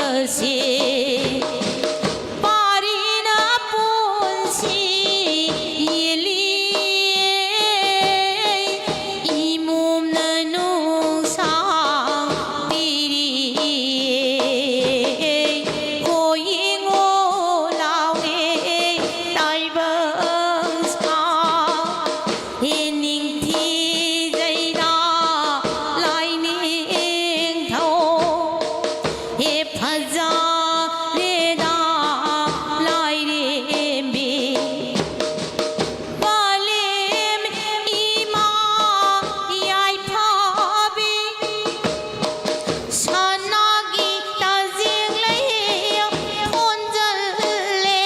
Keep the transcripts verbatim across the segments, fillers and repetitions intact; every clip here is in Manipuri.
ꯑꯁꯤ ꯄꯥꯔꯤꯅ ꯄꯨꯟꯁꯤ ꯌꯦꯜꯂꯤ꯫ ꯏꯃꯣꯝꯅ ꯅꯨꯡꯁꯥꯡ ꯄꯤꯔꯤ꯫ ꯀꯣꯏ ꯌꯦꯡꯉꯣ ꯂꯥꯎꯔꯦ ꯇꯥꯏꯕꯪ ꯁꯥ꯫ ꯍꯦ ꯅꯤꯡꯊꯤꯖꯩꯗ ꯂꯥꯏꯅꯤꯡꯊꯧ꯫ ꯍꯦ ꯐꯖꯔꯦꯗ ꯂꯥꯏꯔꯦꯝꯕꯤ꯫ ꯄꯂꯦꯝ ꯏꯃꯥ ꯌꯥꯏꯐꯕꯤ꯫ ꯁꯅꯥꯒꯤ ꯇꯥꯖꯦꯡ ꯂꯩ ꯈꯣꯟꯖꯜꯂꯦ꯫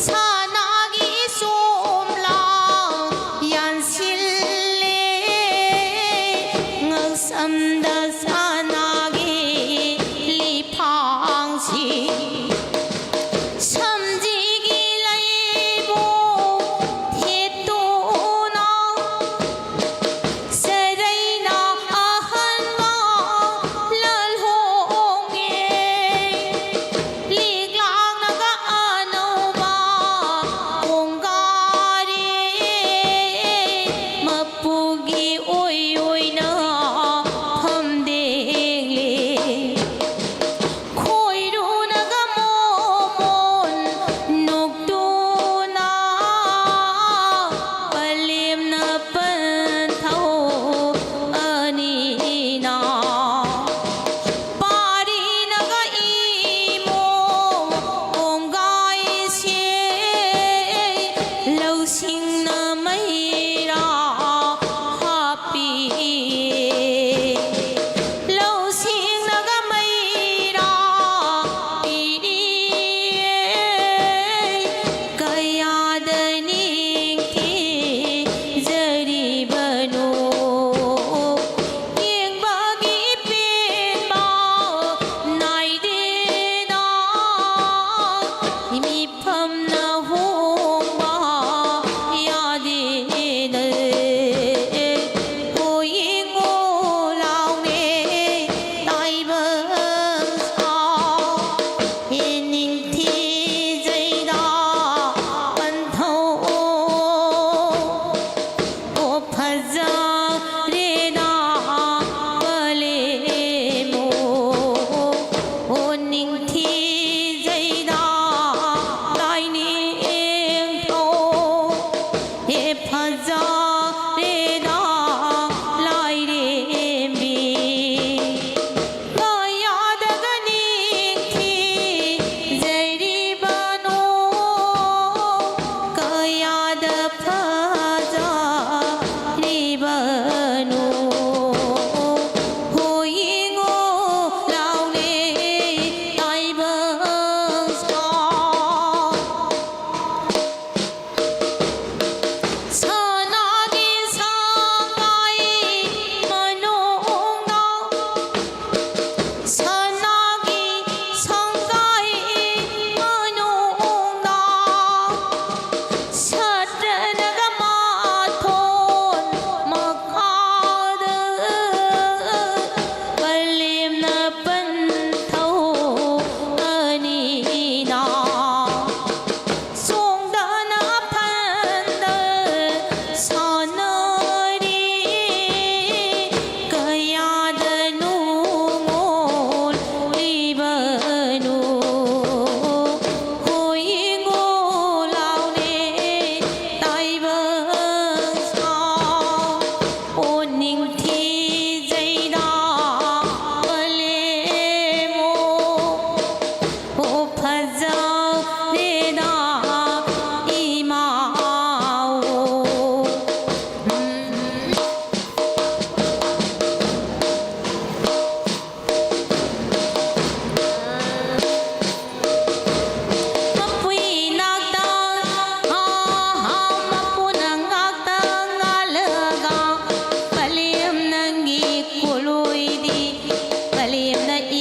ꯁꯅꯥꯒꯤ ꯁꯣꯝꯂꯥꯡ ꯌꯥꯟꯁꯤꯜꯂꯦ꯫ ꯉꯛꯁꯝꯗ ꯁꯅꯥꯒꯤ ꯂꯤꯛ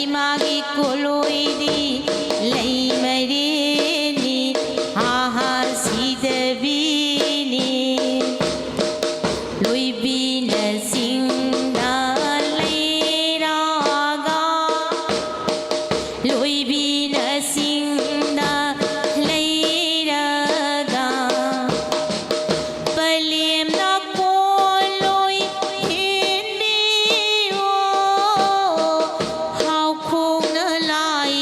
ꯃꯥꯒꯤ ꯀꯣꯂꯣꯏꯗꯤ ꯂꯩꯃꯔꯦꯟꯅꯤ, ꯑꯍꯥ ꯁꯤꯗꯕꯤꯅꯤ꯫ ꯂꯣꯏꯕꯤꯅ ꯆꯤꯡꯗ ꯂꯩꯔꯒ, ꯂꯣꯏꯕꯤꯅ ꯆꯤꯡꯗ ꯂꯩꯔꯒ, ꯄꯂꯦꯝꯅ ꯀꯣꯂꯣꯏ ꯍꯦꯟꯕꯤꯌꯣ, ꯍꯥꯎꯈꯣꯡꯅ ꯂꯥꯏ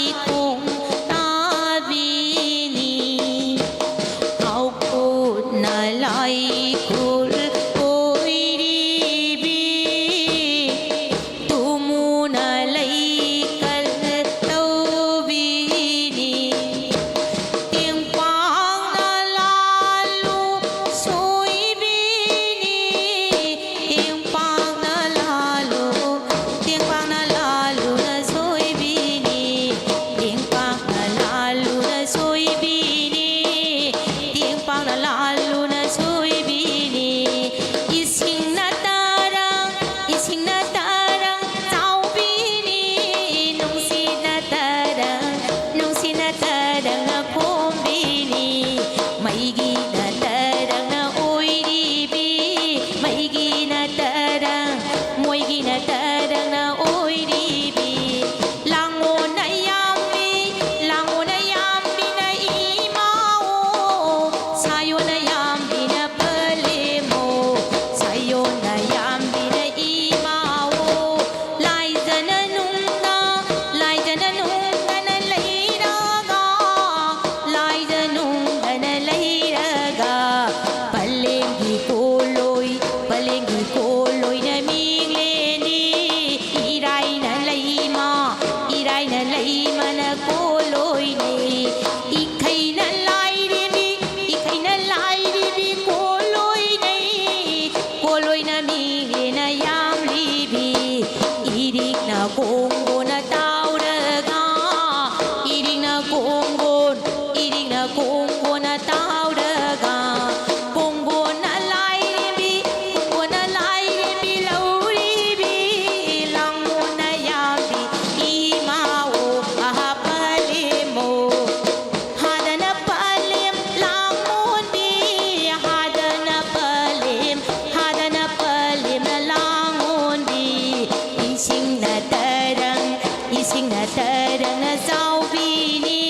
ꯏꯁꯤꯡꯅ ꯇꯔꯪꯅ ꯆꯥꯎꯕꯤꯅꯤ,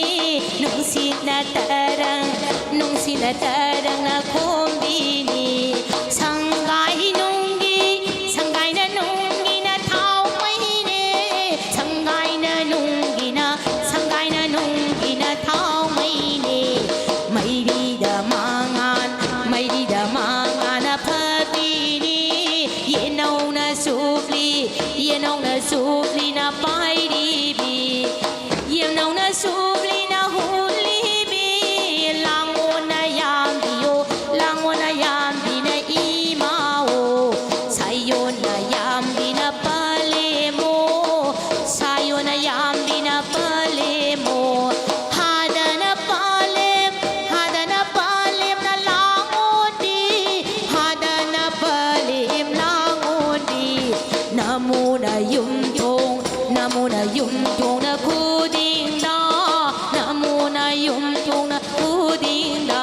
ꯅꯨꯡꯁꯤꯠꯅ ꯇꯔꯪ, ꯅꯨꯡꯁꯤꯠꯅ ꯇꯔꯪꯅ ꯈꯣꯝꯕꯤꯅꯤ꯫ ꯁꯪꯒꯥꯏ ꯅꯨꯡꯒꯤ, ꯁꯪꯒꯥꯏꯅ ꯅꯨꯡꯒꯤꯅ ꯊꯥꯎ ꯃꯩꯅꯦ, ꯁꯪꯒꯥꯏꯅ ꯅꯨꯡꯒꯤꯅ, ꯁꯪꯒꯥꯏꯅ ꯅꯨꯡꯒꯤꯅ ꯊꯥꯎ ꯃꯩꯅꯦ꯫ ꯃꯩꯔꯤꯗ ꯃꯉꯥꯟ, ꯃꯩꯔꯤꯗ ꯃꯉꯥꯟꯅ ꯐꯕꯤꯅꯤ꯫ ꯌꯦꯅꯧꯅ ꯆꯨꯞꯂꯤ, ꯌꯦꯅꯧꯅ ꯆꯨꯞꯂꯤꯅ ꯄꯥꯏꯔꯤꯕꯤ꯫ ꯌꯦꯅꯧꯅ ꯆꯨꯞꯂꯤꯅ ꯍꯨꯜꯂꯤꯕꯤ꯫ ꯂꯥꯡꯉꯣꯅ ꯌꯥꯝꯕꯤꯌꯣ, ꯂꯥꯡꯉꯣꯅ ꯌꯥꯝꯕꯤꯅ ꯏꯃꯥꯑꯣ꯫ ꯁꯥꯏꯌꯣꯟꯅ ꯌꯥꯝꯕꯤꯅ ꯄꯂꯦꯝꯃꯣ, ꯁꯥꯏꯌꯣꯟꯅ ꯌꯥꯝꯕꯤꯅ ꯄꯂꯦꯝꯃꯣ꯫ ꯍꯥꯗꯅ ꯄꯂꯦꯝ, ꯍꯥꯗꯅ ꯄꯂꯦꯝꯅ ꯂꯥꯡꯉꯣꯟꯕꯤ, ꯍꯥꯗꯅ ꯄꯂꯦꯝ ꯂꯥꯡꯉꯣꯟꯕꯤ꯫ ꯅꯃꯨꯅ ꯌꯨꯝꯊꯣꯡ, ꯅꯃꯨꯅ ꯌꯨꯝꯊꯣꯡꯅ ꯈꯨꯗꯤꯡꯗ, ꯅꯃꯨꯅ ꯌꯨꯝꯊꯣꯡꯅ ꯈꯨꯗꯤꯡꯗ꯫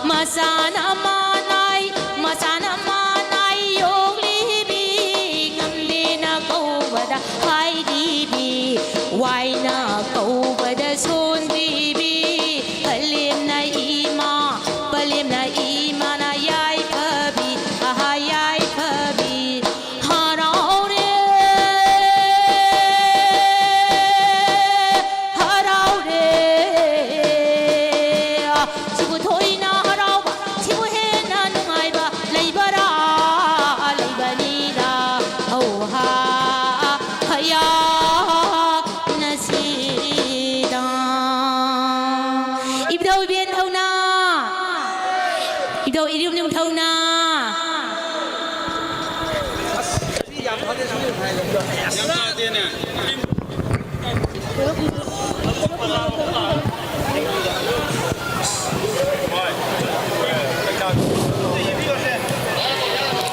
ꯃꯆꯥꯅ ꯃꯥꯅꯥꯏ, ꯃꯆꯥꯅ ꯃꯥꯅꯥꯏ ꯌꯣꯛꯂꯤꯕꯤ꯫ ꯉꯝꯗꯦꯅ ꯀꯧꯕꯗ ꯍꯥꯏꯔꯤꯕꯤ, ꯋꯥꯏꯅ ꯀꯧꯕꯗ ꯁꯣꯟꯕꯤꯕꯤ꯫ ꯄꯂꯦꯝꯅ ꯏꯃꯥ, ꯄꯂꯦꯝꯅ ꯏꯃꯥꯅ ꯌꯥꯏꯐꯕꯤ, ꯑꯍꯥ ꯌꯥꯏꯐꯕꯤ꯫ ꯍꯔꯥꯎꯔꯦ, ꯍꯔꯥꯎꯔꯦ꯫ ꯁꯤꯕꯨ ꯊꯣꯏꯅ ꯍꯔꯥꯎꯕ, ꯁꯤꯕꯨ ꯍꯦꯟꯅ ꯅꯨꯡꯉꯥꯏꯕ ꯂꯩꯕꯔꯥ, ꯂꯩꯕꯅꯤꯗ꯫ ꯍꯧꯍꯥ ꯍꯌꯥ ꯅꯁꯤꯗ꯫ ꯏꯕꯨꯙꯧ ꯏꯕꯦꯟ ꯊꯧꯅꯥ, ꯏꯕꯨꯙꯧ ꯏꯔꯤꯝ ꯅꯤꯡꯊꯧꯅ꯫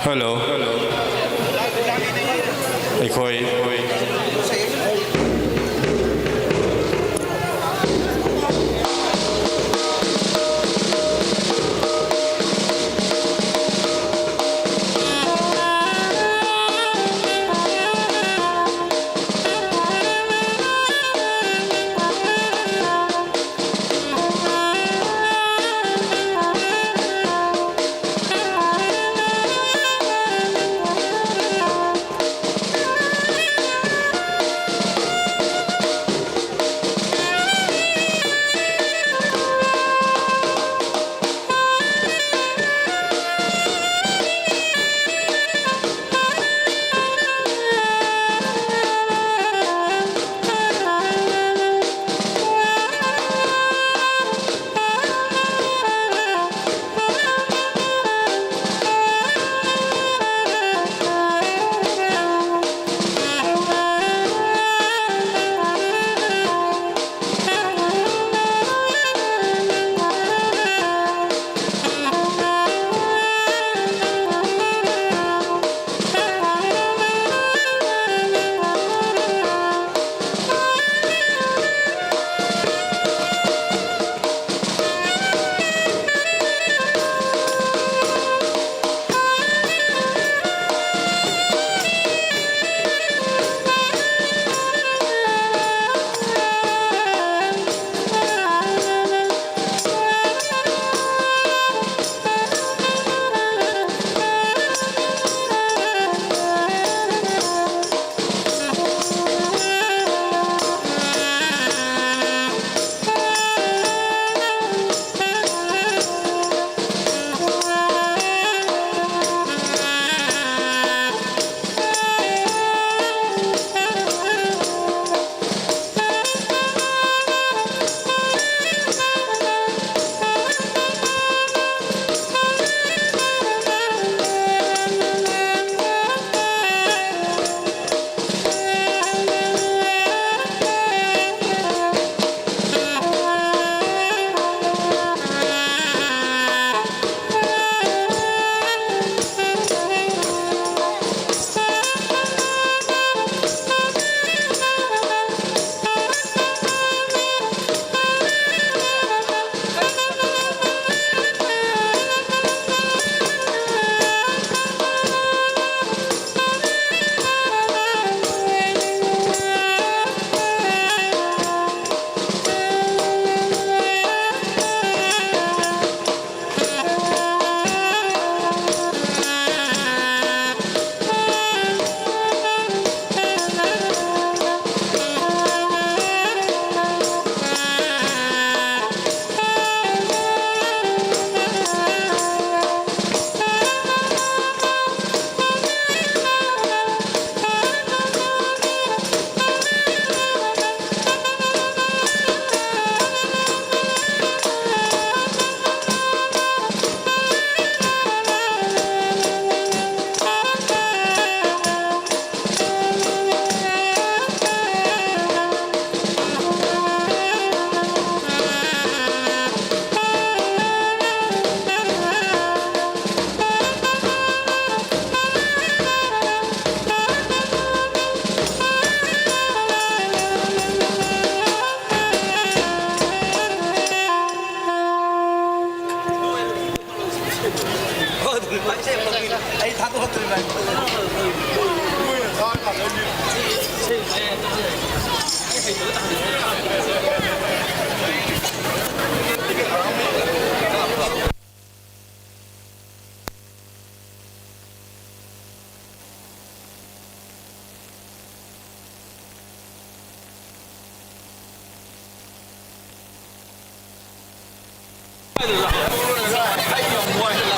Hello. ꯑꯩꯈꯣꯏ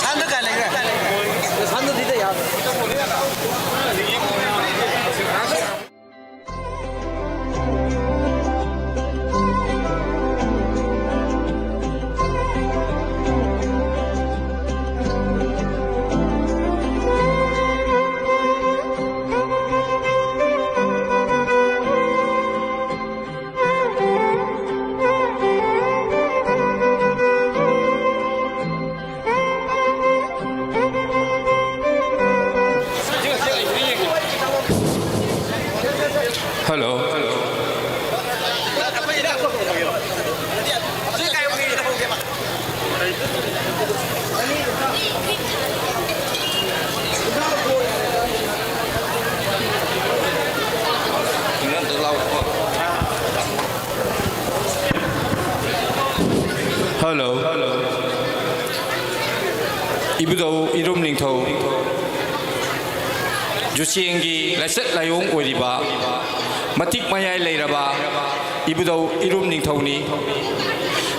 ꯁꯥꯟꯗ ꯀꯥꯏ ꯂꯩꯈ꯭ꯔꯦ? ꯁꯥꯟꯗ ꯊꯤꯗ ꯌꯥꯔꯣꯏ꯫ Hello. Hello. ꯏꯕꯨꯙꯧ ꯏꯔꯨꯝ ꯅꯤꯡꯊꯧ ꯖꯨꯆꯦꯡꯒꯤ ꯂꯥꯏꯆꯠ ꯂꯥꯏꯑꯣꯡ ꯑꯣꯏꯔꯤꯕ, ꯃꯇꯤꯛ ꯃꯌꯥꯏ ꯂꯩꯔꯕ ꯏꯕꯨꯙꯧ ꯏꯔꯨꯝ ꯅꯤꯡꯊꯧꯅꯤ꯫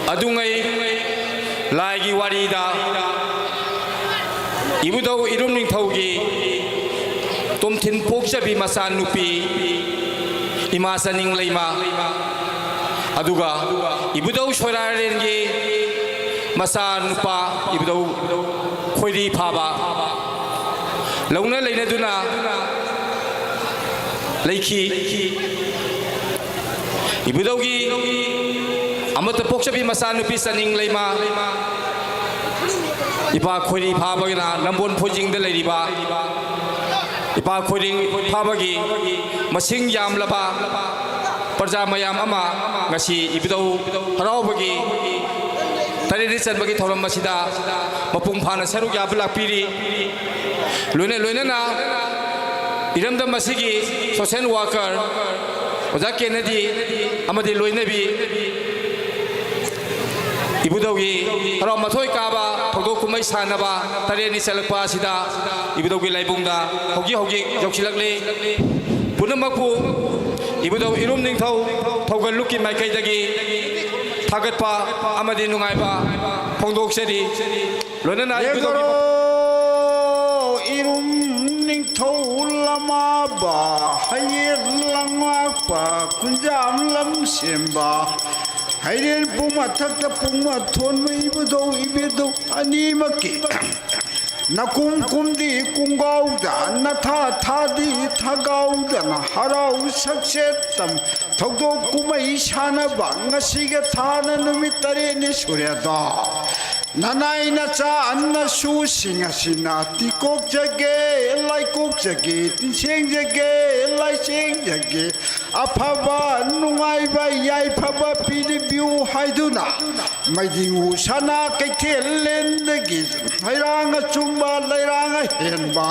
ꯑꯗꯨꯉꯩ ꯂꯥꯏꯒꯤ ꯋꯥꯔꯤꯗ ꯏꯕꯨꯙꯧ ꯏꯔꯨꯝ ꯅꯤꯡꯊꯧꯒꯤ ꯇꯣꯝꯊꯤꯟ ꯄꯣꯛꯆꯕꯤ ꯃꯆꯥꯅꯨꯄꯤ ꯏꯃꯥ ꯆꯅꯤꯡ ꯂꯩꯃ, ꯑꯗꯨꯒ ꯏꯕꯨꯙꯧ ꯁꯣꯏꯔꯥꯔꯦꯟꯒꯤ ꯃꯆꯥꯅꯨꯄꯥ ꯏꯕꯨꯙꯧ ꯈꯣꯏꯔꯤ ꯐꯥꯕ ꯂꯧꯅ ꯂꯩꯅꯗꯨꯅ ꯂꯩꯈꯤ꯫ ꯏꯕꯨꯙꯧꯒꯤ ꯑꯃꯠꯇ ꯄꯣꯛꯆꯕꯤ ꯃꯆꯥꯅꯨꯄꯤ ꯆꯅꯤꯡ ꯂꯩꯃ, ꯏꯄꯥ ꯈꯣꯏꯔꯤ ꯐꯥꯕꯒꯤꯅ ꯅꯝꯕꯣꯜ ꯐꯣꯏꯖꯤꯡꯗ ꯂꯩꯔꯤꯕ ꯏꯄꯥ ꯈꯣꯏꯔꯤ ꯐꯥꯕꯒꯤ ꯃꯁꯤꯡ ꯌꯥꯝꯂꯕ ꯄ꯭ꯔꯖꯥ ꯃꯌꯥꯝ ꯑꯃ ꯉꯁꯤ ꯏꯕꯨꯙꯧ ꯍꯔꯥꯎꯕꯒꯤ ꯇꯔꯦꯠꯅꯤ ꯆꯟꯕꯒꯤ ꯊꯧꯔꯝ ꯑꯁꯤꯗ ꯃꯄꯨꯡ ꯐꯥꯅ ꯁꯔꯨꯛ ꯌꯥꯕ ꯂꯥꯛꯄꯤꯔꯤ꯫ ꯂꯣꯏꯅ ꯂꯣꯏꯅꯅ ꯏꯔꯝꯗꯝ ꯑꯁꯤꯒꯤ social worker ꯑꯣꯖꯥ ꯀꯦꯅꯦꯗꯤ ꯑꯃꯗꯤ ꯂꯣꯏꯅꯕꯤ ꯏꯕꯨꯙꯧꯒꯤ ꯍꯔꯥꯎ ꯃꯊꯣꯏ ꯀꯥꯕ ꯊꯧꯗꯣꯛ ꯀꯨꯝꯍꯩ ꯁꯥꯟꯅꯕ ꯇꯔꯦꯠꯅꯤ ꯆꯠꯂꯛꯄ ꯑꯁꯤꯗ ꯏꯕꯨꯙꯧꯒꯤ ꯂꯥꯏꯕꯨꯡꯗ ꯍꯧꯖꯤꯛ ꯍꯧꯖꯤꯛ ꯌꯧꯁꯤꯜꯂꯛꯂꯤ꯫ ꯄꯨꯝꯅꯃꯛꯄꯨ ꯏꯕꯨꯙꯧ ꯏꯔꯨꯝ ꯅꯤꯡꯊꯧ ꯊꯧꯒꯜ ꯂꯨꯞꯀꯤ ꯃꯥꯏꯀꯩꯗꯒꯤ ꯊꯥꯒꯠꯄ ꯑꯃꯗꯤ ꯅꯨꯡꯉꯥꯏꯕ ꯐꯣꯡꯗꯣꯛꯆꯔꯤ꯫ ꯂꯣꯏꯅꯅ ꯏꯕꯨꯙꯧꯒꯤ ꯏꯔꯨꯝ ꯅꯤꯡꯊꯧ ꯂꯃꯥꯕ, ꯍꯌꯦꯡ ꯂꯪꯉꯥꯛꯄ, ꯈꯨꯟꯖꯥꯝ ꯂꯝ ꯁꯦꯝꯕ, ꯍꯩꯔꯦꯟ ꯄꯨꯡ ꯃꯊꯛꯇ ꯄꯨꯡ ꯃꯊꯣꯟꯕ ꯏꯕꯨꯙꯧ ꯏꯕꯦꯟꯙꯧ ꯑꯅꯤꯃꯛꯀꯤ ꯅꯀꯨꯝ ꯀꯨꯝꯗꯤ ꯀꯨꯡꯒꯥꯎꯗ, ꯅꯊꯥ ꯊꯥꯗꯤ ꯊꯥꯒꯥꯎꯗꯅ ꯍꯔꯥꯎ ꯁꯛꯆꯦꯠ ꯇꯝ ꯊꯧꯗꯣꯛ ꯀꯨꯝꯍꯩ ꯁꯥꯟꯅꯕ ꯉꯁꯤꯒ ꯊꯥꯅ ꯅꯨꯃꯤꯠ ꯇꯔꯦꯠꯅꯤ ꯁꯨꯔꯦꯗꯣ꯫ ꯅꯅꯥꯏ ꯅꯆꯥ ꯅꯁꯨꯁꯤꯡ ꯑꯁꯤꯅ ꯇꯤꯀꯣꯛꯆꯒꯦ, ꯂꯥꯏꯀꯣꯛꯆꯒꯦ, ꯇꯤꯟꯁꯦꯡꯖꯒꯦ, ꯂꯥꯏꯁꯦꯡꯖꯒꯦ, ꯑꯐꯕ ꯅꯨꯡꯉꯥꯏꯕ ꯌꯥꯏꯐꯕ ꯄꯤꯕꯤꯌꯨ ꯍꯥꯏꯗꯨꯅ ꯃꯩꯗꯤꯡꯉꯨ ꯁꯅꯥ ꯀꯩꯊꯦꯜ ꯂꯦꯟꯗꯒꯤ ꯍꯩꯔꯥꯡ ꯑꯆꯨꯝꯕ ꯂꯩꯔꯥꯡ ꯑꯍꯦꯟꯕ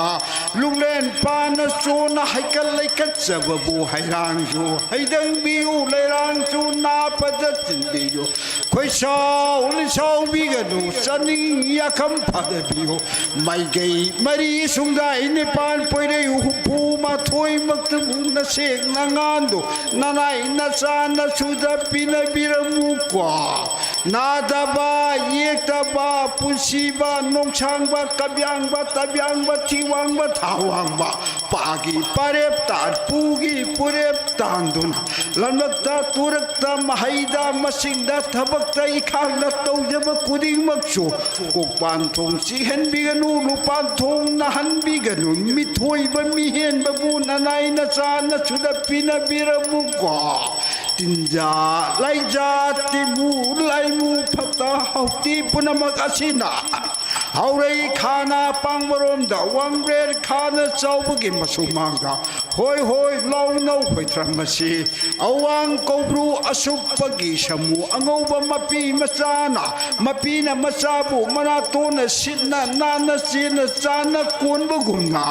ꯂꯨꯡꯂꯦꯟ ꯄꯥꯅ ꯆꯣꯟꯅ ꯍꯩꯀꯠ ꯂꯩꯀꯠꯆꯕꯕꯨ ꯍꯩꯔꯥꯡꯁꯨ ꯍꯩꯗꯪꯕꯤꯌꯨ, ꯂꯩꯔꯥꯡꯁꯨ ꯅꯥꯄꯗ ꯆꯤꯟꯕꯤꯌꯨ꯫ ꯈꯣꯏꯁꯥꯎ ꯂꯤꯁꯥꯎꯕꯤꯒꯅꯨ, ꯆꯥꯅꯤꯡ ꯌꯥꯈꯝ ꯐꯥꯗꯕꯤꯌꯨ꯫ ꯃꯥꯏꯀꯩ ꯃꯔꯤ ꯁꯨꯡꯗꯥꯏ ꯅꯤꯄꯥꯟ ꯄꯣꯏꯔꯩ ꯍꯨꯝꯐꯨ ꯃꯥꯊꯣꯏꯃꯛꯇꯕꯨ ꯅꯁꯦꯛ ꯅꯉꯥꯟꯗꯣ ꯅꯅꯥꯏ ꯅꯆꯥ ꯅꯁꯨꯗ ꯄꯤꯅꯕꯤꯔꯝꯃꯨꯀꯣ꯫ ꯅꯥꯗꯕ ꯌꯦꯛꯇꯕ ꯄꯨꯟꯁꯤꯕ ꯅꯣꯡꯁꯥꯡꯕ ꯀꯕ꯭ꯌꯥꯡꯕ ꯇꯕ꯭ꯌꯥꯡꯕ ꯊꯤꯋꯥꯡꯕ ꯊꯥꯋꯥꯡꯕ ꯄꯥꯒꯤ ꯄꯥꯔꯦꯞ ꯇꯥꯟ ꯄꯨꯒꯤ ꯄꯨꯔꯦꯞ ꯇꯥꯟꯗꯨꯅ ꯂꯝꯂꯛꯇ ꯇꯨꯔꯛꯇ ꯃꯍꯩꯗ ꯃꯁꯤꯡꯗ ꯊꯕꯛꯇ ꯏꯈꯥꯡꯗ ꯇꯧꯖꯕ ꯈꯨꯗꯤꯡꯃꯛꯁꯨ ꯀꯣꯛꯄꯥꯟ ꯊꯣꯡ ꯆꯤꯛꯍꯟꯕꯤꯒꯅꯨ, ꯂꯨꯄꯥꯟ ꯊꯣꯡ ꯅꯥꯍꯟꯕꯤꯒꯅꯨ꯫ ꯃꯤꯊꯣꯏꯕ ꯃꯤꯍꯦꯟꯕꯕꯨ ꯅꯅꯥꯏ ꯅꯆꯥ ꯅꯁꯨꯗ ꯄꯤꯅꯕꯤꯔꯝꯃꯨꯀꯣ꯫ ꯇꯤꯟꯖꯥ ꯂꯥꯏꯖꯥ ꯇꯤꯟꯃꯨ ꯂꯥꯏꯃꯨ ꯐꯠꯇ ꯍꯥꯎꯊꯤ ꯄꯨꯝꯅꯃꯛ ꯑꯁꯤꯅ ꯍꯧꯔꯩ ꯈꯥꯅ ꯄꯥꯡꯕꯔꯣꯝꯗ ꯋꯥꯡꯕ꯭ꯔꯦꯟ ꯈꯥꯅ ꯆꯥꯎꯕꯒꯤ ꯃꯁꯨꯃꯥꯡꯗ ꯍꯣꯏ ꯍꯣꯏ ꯂꯥꯎꯅꯧ ꯍꯣꯏꯊ꯭ꯔꯝ ꯑꯁꯤ ꯑꯋꯥꯡ ꯀꯧꯕ꯭ꯔꯨ ꯑꯁꯨꯞꯄꯒꯤ ꯁꯃꯨ ꯑꯉꯧꯕ ꯃꯄꯤ ꯃꯆꯥꯅ ꯃꯄꯤꯅ ꯃꯆꯥꯕꯨ ꯃꯅꯥꯇꯣꯟꯅ ꯁꯤꯠꯅ ꯅꯥꯟꯅ ꯆꯦꯟꯅ ꯆꯥꯟꯅ ꯀꯣꯟꯕꯒꯨꯝꯅ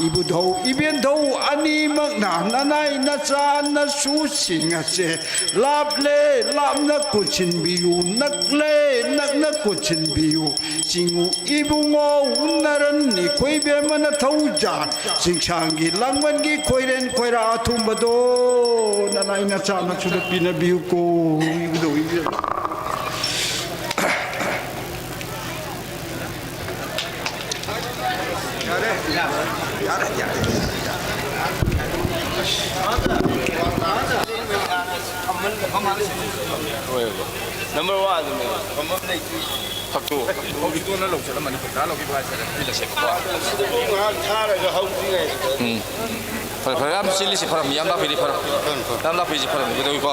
ꯏꯕꯨꯙꯧ ꯏꯕꯦꯟꯙꯧ ꯑꯅꯤꯃꯛꯅ ꯅꯅꯥꯏ ꯅꯆꯥ ꯅꯁꯨꯁꯤꯡ ꯑꯁꯦ ꯂꯥꯞꯂꯦ ꯂꯥꯞꯅ ꯀꯣꯟꯁꯤꯟꯕꯤꯌꯨ, ꯅꯛꯂꯦ ꯅꯛꯅ ꯀꯣꯟꯁꯤꯟꯕꯤꯌꯨ꯫ ꯆꯤꯡꯉꯨ ꯏꯕꯨꯡꯉꯣ ꯅꯔꯟ ꯏꯈꯣꯏ ꯕꯦꯝꯃꯅ ꯊꯧꯖꯥꯟ ꯆꯤꯡꯁꯥꯡꯒꯤ ꯂꯥꯡꯕꯟꯒꯤ ꯈꯣꯏꯔꯦꯟ ꯈꯣꯏꯔꯥ ꯑꯊꯨꯝꯕꯗꯣ ꯅꯅꯥꯏ ꯅꯆꯥ ꯅꯁꯨꯗ ꯄꯤꯅꯕꯤꯌꯨꯀꯣ꯫ ꯏꯕꯨꯙꯧ ꯅꯝꯕꯔ ꯋꯥꯟꯗꯨꯅꯦ, ꯐꯝꯐꯝ ꯂꯩꯇ꯭ꯔꯤ꯫ ꯐꯛꯇꯨ꯫ ꯍꯧꯖꯤꯛꯇꯣ ꯅꯪ ꯂꯧ ꯆꯠꯂꯝꯃꯅꯤ, ꯄꯩꯁꯥ ꯂꯧꯈꯤꯕ ꯍꯥꯏꯁꯦ꯫ ꯁꯤꯗꯕꯨ ꯉꯥꯏꯍꯥꯛ ꯊꯥꯔꯒ ꯍꯧꯗ꯭ꯔꯤꯉꯩꯁꯤꯗ꯫ ꯎꯝ꯫ ꯐꯔꯦ, ꯐꯔꯦ, ꯌꯥꯝ ꯆꯤꯜꯂꯤꯁꯤ ꯐꯔꯝꯅꯤ, ꯌꯥꯝ ꯂꯥꯛꯄꯤꯔꯤ ꯐꯔꯝ꯫ ꯐꯔꯝ, ꯐꯔꯝ꯫ ꯌꯥꯝ ꯂꯥꯛꯄꯤꯔꯤꯁꯤ ꯐꯔꯝꯅꯤ, ꯀꯩꯗꯧꯏꯀꯣ?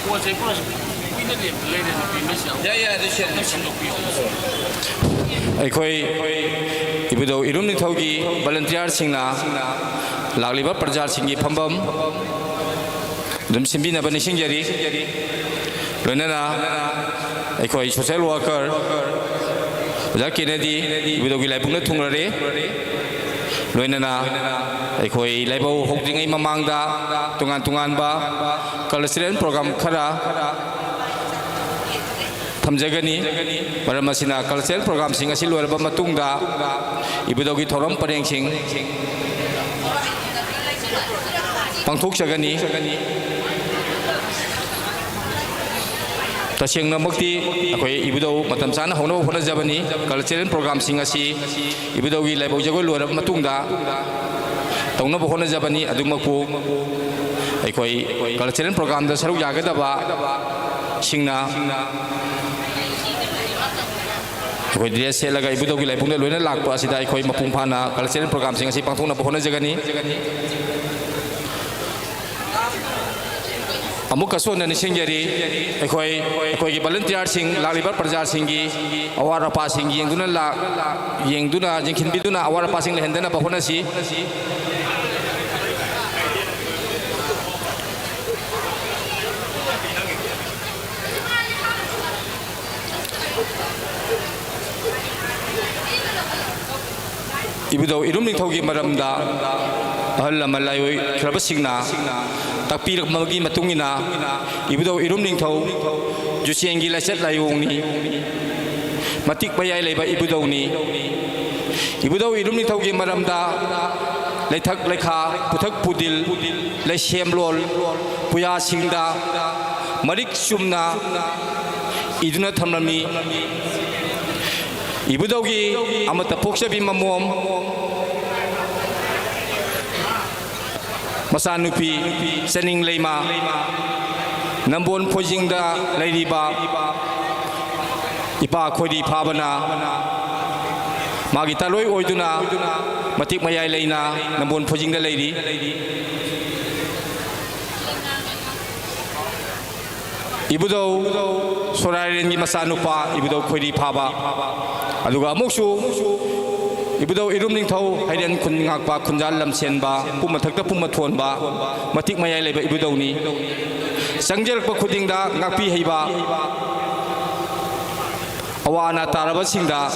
ꯄꯣꯠ ꯆꯩ ꯄꯨꯔꯥ ꯀꯨꯏꯅ ꯂꯦꯞꯄ ꯂꯩꯔꯦ, ꯅꯨꯄꯤ ꯃꯁꯤ ꯌꯥꯝ ꯌꯥꯏ, ꯌꯥꯏ, ꯑꯗꯨ ꯁꯦꯝ-, ꯁꯦꯝꯗꯣꯛꯄꯤꯌꯣ꯫ ꯑꯩꯈꯣꯏ ꯏꯕꯨꯙꯧ ꯏꯔꯨꯝ ꯅꯤꯡꯊꯧꯒꯤ ꯚꯣꯂꯨꯟꯇꯤꯌꯥꯔꯁꯤꯡꯅ ꯂꯥꯛꯂꯤꯕ ꯄ꯭ꯔꯖꯥꯁꯤꯡꯒꯤ ꯐꯝꯐꯝ ꯑꯗꯨꯝ ꯁꯤꯟꯕꯤꯅꯕ ꯅꯤꯡꯁꯤꯡꯖꯔꯤ꯫ ꯂꯣꯏꯅꯅ ꯑꯩꯈꯣꯏ ꯁꯣꯁꯦꯜ ꯋꯥꯔꯀꯔ ꯑꯣꯖꯥ ꯀꯦꯅꯦꯗꯤ ꯏꯕꯨꯙꯧꯒꯤ ꯂꯥꯏꯕꯨꯡꯗ ꯊꯨꯡꯂꯔꯦ꯫ ꯂꯣꯏꯅꯅ ꯑꯩꯈꯣꯏ ꯂꯥꯏꯕꯧ ꯍꯧꯗ꯭ꯔꯤꯉꯩ ꯃꯃꯥꯡꯗ ꯇꯣꯉꯥꯟ ꯇꯣꯉꯥꯟꯕ ꯀꯜꯆꯔꯦꯜ ꯄ꯭ꯔꯣꯒ꯭ꯔꯥꯝ ꯈꯔ ꯊꯝꯖꯒꯅꯤ꯫ ꯃꯔꯝ ꯑꯁꯤꯅ, ꯀꯜꯆꯔꯦꯜ ꯄ꯭ꯔꯣꯒ꯭ꯔꯥꯝꯁꯤꯡ ꯑꯁꯤ ꯂꯣꯏꯔꯕ ꯃꯇꯨꯡꯗ ꯏꯕꯨꯙꯧꯒꯤ ꯊꯧꯔꯝ ꯄꯔꯦꯡꯁꯤꯡ ꯄꯥꯡꯊꯣꯛꯆꯒꯅꯤ꯫ ꯇꯁꯦꯡꯅꯃꯛꯇꯤ ꯑꯩꯈꯣꯏ ꯏꯕꯨꯙꯧ ꯃꯇꯝ ꯆꯥꯅ ꯍꯧꯅꯕ ꯍꯣꯠꯅꯖꯕꯅꯤ꯫ ꯀꯜꯆꯔꯦꯜ ꯄ꯭ꯔꯣꯒ꯭ꯔꯥꯝꯁꯤꯡ ꯑꯁꯤ ꯏꯕꯨꯙꯧꯒꯤ ꯂꯥꯏꯕꯧ ꯖꯒꯣꯏ ꯂꯣꯏꯔꯕ ꯃꯇꯨꯡꯗ ꯇꯧꯅꯕ ꯍꯣꯠꯅꯖꯕꯅꯤ꯫ ꯑꯗꯨꯃꯛꯄꯨ ꯑꯩꯈꯣꯏ ꯀꯜꯆꯔꯦꯜ ꯄ꯭ꯔꯣꯒ꯭ꯔꯥꯝꯗ ꯁꯔꯨꯛ ꯌꯥꯒꯗꯕꯁꯤꯡꯅ ꯑꯩꯈꯣꯏ ꯗ꯭ꯔꯦꯁ ꯁꯦꯠꯂꯒ ꯏꯕꯨꯙꯧꯒꯤ ꯂꯥꯏꯕꯨꯡꯗ ꯂꯣꯏꯅ ꯂꯥꯛꯄ ꯑꯁꯤꯗ ꯑꯩꯈꯣꯏ ꯃꯄꯨꯡ ꯐꯥꯅ ꯀꯜꯆꯔꯦꯜ ꯄ꯭ꯔꯣꯒ꯭ꯔꯥꯝꯁꯤꯡ ꯑꯁꯤ ꯄꯥꯡꯊꯣꯛꯅꯕ ꯍꯣꯠꯅꯖꯒꯅꯤ꯫ ꯑꯃꯨꯛꯀꯁꯨ ꯍꯟꯅ ꯅꯤꯡꯁꯤꯡꯖꯔꯤ, ꯑꯩꯈꯣꯏ, ꯑꯩꯈꯣꯏꯒꯤ ꯚꯣꯂꯨꯟꯇꯤꯌꯥꯔꯁꯤꯡ, ꯂꯥꯛꯂꯤꯕ ꯄ꯭ꯔꯖꯥꯁꯤꯡꯒꯤ ꯑꯋꯥꯠ ꯑꯄꯥꯁꯤꯡ ꯌꯦꯡꯗꯨꯅ ꯂꯥꯛ-, ꯌꯦꯡꯗꯨꯅ, ꯌꯦꯡꯁꯤꯟꯕꯤꯗꯨꯅ ꯑꯋꯥꯠ ꯑꯄꯥꯁꯤꯡ ꯂꯩꯍꯟꯗꯅꯕ ꯍꯣꯠꯅꯁꯤ꯫ ꯏꯕꯨꯙꯧ ꯏꯔꯨꯝ ꯅꯤꯡꯊꯧꯒꯤ ꯃꯔꯝꯗ ꯑꯍꯜ ꯂꯃꯟ ꯂꯥꯏꯑꯣꯏꯈ꯭ꯔꯕꯁꯤꯡꯅ ꯇꯥꯛꯄꯤꯔꯛꯄꯒꯤ ꯃꯇꯨꯡ ꯏꯟꯅ, ꯏꯕꯨꯙꯧ ꯏꯔꯨꯝ ꯅꯤꯡꯊꯧ ꯖꯨꯁꯦꯟꯒꯤ ꯂꯥꯏꯆꯠ ꯂꯥꯏꯑꯣꯡꯅꯤ, ꯃꯇꯤꯛ ꯃꯌꯥꯏ ꯂꯩꯕ ꯏꯕꯨꯙꯧꯅꯤ꯫ ꯏꯕꯨꯙꯧ ꯏꯔꯨꯝ ꯅꯤꯡꯊꯧꯒꯤ ꯃꯔꯝꯗ ꯂꯩꯊꯛ ꯂꯩꯈꯥ, ꯄꯨꯊꯛ ꯄꯨꯗꯤꯜ, ꯂꯩꯁꯦꯝꯂꯣꯟ, ꯄꯨꯌꯥꯁꯤꯡꯗ ꯃꯔꯤꯛ ꯆꯨꯝꯅ ꯏꯗꯨꯅ ꯊꯝꯂꯝꯃꯤ꯫ ꯏꯕꯨꯙꯧꯒꯤ ꯑꯃꯠꯇ ꯄꯣꯛꯆꯕꯤ ꯃꯃꯣꯝ ꯃꯆꯥꯅꯨꯄꯤ ꯆꯅꯤꯡ ꯂꯩꯃ ꯅꯝꯕꯣꯟ ꯐꯣꯏꯖꯤꯡꯗ ꯂꯩꯔꯤꯕ ꯏꯄꯥ ꯈꯣꯏꯔꯤ ꯐꯥꯕꯅ ꯃꯥꯒꯤ ꯇꯥꯂꯣꯏ ꯑꯣꯏꯗꯨꯅ ꯃꯇꯤꯛ ꯃꯌꯥꯏ ꯂꯩꯅ ꯅꯝꯕꯣꯟ ꯐꯣꯏꯖꯤꯡꯗ ꯂꯩꯔꯤ꯫ ꯏꯕꯨꯙꯧ ꯁꯣꯔꯥꯏꯔꯦꯟꯒꯤ ꯃꯆꯥꯅꯨꯄꯥ ꯏꯕꯨꯙꯧ ꯈꯣꯏꯔꯤ ꯐꯥꯕ, ꯑꯗꯨꯒ ꯑꯃꯨꯛꯁꯨ ꯏꯕꯨꯙꯧ ꯏꯔꯨꯝ ꯅꯤꯡꯊꯧ ꯍꯩꯔꯦꯟ ꯈꯨꯟ ꯉꯥꯛꯄ, ꯈꯨꯟꯖꯥ ꯂꯝꯁꯦꯟꯕ, ꯄꯨꯝ ꯃꯊꯛꯇ ꯄꯨꯝ ꯃꯊꯣꯟꯕ, ꯃꯇꯤꯛ ꯃꯌꯥꯏ ꯂꯩꯕ ꯏꯕꯨꯙꯧꯅꯤ꯫ ꯆꯪꯖꯔꯛꯄ ꯈꯨꯗꯤꯡꯗ ꯉꯥꯛꯄꯤ ꯍꯩꯕ, ꯑꯋꯥ ꯑꯅꯥ ꯇꯥꯔꯕꯁꯤꯡꯗ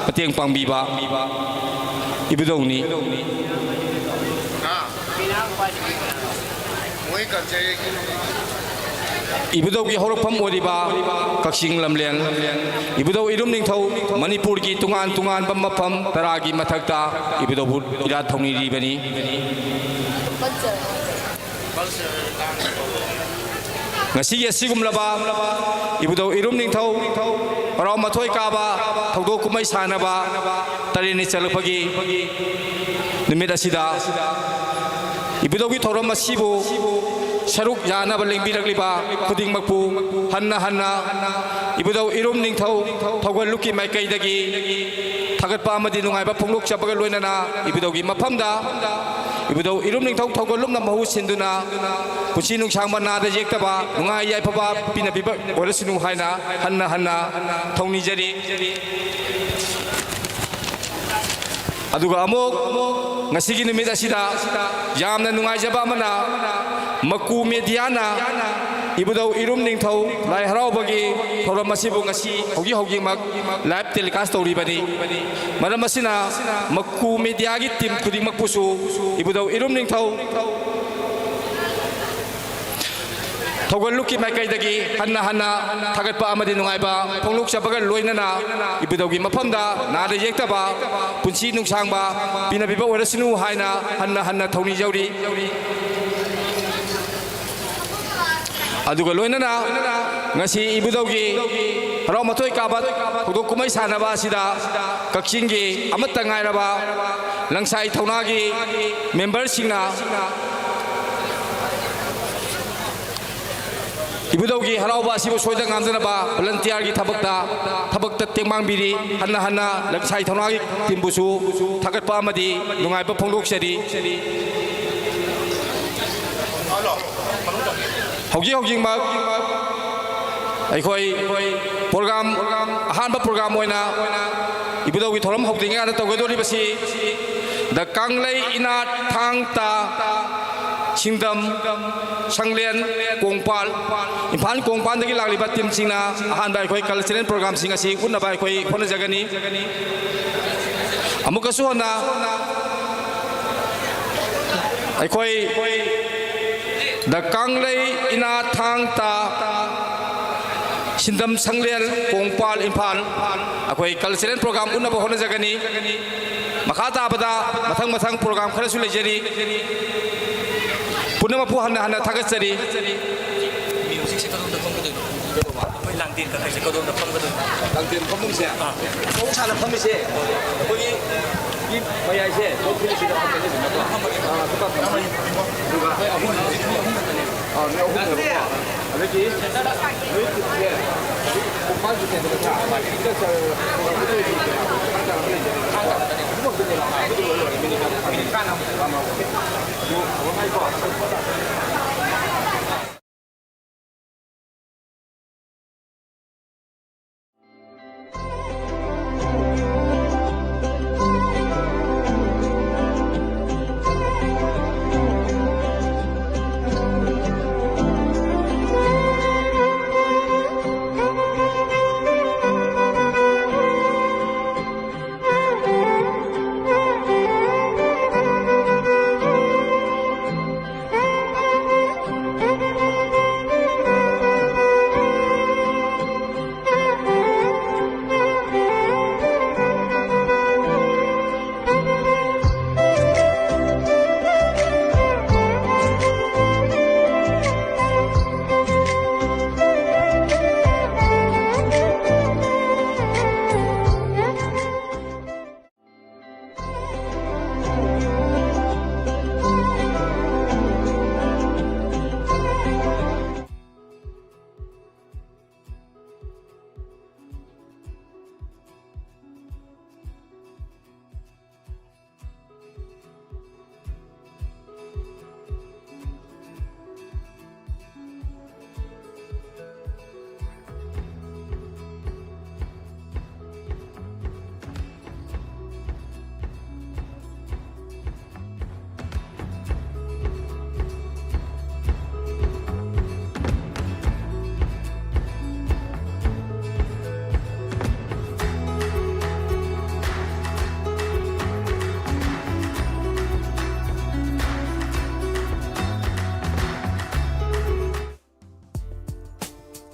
ꯃꯇꯦꯡ ꯄꯥꯡꯕꯤꯕ ꯏꯕꯨꯙꯧꯅꯤ꯫ ꯏꯕꯨꯙꯧꯒꯤ ꯍꯧꯔꯛꯐꯝ ꯑꯣꯏꯔꯤꯕ ꯀꯛꯆꯤꯡ ꯂꯝꯂꯦꯟ, ꯏꯕꯨꯙꯧ ꯏꯔꯨꯝ ꯅꯤꯡꯊꯧ ꯃꯅꯤꯄꯨꯔꯒꯤ ꯇꯣꯉꯥꯟ ꯇꯣꯉꯥꯟꯕ ꯃꯐꯝ ꯇꯔꯥꯒꯤ ꯃꯊꯛꯇ ꯏꯕꯨꯙꯧꯕꯨ ꯏꯔꯥꯠ ꯊꯧꯅꯤꯔꯤꯕꯅꯤ꯫ ꯉꯁꯤꯒꯤ ꯑꯁꯤꯒꯨꯝꯂꯕ ꯏꯕꯨꯙꯧ ꯏꯔꯨꯝ ꯅꯤꯡꯊꯧ ꯍꯔꯥꯎ ꯃꯊꯣꯏ ꯀꯥꯕ ꯊꯧꯗꯣꯛ ꯀꯨꯝꯍꯩ ꯁꯥꯟꯅꯕ ꯇꯔꯦꯠꯅꯤ ꯆꯠꯂꯛꯄꯒꯤ ꯅꯨꯃꯤꯠ ꯑꯁꯤꯗ ꯏꯕꯨꯙꯧꯒꯤ ꯊꯧꯔꯝ ꯑꯁꯤꯕꯨ ꯁꯔꯨꯛ ꯌꯥꯅꯕ ꯂꯦꯡꯕꯤꯔꯛꯂꯤꯕ ꯈꯨꯗꯤꯡꯃꯛꯄꯨ ꯍꯟꯅ ꯍꯟꯅ ꯏꯕꯨꯙꯧ ꯏꯔꯨꯝ ꯅꯤꯡꯊꯧ ꯊꯧꯒꯜꯂꯨꯞꯀꯤ ꯃꯥꯏꯀꯩꯗꯒꯤ ꯊꯥꯒꯠꯄ ꯑꯃꯗꯤ ꯅꯨꯡꯉꯥꯏꯕ ꯐꯣꯡꯗꯣꯛꯆꯕꯒ ꯂꯣꯏꯅꯅ ꯏꯕꯨꯙꯧꯒꯤ ꯃꯐꯝꯗ ꯏꯕꯨꯙꯧ ꯏꯔꯨꯝ ꯅꯤꯡꯊꯧ ꯊꯧꯒꯜꯂꯨꯞꯅ ꯃꯍꯨꯠ ꯁꯤꯟꯗꯨꯅ ꯄꯨꯟꯁꯤ ꯅꯨꯡꯁꯥꯡꯕ ꯅꯥꯗ ꯌꯦꯛꯇꯕ ꯅꯨꯡꯉꯥꯏ ꯌꯥꯏꯐꯕ ꯄꯤꯅꯕꯤꯕ ꯑꯣꯏꯔꯁꯅꯨ ꯍꯥꯏꯅ ꯍꯟꯅ ꯍꯟꯅ ꯊꯧꯅꯤꯖꯔꯤ꯫ ꯑꯗꯨꯒ ꯑꯃꯨꯛ ꯉꯁꯤꯒꯤ ꯅꯨꯃꯤꯠ ꯑꯁꯤꯗ ꯌꯥꯝꯅ ꯅꯨꯡꯉꯥꯏꯖꯕ ꯑꯃꯅ ꯃꯀꯨ ꯃꯦꯗꯤꯌꯥꯅ ꯏꯕꯨꯙꯧ ꯏꯔꯨꯝ ꯅꯤꯡꯊꯧ ꯂꯥꯏ ꯍꯔꯥꯎꯕꯒꯤ ꯊꯧꯔꯝ ꯑꯁꯤꯕꯨ ꯉꯁꯤ ꯍꯧꯖꯤꯛ ꯍꯧꯖꯤꯛꯃꯛ ꯂꯥꯏꯚ ꯇꯦꯂꯤꯀꯥꯁ ꯇꯧꯔꯤꯕꯅꯤ꯫ ꯃꯔꯝ ꯑꯁꯤꯅ ꯃꯀꯨ ꯃꯦꯗꯤꯌꯥꯒꯤ ꯇꯤꯝ ꯈꯨꯗꯤꯡꯃꯛꯄꯨꯁꯨ ꯏꯕꯨꯙꯧ ꯏꯔꯨꯝ ꯅꯤꯡꯊꯧ ꯊꯧꯒꯜ ꯂꯨꯞꯀꯤ ꯃꯥꯏꯀꯩꯗꯒꯤ ꯍꯟꯅ ꯍꯟꯅ ꯊꯥꯒꯠꯄ ꯑꯃꯗꯤ ꯅꯨꯡꯉꯥꯏꯕ ꯐꯣꯡꯗꯣꯛꯆꯕꯒ ꯂꯣꯏꯅꯅ, ꯏꯕꯨꯙꯧꯒꯤ ꯃꯐꯝꯗ ꯅꯥꯗ ꯌꯦꯛꯇꯕ ꯄꯨꯟꯁꯤ ꯅꯨꯡꯁꯥꯡꯕ ꯄꯤꯅꯕꯤꯕ ꯑꯣꯏꯔꯁꯅꯨ ꯍꯥꯏꯅ ꯍꯟꯅ ꯍꯟꯅ ꯊꯧꯅꯤꯖꯔꯤ꯫ ꯑꯗꯨꯒ ꯂꯣꯏꯅꯅ ꯉꯁꯤ ꯏꯕꯨꯙꯧꯒꯤ ꯍꯔꯥꯎ ꯃꯊꯣꯏ ꯀꯥꯕ ꯊꯧꯗꯣꯛ ꯀꯨꯝꯍꯩ ꯁꯥꯟꯅꯕ ꯑꯁꯤꯗ ꯀꯛꯆꯤꯡꯒꯤ ꯑꯃꯠꯇ ꯉꯥꯏꯔꯕ ꯂꯪꯁꯥꯏ ꯊꯧꯅꯥꯒꯤ ꯃꯦꯝꯕꯔꯁꯤꯡꯅ ꯏꯕꯨꯙꯧꯒꯤ ꯍꯔꯥꯎꯕ ꯑꯁꯤꯕꯨ ꯁꯣꯏꯗ ꯉꯥꯝꯗꯅꯕ ꯚꯣꯂꯟꯇꯤꯌꯥꯔꯒꯤ ꯊꯕꯛꯇ, ꯊꯕꯛꯇ ꯇꯦꯡꯕꯥꯡꯕꯤꯔꯤ꯫ ꯍꯟꯅ ꯍꯟꯅ ꯂꯪꯁꯥꯏ ꯊꯧꯅꯥꯒꯤ ꯇꯤꯝꯕꯨꯁꯨ ꯊꯥꯒꯠꯄ ꯑꯃꯗꯤ ꯅꯨꯡꯉꯥꯏꯕ ꯐꯣꯡꯗꯣꯛꯆꯔꯤ꯫ ꯍꯧꯖꯤꯛ ꯍꯧꯖꯤꯛꯃꯛ ꯑꯩꯈꯣꯏ ꯄ꯭ꯔꯣꯒ꯭ꯔꯥꯝ, ꯑꯍꯥꯟꯕ ꯄ꯭ꯔꯣꯒ꯭ꯔꯥꯝ ꯑꯣꯏꯅ ꯏꯕꯨꯙꯧꯒꯤ ꯊꯧꯔꯝ ꯍꯧꯗ꯭ꯔꯤꯉꯩꯗ ꯇꯧꯒꯗꯧꯔꯤꯕꯁꯤ ꯗ ꯀꯪꯂꯩ ꯏꯅꯥꯠ ꯊꯥꯡ ꯇꯥ ꯁꯤꯡꯗꯝ ꯁꯪꯂꯦꯟ ꯀꯣꯡꯄꯥꯜ, ꯏꯝꯐꯥꯜ ꯀꯣꯡꯄꯥꯜꯗꯒꯤ ꯂꯥꯛꯂꯤꯕ ꯇꯤꯝꯁꯤꯡꯅ ꯑꯍꯥꯟꯕ ꯑꯩꯈꯣꯏ ꯀꯜꯆꯔꯦꯜ ꯄ꯭ꯔꯣꯒ꯭ꯔꯥꯝꯁꯤꯡ ꯑꯁꯤ ꯎꯠꯅꯕ ꯑꯩꯈꯣꯏ ꯍꯣꯠꯅꯖꯒꯅꯤ꯫ ꯑꯃꯨꯛꯀꯁꯨ ꯍꯟꯅ ꯑꯩꯈꯣꯏ ꯗ ꯀꯪꯂꯩ ꯏꯅꯥ ꯊꯥꯡ ꯇꯥ ꯁꯤꯟꯗꯝ ꯁꯪꯂꯦꯟ ꯀꯣꯡꯄꯥꯜ ꯏꯝꯐꯥꯜ ꯑꯩꯈꯣꯏ ꯀꯜꯆꯔꯦꯜ ꯄ꯭ꯔꯣꯒ꯭ꯔꯥꯝ ꯎꯠꯅꯕ ꯍꯣꯠꯅꯖꯒꯅꯤ꯫ ꯃꯈꯥ ꯇꯥꯕꯗ ꯃꯊꯪ ꯃꯊꯪ ꯄ꯭ꯔꯣꯒ꯭ꯔꯥꯝ ꯈꯔꯁꯨ ꯂꯩꯖꯔꯤ꯫ ꯄꯨꯝꯅꯃꯛꯄꯨ ꯍꯟꯅ ꯍꯟꯅ ꯊꯥꯒꯠꯆꯔꯤ꯫ ꯃ꯭ꯌꯨꯖꯤꯛꯁꯦ ꯀꯗꯣꯝꯗ ꯐꯝꯒꯗꯣꯏꯅꯣ? ꯑꯩꯈꯣꯏ ꯂꯥꯡꯗꯦꯟ ꯀꯠꯂꯤꯁꯦ ꯀꯗꯣꯝꯗ ꯐꯝꯒꯗꯣꯏꯅꯣ? ꯂꯥꯡꯗꯦꯟ ꯐꯝꯐꯝꯁꯦ, ꯑꯥ꯫ ꯆꯧ ꯁꯥꯟꯅ ꯐꯝꯃꯤꯁꯦ, ꯑꯩꯈꯣꯏꯒꯤ ꯃꯤ ꯃꯌꯥꯏꯁꯦ, ꯆꯧ ꯐꯤꯜꯁꯤꯗ ꯐꯝꯒꯅꯦꯕꯀꯣ꯫ ꯑꯥ, ꯑꯗꯨꯒ ꯑꯥ, ꯅꯣꯏ ꯑꯍꯨꯝꯅꯦꯕꯀꯣ꯫ ꯑꯗꯒꯤ ꯅꯣꯏ ꯇꯤꯝꯁꯦ ꯍꯧꯖꯤꯛ ꯀꯣꯡꯄꯥꯜ ꯗꯤꯐꯦꯟꯁꯇ ꯅꯠꯇ꯭ꯔꯥ? ꯁꯤꯗ ꯆ-, ꯄ꯭ꯔꯣꯒ꯭ꯔꯥꯝ ꯑꯃ ꯂꯩꯔꯤ꯫ ꯑꯗꯨꯃꯛꯇꯅꯦꯕ꯫ ꯑꯗꯨ ꯂꯣꯏꯔꯦ, ꯂꯣꯏꯔꯦ꯫ ꯃꯤꯅꯤꯠ ꯇꯔꯥ, ꯇꯔꯥꯃꯉꯥ꯫ ꯑꯗꯨ ꯊꯝꯃꯣ ꯍꯥꯏꯀꯣ꯫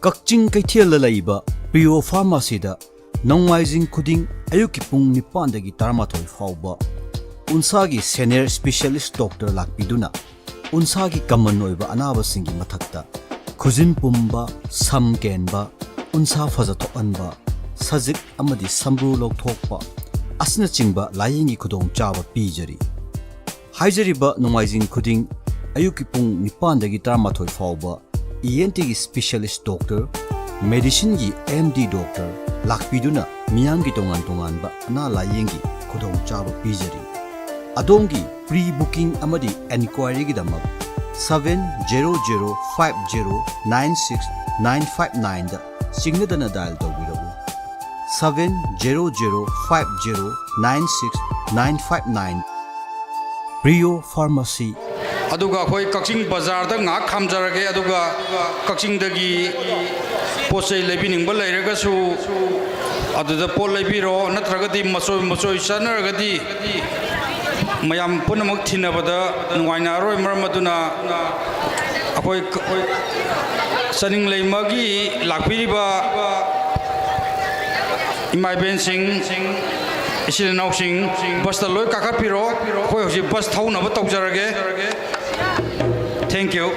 ꯀꯛꯆꯤꯡ ꯀꯩꯊꯦꯜꯗ ꯂꯩꯕ ꯄ꯭ꯔꯤꯌꯣ ꯐꯥꯔꯃꯥꯁꯤꯗ ꯅꯣꯡꯃꯥꯏꯖꯤꯡ ꯈꯨꯗꯤꯡ ꯑꯌꯨꯛꯀꯤ ꯄꯨꯡ ꯅꯤꯄꯥꯟꯗꯒꯤ ꯇꯔꯥꯃꯥꯊꯣꯏ ꯐꯥꯎꯕ ꯎꯟꯁꯥꯒꯤ ꯁꯦꯅꯤꯌꯔ ꯁ꯭ꯄꯦꯁꯤꯌꯦꯂꯤꯁ ꯗꯣꯛꯇꯔ ꯂꯥꯛꯄꯤꯗꯨꯅ ꯎꯟꯁꯥꯒꯤ ꯀꯃꯟ ꯑꯣꯏꯕ ꯑꯅꯥꯕꯁꯤꯡꯒꯤ ꯃꯊꯛꯇ ꯈꯨꯖꯤꯟ ꯄꯨꯝꯕ, ꯁꯝ ꯀꯦꯟꯕ, ꯎꯟꯁꯥ ꯐꯖꯊꯣꯛꯍꯟꯕ, ꯁꯖꯤꯛ ꯑꯃꯗꯤ ꯁꯝꯕ꯭ꯔꯨ ꯂꯧꯊꯣꯛꯄ ꯑꯁꯤꯅꯆꯤꯡꯕ ꯂꯥꯌꯦꯡꯒꯤ ꯈꯨꯗꯣꯡꯆꯥꯕ ꯄꯤꯖꯔꯤ꯫ ꯍꯥꯏꯖꯔꯤꯕ ꯅꯣꯡꯃꯥꯏꯖꯤꯡ ꯈꯨꯗꯤꯡ ꯑꯌꯨꯛꯀꯤ ꯄꯨꯡ ꯅꯤꯄꯥꯟꯗꯒꯤ ꯇꯔꯥꯃꯥꯊꯣꯏ ꯐꯥꯎꯕ ꯏ ꯑꯦꯟ ꯇꯤꯒꯤ specialist doctor, ꯃꯦꯗꯤꯁꯤꯟꯒꯤ M D doctor ꯂꯥꯛꯄꯤꯗꯨꯅ ꯃꯤꯌꯥꯝꯒꯤ ꯇꯣꯉꯥꯟ ꯇꯣꯉꯥꯟꯕ ꯑꯅꯥ ꯂꯥꯌꯦꯡꯒꯤ ꯈꯨꯗꯣꯡꯆꯥꯕ ꯄꯤꯖꯔꯤ꯫ ꯑꯗꯣꯝꯒꯤ ꯄ꯭ꯔꯤ ꯕꯨꯀꯤꯡ ꯑꯃꯗꯤ ꯑꯦꯟꯀ꯭ꯋꯥꯏꯔꯤꯒꯤꯗꯃꯛ seven zero zero five zero nine six nine five nine ꯗ ꯆꯤꯡꯅꯗꯅ ꯗꯥꯏꯜ ꯇꯧꯕꯤꯔꯛꯎ꯫ Seven zero zero five zero nine six nine five nine꯫ Priyo pharmacy. ꯑꯗꯨꯒ ꯑꯩꯈꯣꯏ ꯀꯛꯆꯤꯡ ꯕꯖꯥꯔꯗ ꯉꯥꯏꯍꯥꯛ ꯈꯥꯝꯖꯔꯒꯦ, ꯑꯗꯨꯒ ꯀꯛꯆꯤꯡꯗꯒꯤ ꯄꯣꯠ ꯆꯩ ꯂꯩꯕꯤꯅꯤꯡꯕ ꯂꯩꯔꯒꯁꯨ ꯑꯗꯨꯗ ꯄꯣꯠ ꯂꯩꯕꯤꯔꯣ, ꯅꯠꯇ꯭ꯔꯒꯗꯤ ꯃꯆꯣꯏ ꯃꯆꯣꯏ ꯆꯠꯅꯔꯒꯗꯤ ꯃꯌꯥꯝ ꯄꯨꯝꯅꯃꯛ ꯊꯤꯟꯅꯕꯗ ꯅꯨꯡꯉꯥꯏꯅꯔꯣꯏ꯫ ꯃꯔꯝ ꯑꯗꯨꯅ ꯑꯩꯈꯣꯏ ꯆꯅꯤꯡ ꯂꯩꯃꯒꯤ ꯂꯥꯛꯄꯤꯔꯤꯕ ꯏꯃꯥ ꯏꯕꯦꯟꯁꯤꯡ, ꯏꯆꯤꯜ ꯏꯅꯥꯎꯁꯤꯡ, ꯕꯁꯇ ꯂꯣꯏ ꯀꯥꯈꯠꯄꯤꯔꯣ꯫ ꯑꯩꯈꯣꯏ ꯍꯧꯖꯤꯛ ꯕꯁ ꯊꯧꯅꯕ ꯇꯧꯖꯔꯒꯦ꯫ Thank you꯫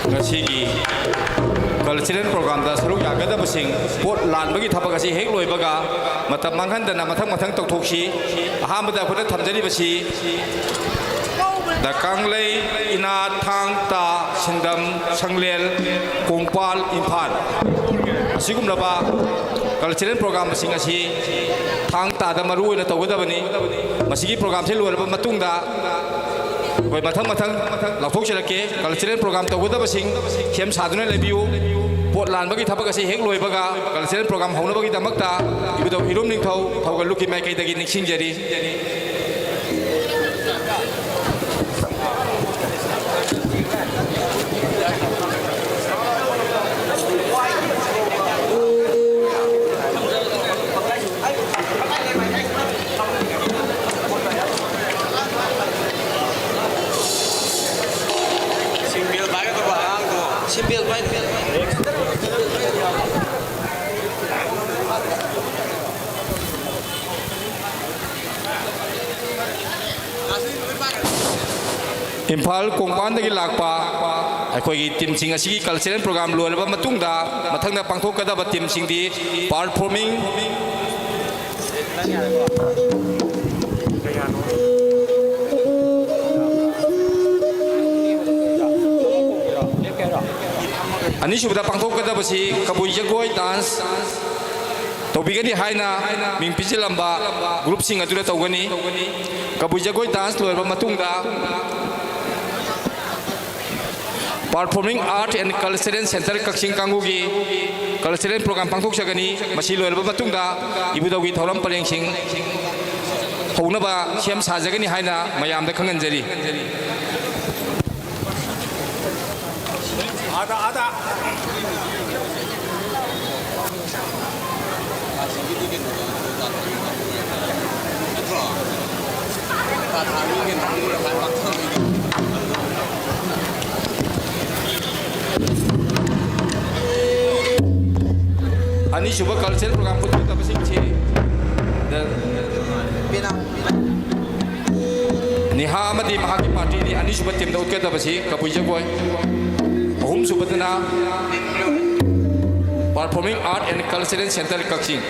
ꯉꯁꯤꯒꯤ ꯀꯜꯆꯔꯦꯜ ꯄ꯭ꯔꯣꯒ꯭ꯔꯥꯝꯗ ꯁꯔꯨꯛ ꯌꯥꯒꯗꯕꯁꯤꯡ ꯄꯣꯠ ꯂꯥꯟꯕꯒꯤ ꯊꯕꯛ ꯑꯁꯤ ꯍꯦꯛ ꯂꯣꯏꯕꯒ ꯃꯇꯝ ꯃꯥꯡꯍꯟꯗꯅ ꯃꯊꯪ ꯃꯊꯪ ꯇꯧꯊꯣꯛꯁꯤ꯫ ꯑꯍꯥꯟꯕꯗ ꯑꯩꯈꯣꯏꯗ ꯊꯝꯖꯔꯤꯕꯁꯤ ꯗ ꯀꯥꯡꯂꯩ, ꯏꯅꯥꯠ, ꯊꯥꯡ ꯇꯥ, ꯁꯤꯡꯗꯝ, ꯁꯪꯂꯦꯜ, ꯀꯣꯡꯄꯥꯜ, ꯏꯝꯐꯥꯜ ꯑꯁꯤꯒꯨꯝꯂꯕ ꯀꯜꯆꯔꯦꯜ ꯄ꯭ꯔꯣꯒ꯭ꯔꯥꯝꯁꯤꯡ ꯑꯁꯤ ꯊꯥꯡ ꯇꯥꯗ ꯃꯔꯨ ꯑꯣꯏꯅ ꯇꯧꯒꯗꯕꯅꯤ꯫ ꯃꯁꯤꯒꯤ ꯄ꯭ꯔꯣꯒ꯭ꯔꯥꯝꯁꯤ ꯂꯣꯏꯔꯕ ꯃꯇꯨꯡꯗ ꯑꯩꯈꯣꯏ ꯃꯊꯪ ꯃꯊꯪ ꯂꯥꯎꯊꯣꯛꯆꯔꯛꯀꯦ꯫ ꯀꯜꯆꯔꯦꯜ ꯄ꯭ꯔꯣꯒ꯭ꯔꯥꯝ ꯇꯧꯒꯗꯕꯁꯤꯡ ꯁꯦꯝ ꯁꯥꯗꯨꯅ ꯂꯩꯕꯤꯌꯨ꯫ ꯄꯣꯠ ꯂꯥꯟꯕꯒꯤ ꯊꯕꯛ ꯑꯁꯤ ꯍꯦꯛ ꯂꯣꯏꯕꯒ ꯀꯜꯆꯔꯦꯜ ꯄ꯭ꯔꯣꯒ꯭ꯔꯥꯝ ꯍꯧꯅꯕꯒꯤꯗꯃꯛꯇ ꯏꯕꯨꯙꯧ ꯏꯔꯨꯝ ꯅꯤꯡꯊꯧ ꯊꯧꯒꯜ ꯂꯨꯞꯀꯤ ꯃꯥꯏꯀꯩꯗꯒꯤ ꯅꯤꯡꯁꯤꯡꯖꯔꯤ꯫ ꯏꯝꯐꯥꯜ ꯀꯣꯡꯄꯥꯟꯗꯒꯤ ꯂꯥꯛꯄ ꯑꯩꯈꯣꯏꯒꯤ ꯇꯤꯝꯁꯤꯡ ꯑꯁꯤꯒꯤ ꯀꯜꯆꯔꯦꯜ ꯄ꯭ꯔꯣꯒ꯭ꯔꯥꯝ ꯂꯣꯏꯔꯕ ꯃꯇꯨꯡꯗ, ꯃꯊꯪꯗ ꯄꯥꯡꯊꯣꯛꯀꯗꯕ ꯇꯤꯝꯁꯤꯡꯗꯤ ꯄꯥꯔꯐꯣꯔꯃꯤꯡ, ꯑꯅꯤꯁꯨꯕꯗ ꯄꯥꯡꯊꯣꯛꯀꯗꯕꯁꯤ ꯀꯕꯨꯏ ꯖꯒꯣꯏ ꯗꯥꯟꯁ ꯇꯧꯕꯤꯒꯅꯤ ꯍꯥꯏꯅ ꯃꯤꯡ ꯄꯤꯁꯤꯜꯂꯝꯕ ꯒ꯭ꯔꯨꯞꯁꯤꯡ ꯑꯗꯨꯅ ꯇꯧꯒꯅꯤ꯫ ꯀꯕꯨꯏ ꯖꯒꯣꯏ ꯗꯥꯟꯁ ꯂꯣꯏꯔꯕ ꯃꯇꯨꯡꯗ, Performing Art and Cultural Center Kakching ꯀꯥꯡꯕꯨꯒꯤ ꯀꯜꯆꯔꯦꯜ ꯄ꯭ꯔꯣꯒ꯭ꯔꯥꯝ ꯄꯥꯡꯊꯣꯛꯆꯒꯅꯤ꯫ ꯃꯁꯤ ꯂꯣꯏꯔꯕ ꯃꯇꯨꯡꯗ ꯏꯕꯨꯙꯧꯒꯤ ꯊꯧꯔꯝ ꯄꯔꯦꯡꯁꯤꯡ ꯍꯧꯅꯕ ꯁꯦꯝ ꯁꯥꯖꯒꯅꯤ ꯍꯥꯏꯅ ꯃꯌꯥꯝꯗ ꯈꯪꯍꯟꯖꯔꯤ꯫ ꯑꯅꯤꯁꯨꯕ ꯀꯜꯆꯔꯦꯜ ꯄ꯭ꯔꯣꯒ꯭ꯔꯥꯝ ꯄꯨꯊꯣꯛꯀꯗꯕꯁꯤꯡꯁꯤ ꯅꯤꯍꯥ ꯑꯃꯗꯤ ꯃꯍꯥꯛꯀꯤ ꯄꯥꯔꯇꯤꯅꯤ꯫ ꯑꯅꯤꯁꯨꯕ ꯇꯤꯝꯗ ꯎꯠꯀꯗꯕꯁꯤ ꯀꯕꯨꯏ ꯖꯒꯣꯏ, ꯑꯍꯨꯝꯁꯨꯕꯗꯅ Performing Art and Cultural Center ꯀꯛꯆꯤꯡ꯫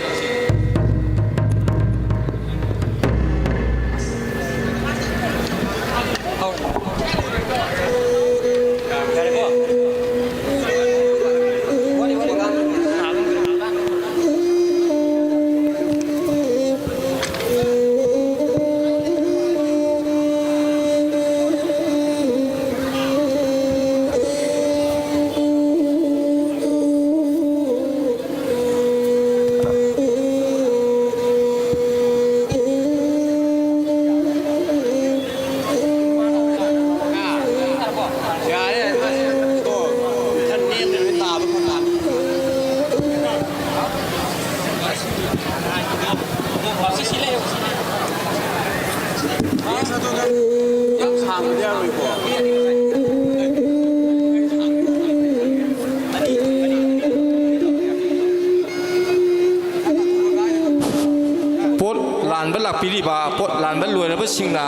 ꯄꯤꯔꯤꯕ ꯄꯣꯠ ꯂꯥꯟꯕ ꯂꯣꯏꯔꯕꯁꯤꯡꯅ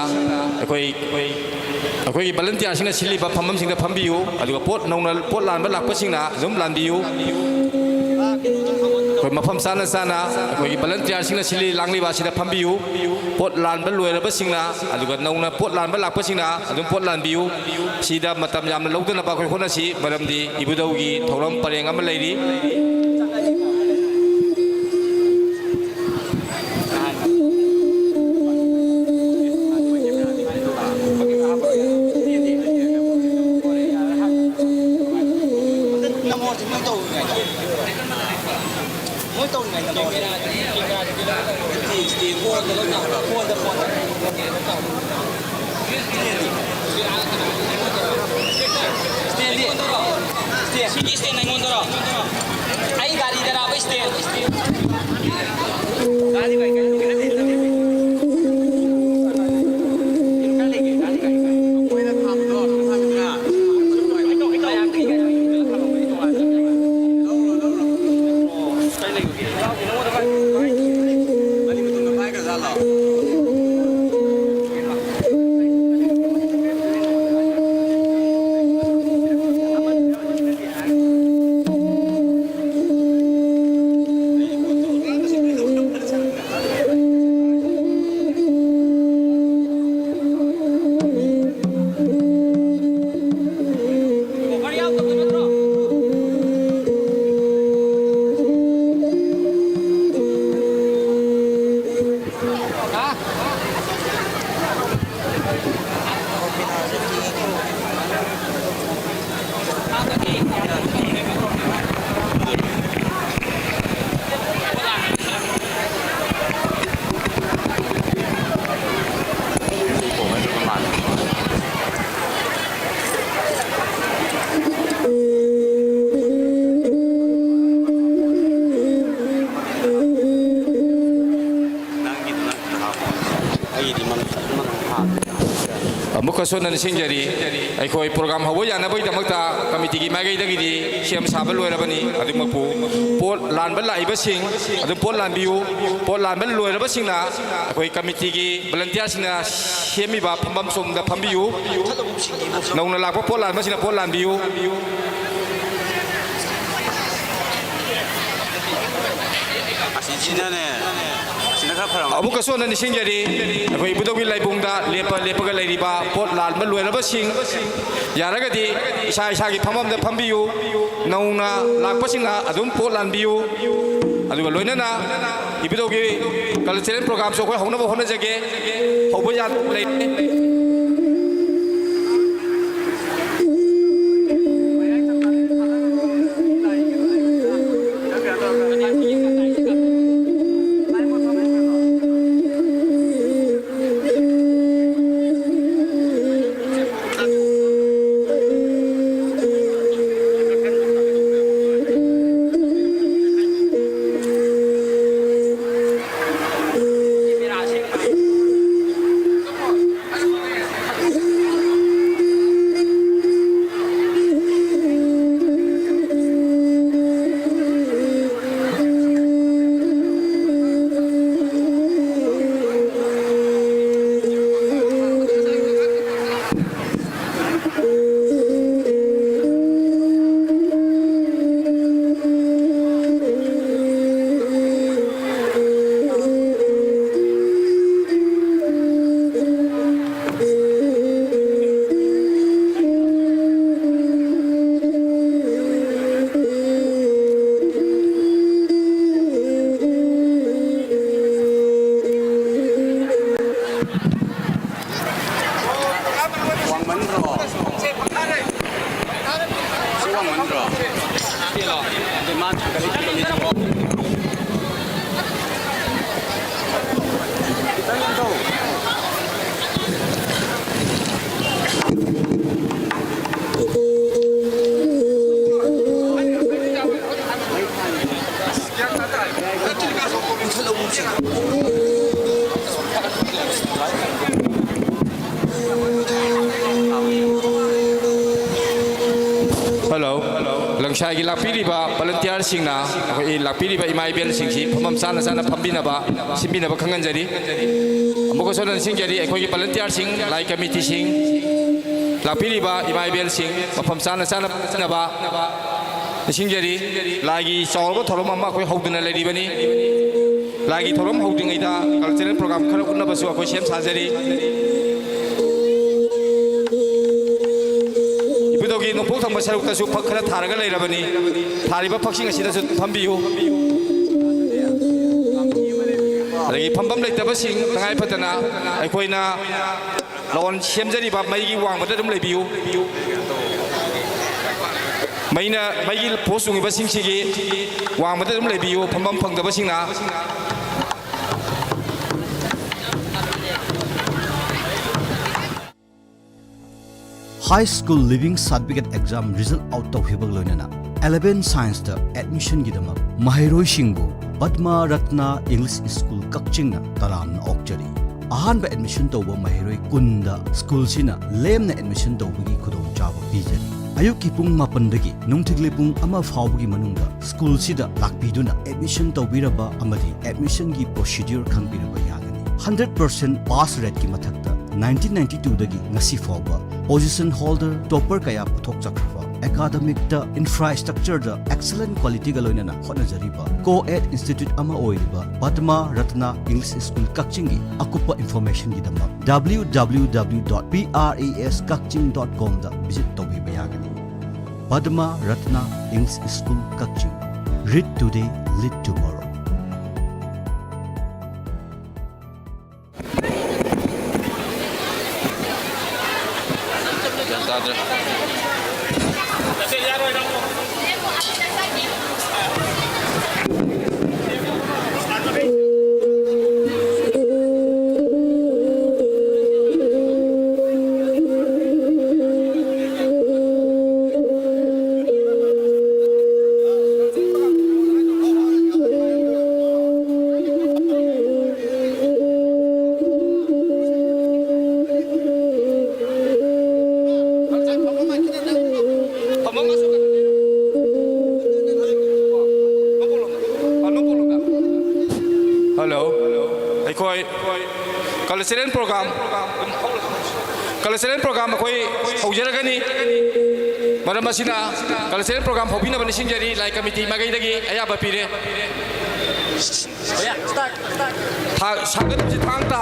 ꯑꯩꯈꯣꯏ, ꯑꯩꯈꯣꯏꯒꯤ ꯚꯣꯂꯟꯇꯤꯌꯥꯔꯁꯤꯡꯅ ꯁꯤꯜꯂꯤꯕ ꯐꯝꯐꯝꯁꯤꯡꯗ ꯐꯝꯕꯤꯌꯨ, ꯑꯗꯨꯒ ꯄꯣꯠ ꯅꯧꯅ ꯄꯣꯠ ꯂꯥꯟꯕ ꯂꯥꯛꯄꯁꯤꯡꯅ ꯑꯗꯨꯝ ꯂꯥꯟꯕꯤꯌꯨ꯫ ꯑꯩꯈꯣꯏ ꯃꯐꯝ ꯆꯥꯅ ꯆꯥꯅ ꯑꯩꯈꯣꯏꯒꯤ ꯚꯣꯂꯟꯇꯤꯌꯥꯔꯁꯤꯡꯅ ꯁꯤꯜꯂꯤ ꯂꯥꯡꯂꯤꯕ ꯑꯁꯤꯗ ꯐꯝꯕꯤꯌꯨ꯫ ꯄꯣꯠ ꯂꯥꯟꯕ ꯂꯣꯏꯔꯕꯁꯤꯡꯅ, ꯑꯗꯨꯒ ꯅꯧꯅ ꯄꯣꯠ ꯂꯥꯟꯕ ꯂꯥꯛꯄꯁꯤꯡꯅ ꯑꯗꯨꯝ ꯄꯣꯠ ꯂꯥꯟꯕꯤꯌꯨ꯫ ꯁꯤꯗ ꯃꯇꯝ ꯌꯥꯝꯅ ꯂꯧꯗꯅꯕ ꯑꯩꯈꯣꯏ ꯍꯣꯠꯅꯁꯤ, ꯃꯔꯝꯗꯤ ꯏꯕꯨꯙꯧꯒꯤ ꯊꯧꯔꯝ ꯄꯔꯦꯡ ꯑꯃ ꯂꯩꯔꯤ꯫ ꯁꯤꯒꯤ stand ꯑꯩꯉꯣꯟꯗꯔꯣ? ꯑꯩ ꯒꯥꯔꯤꯗꯔꯥꯕ stand? ꯁꯣꯟꯅ ꯅꯤꯡꯁꯤꯡꯖꯔꯤ꯫ ꯑꯩꯈꯣꯏ ꯄ꯭ꯔꯣꯒ꯭ꯔꯥꯝ ꯍꯧꯕ ꯌꯥꯅꯕꯒꯤꯗꯃꯛꯇ ꯀꯃꯤꯇꯤꯒꯤ ꯃꯥꯏꯀꯩꯗꯒꯤꯗꯤ ꯁꯦꯝ ꯁꯥꯕ ꯂꯣꯏꯔꯕꯅꯤ꯫ ꯑꯗꯨꯃꯛꯄꯨ ꯄꯣꯠ ꯂꯥꯟꯕ ꯂꯥꯛꯏꯕꯁꯤꯡ ꯑꯗꯨꯝ ꯄꯣꯠ ꯂꯥꯟꯕꯤꯌꯨ꯫ ꯄꯣꯠ ꯂꯥꯟꯕ ꯂꯣꯏꯔꯕꯁꯤꯡꯅ ꯑꯩꯈꯣꯏ ꯀꯃꯤꯇꯤꯒꯤ ꯚꯣꯂꯟꯇꯤꯌꯥꯔꯁꯤꯡꯅ ꯁꯦꯝꯃꯤꯕ ꯐꯝꯐꯝ ꯁꯣꯝꯗ ꯐꯝꯕꯤꯌꯨ꯫ ꯅꯧꯅ ꯂꯥꯛꯄ ꯄꯣꯠ ꯂꯥꯟꯕꯁꯤꯡꯅ ꯄꯣꯠ ꯂꯥꯟꯕꯤꯌꯨ꯫ ꯑꯁꯤꯁꯤꯅꯅꯦ, ꯑꯁꯤꯅ ꯈꯔ ꯐꯔꯝꯒꯅꯤ꯫ ꯑꯃꯨꯛꯀꯁꯨ ꯍꯟꯅ ꯅꯤꯡꯁꯤꯡꯖꯔꯤ, ꯑꯩꯈꯣꯏ ꯏꯕꯨꯙꯧꯒꯤ ꯂꯥꯏꯕꯨꯡꯗ ꯂꯦꯞꯄ ꯂꯦꯞꯄꯒ ꯂꯩꯔꯤꯕ ꯄꯣꯠ ꯂꯥꯟꯕ ꯂꯣꯏꯔꯕꯁꯤꯡ, ꯌꯥꯔꯒꯗꯤ ꯏꯁꯥ ꯏꯁꯥꯒꯤ ꯐꯝꯐꯝꯗ ꯐꯝꯕꯤꯌꯨ꯫ ꯅꯧꯅ ꯂꯥꯛꯄꯁꯤꯡꯅ ꯑꯗꯨꯝ ꯄꯣꯠ ꯂꯥꯟꯕꯤꯌꯨ꯫ ꯑꯗꯨꯒ ꯂꯣꯏꯅꯅ ꯏꯕꯨꯙꯧꯒꯤ ꯀꯜꯆꯔꯦꯜ ꯄ꯭ꯔꯣꯒ꯭ꯔꯥꯝꯁꯨ ꯑꯩꯈꯣꯏ ꯍꯧꯅꯕ ꯍꯣꯠꯅꯖꯒꯦ꯫ ꯍꯧꯕ ꯌꯥꯗ ꯂꯩꯔꯦ꯫ ꯋꯥꯡꯃꯟꯗ꯭ꯔꯣ? ꯁꯤ ꯋꯥꯡꯃꯟꯗ꯭ꯔꯣ? ꯑꯗꯨ ꯃꯥ ꯊꯥꯡꯒꯠꯂꯤ ꯊꯥꯡꯒꯠꯂꯤ ꯇꯧꯔꯣ꯫ ꯈꯤꯇꯪ ꯌꯦꯡꯊꯧ꯫ ꯍꯜꯂꯣ꯫ ꯂꯪꯁꯥꯏꯒꯤ ꯂꯥꯛꯄꯤꯔꯤꯕ ꯚꯣꯂꯟꯇꯤꯌꯥꯔꯁꯤꯡꯅ, ꯑꯩꯈꯣꯏꯒꯤ ꯂꯥꯛꯄꯤꯔꯤꯕ ꯏꯃꯥ ꯏꯕꯦꯜꯁꯤꯡꯁꯤ ꯐꯝꯐꯝ ꯆꯥꯅ ꯆꯥꯅ ꯐꯝꯕꯤꯅꯕ, ꯁꯤꯟꯕꯤꯅꯕ ꯈꯪꯍꯟꯖꯔꯤ꯫ ꯑꯃꯨꯛꯀꯁꯨ ꯍꯟꯅ ꯅꯤꯡꯁꯤꯡꯖꯔꯤ, ꯑꯩꯈꯣꯏꯒꯤ ꯚꯣꯂꯟꯇꯤꯌꯥꯔꯁꯤꯡ, ꯂꯥꯏ ꯀꯃꯤꯇꯤꯁꯤꯡ, ꯂꯥꯛꯄꯤꯔꯤꯕ ꯏꯃꯥ ꯏꯕꯦꯜꯁꯤꯡ ꯃꯐꯝ ꯆꯥꯅ ꯆꯥꯅ ꯐꯝꯅꯕ ꯅꯤꯡꯁꯤꯡꯖꯔꯤ꯫ ꯂꯥꯏꯒꯤ ꯆꯥꯎꯔꯕ ꯊꯧꯔꯝ ꯑꯃ ꯑꯩꯈꯣꯏ ꯍꯧꯗꯨꯅ ꯂꯩꯔꯤꯕꯅꯤ꯫ ꯂꯥꯏꯒꯤ ꯊꯧꯔꯝ ꯍꯧꯗ꯭ꯔꯤꯉꯩꯗ ꯀꯜꯆꯔꯦꯜ ꯄ꯭ꯔꯣꯒ꯭ꯔꯥꯝ ꯈꯔ ꯎꯠꯅꯕꯁꯨ ꯑꯩꯈꯣꯏ ꯁꯦꯝ ꯁꯥꯖꯔꯤ꯫ ꯏꯕꯨꯙꯧꯒꯤ ꯅꯣꯡꯄꯣꯛ ꯊꯪꯕ ꯁꯔꯨꯛꯇꯁꯨ ꯐꯛ ꯈꯔ ꯊꯥꯔꯒ ꯂꯩꯔꯕꯅꯤ꯫ ꯊꯥꯔꯤꯕ ꯐꯛꯁꯤꯡ ꯑꯁꯤꯗꯁꯨ ꯐꯝꯕꯤꯌꯨ꯫ ꯑꯗꯒꯤ ꯐꯝꯐꯝ ꯂꯩꯇꯕꯁꯤꯡ ꯇꯉꯥꯏ ꯐꯗꯅ ꯑꯩꯈꯣꯏꯅ ꯂꯥꯎꯟ ꯁꯦꯝꯖꯔꯤꯕ ꯃꯩꯒꯤ ꯋꯥꯡꯃꯗ ꯑꯗꯨꯝ ꯂꯩꯕꯤꯌꯨ꯫ ꯃꯩꯅ, ꯃꯩꯒꯤ ꯄꯣꯁ ꯆꯨꯡꯉꯤꯕꯁꯤꯡꯁꯤꯒꯤ ꯋꯥꯡꯃꯗ ꯑꯗꯨꯝ ꯂꯩꯕꯤꯌꯨ, ꯐꯝꯐꯝ ꯐꯪꯗꯕꯁꯤꯡꯅ꯫ High School Leaving Certificate Exam result out ꯇꯧꯈꯤꯕꯒ ꯂꯣꯏꯅꯅ eleven Scienceꯇ admissionꯒꯤꯗꯃꯛ ꯃꯍꯩꯔꯣꯏꯁꯤꯡꯕꯨ ꯄꯗꯃ ꯔꯠꯅ English School ꯀꯛꯆꯤꯡꯅ ꯇꯔꯥꯝꯅ ꯑꯣꯛꯆꯔꯤ꯫ ꯑꯍꯥꯟꯕ admission ꯇꯧꯕ ꯃꯍꯩꯔꯣꯏ ꯀꯨꯟꯗ schoolꯁꯤꯅ ꯂꯦꯝꯅ admission ꯇꯧꯕꯒꯤ ꯈꯨꯗꯣꯡꯆꯥꯕ ꯄꯤꯖꯔꯤ꯫ ꯑꯌꯨꯛꯀꯤ ꯄꯨꯡ ꯃꯥꯄꯟꯗꯒꯤ ꯅꯨꯡꯊꯤꯜꯒꯤ ꯄꯨꯡ ꯑꯃ ꯐꯥꯎꯕꯒꯤ ꯃꯅꯨꯡꯗ schoolꯁꯤꯗ ꯂꯥꯛꯄꯤꯗꯨꯅ admission ꯇꯧꯕꯤꯔꯕ ꯑꯃꯗꯤ admissionꯒꯤ procedure ꯈꯪꯕꯤꯔꯕ ꯌꯥꯒꯅꯤ꯫ Hundred percent pass rateꯀꯤ ꯃꯊꯛꯇ nineteen ninety twoꯗꯒꯤ ꯉꯁꯤ ꯐꯥꯎꯕ position holder, topper ꯀꯌꯥ ꯄꯨꯊꯣꯛꯆꯈ꯭ꯔꯕ, academicꯇ, infrastructureꯗ excellent qualityꯒ ꯂꯣꯏꯅꯅ ꯍꯣꯠꯅꯖꯔꯤꯕ co-ed institute ꯑꯃ ꯑꯣꯏꯔꯤꯕ ꯄꯗꯃ ꯔꯠꯅ English School ꯀꯛꯆꯤꯡꯒꯤ ꯑꯀꯨꯞꯄ informationꯒꯤꯗꯃꯛ www.praskakching.comꯗ visit ꯇꯧꯕꯤꯕ ꯌꯥꯒꯅꯤ꯫ Padma Ratna English School, Kakching. Read today, lead tomorrow. ꯒ꯭ꯌꯥꯟ ꯇꯥꯗ꯭ꯔꯦ꯫ Cultural program, cultural program ꯑꯩꯈꯣꯏ ꯍꯧꯖꯔꯒꯅꯤ꯫ ꯃꯔꯝ ꯑꯁꯤꯅ cultural program ꯍꯧꯕꯤꯅꯕ ꯅꯤꯡꯁꯤꯡꯖꯔꯤ꯫ ꯂꯥꯏ committee ꯃꯥꯏꯀꯩꯗꯒꯤ ꯑꯌꯥꯕ ꯄꯤꯔꯦ꯫ ꯊꯥ-, ꯁꯥꯒꯗꯕꯁꯤ ꯊꯥꯡ ꯇꯥ꯫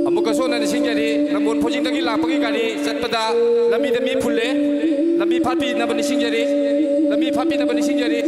ꯑꯃꯨꯛꯀꯁꯨ ꯍꯟꯅ ꯅꯤꯡꯁꯤꯡꯖꯔꯤ, ꯅꯝꯕꯣꯜ ꯐꯣꯔꯖꯤꯡꯗꯒꯤ ꯂꯥꯛꯄꯒꯤ ꯒꯥꯔꯤ ꯆꯠꯄꯗ ꯂꯝꯕꯤꯗ ꯃꯤ ꯐꯨꯜꯂꯦ꯫ ꯂꯝꯕꯤ ꯐꯥꯠꯄꯤꯅꯕ ꯅꯤꯡꯁꯤꯡꯖꯔꯤ꯫ ꯂꯝꯕꯤ ꯐꯥꯠꯄꯤꯅꯕ ꯅꯤꯡꯁꯤꯡꯖꯔꯤ꯫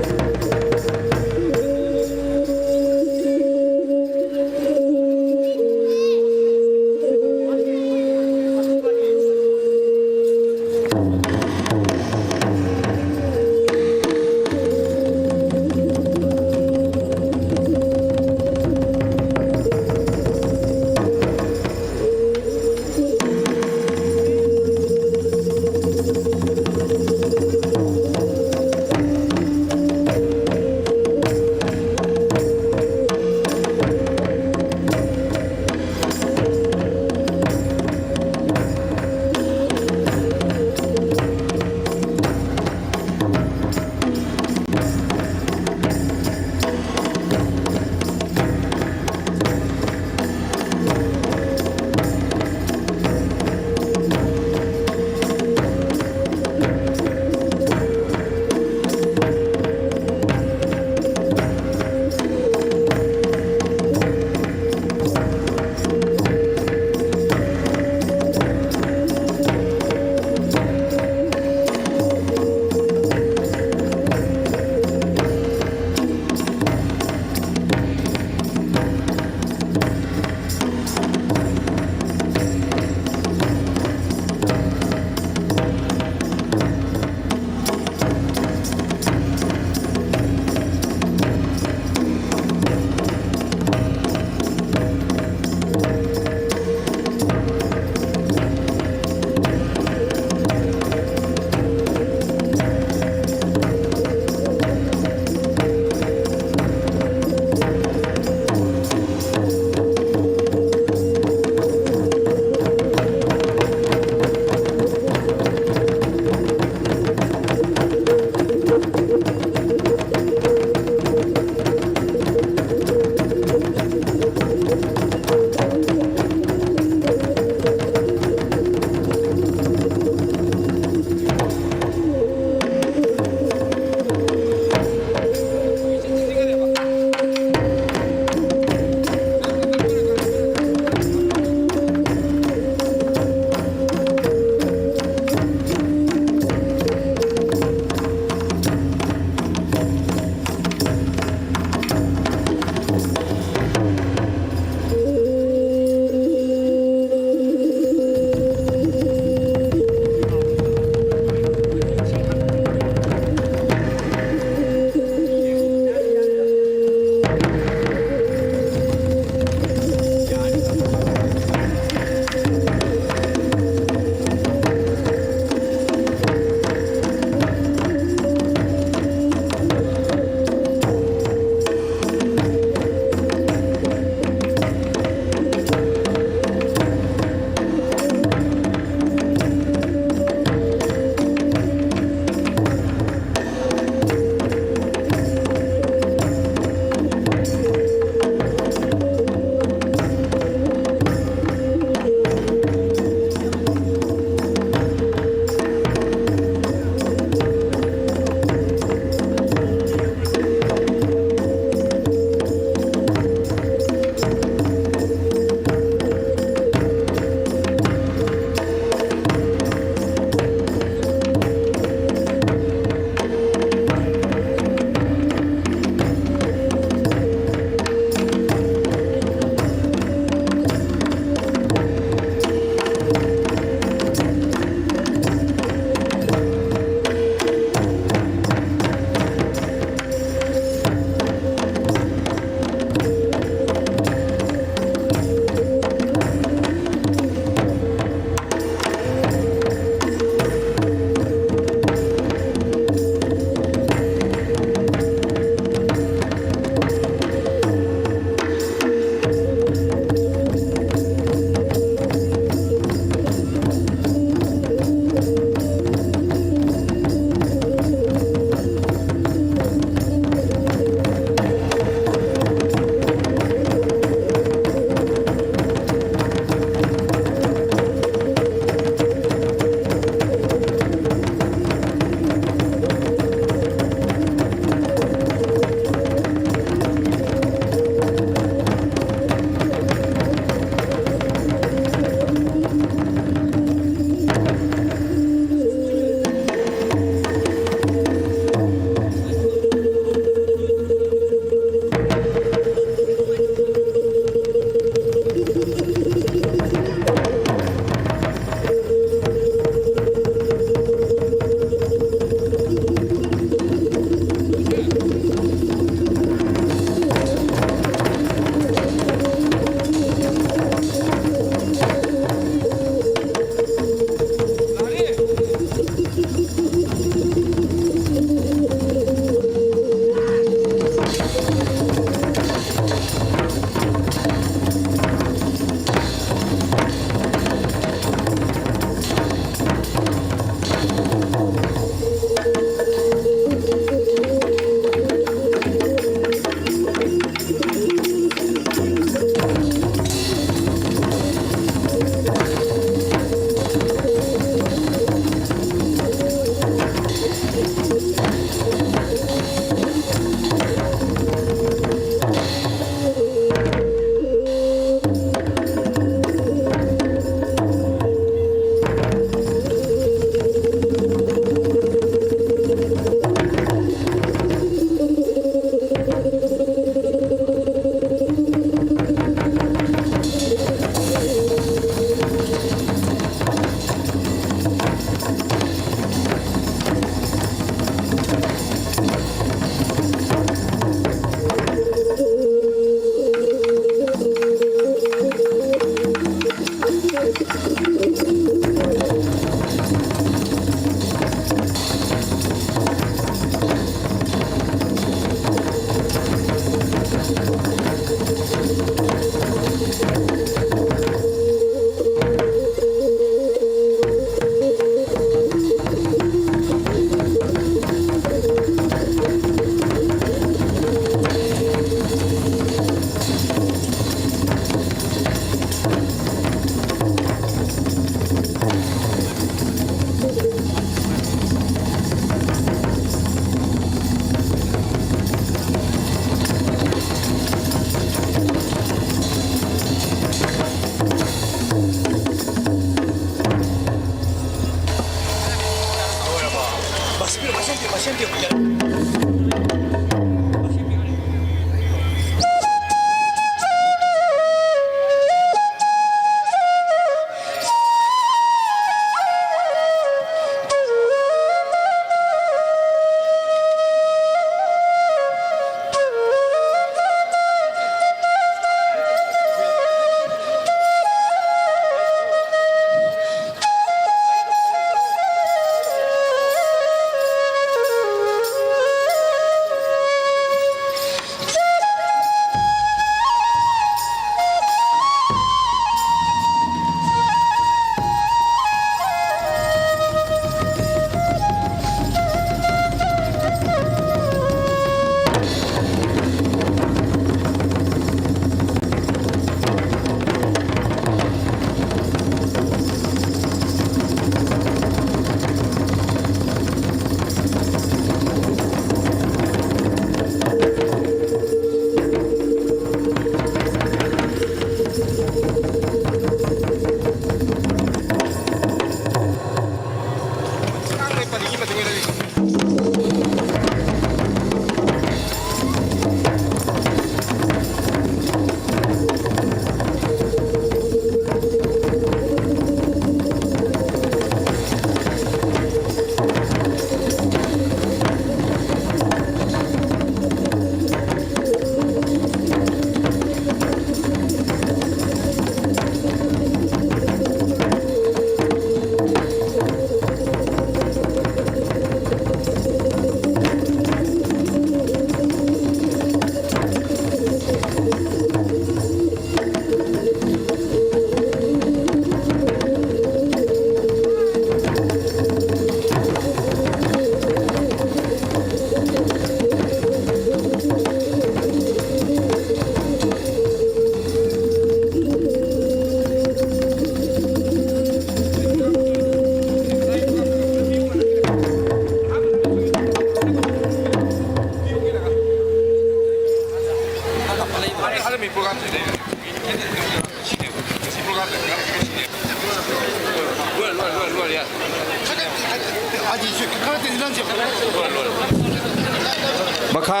ꯃꯈꯥ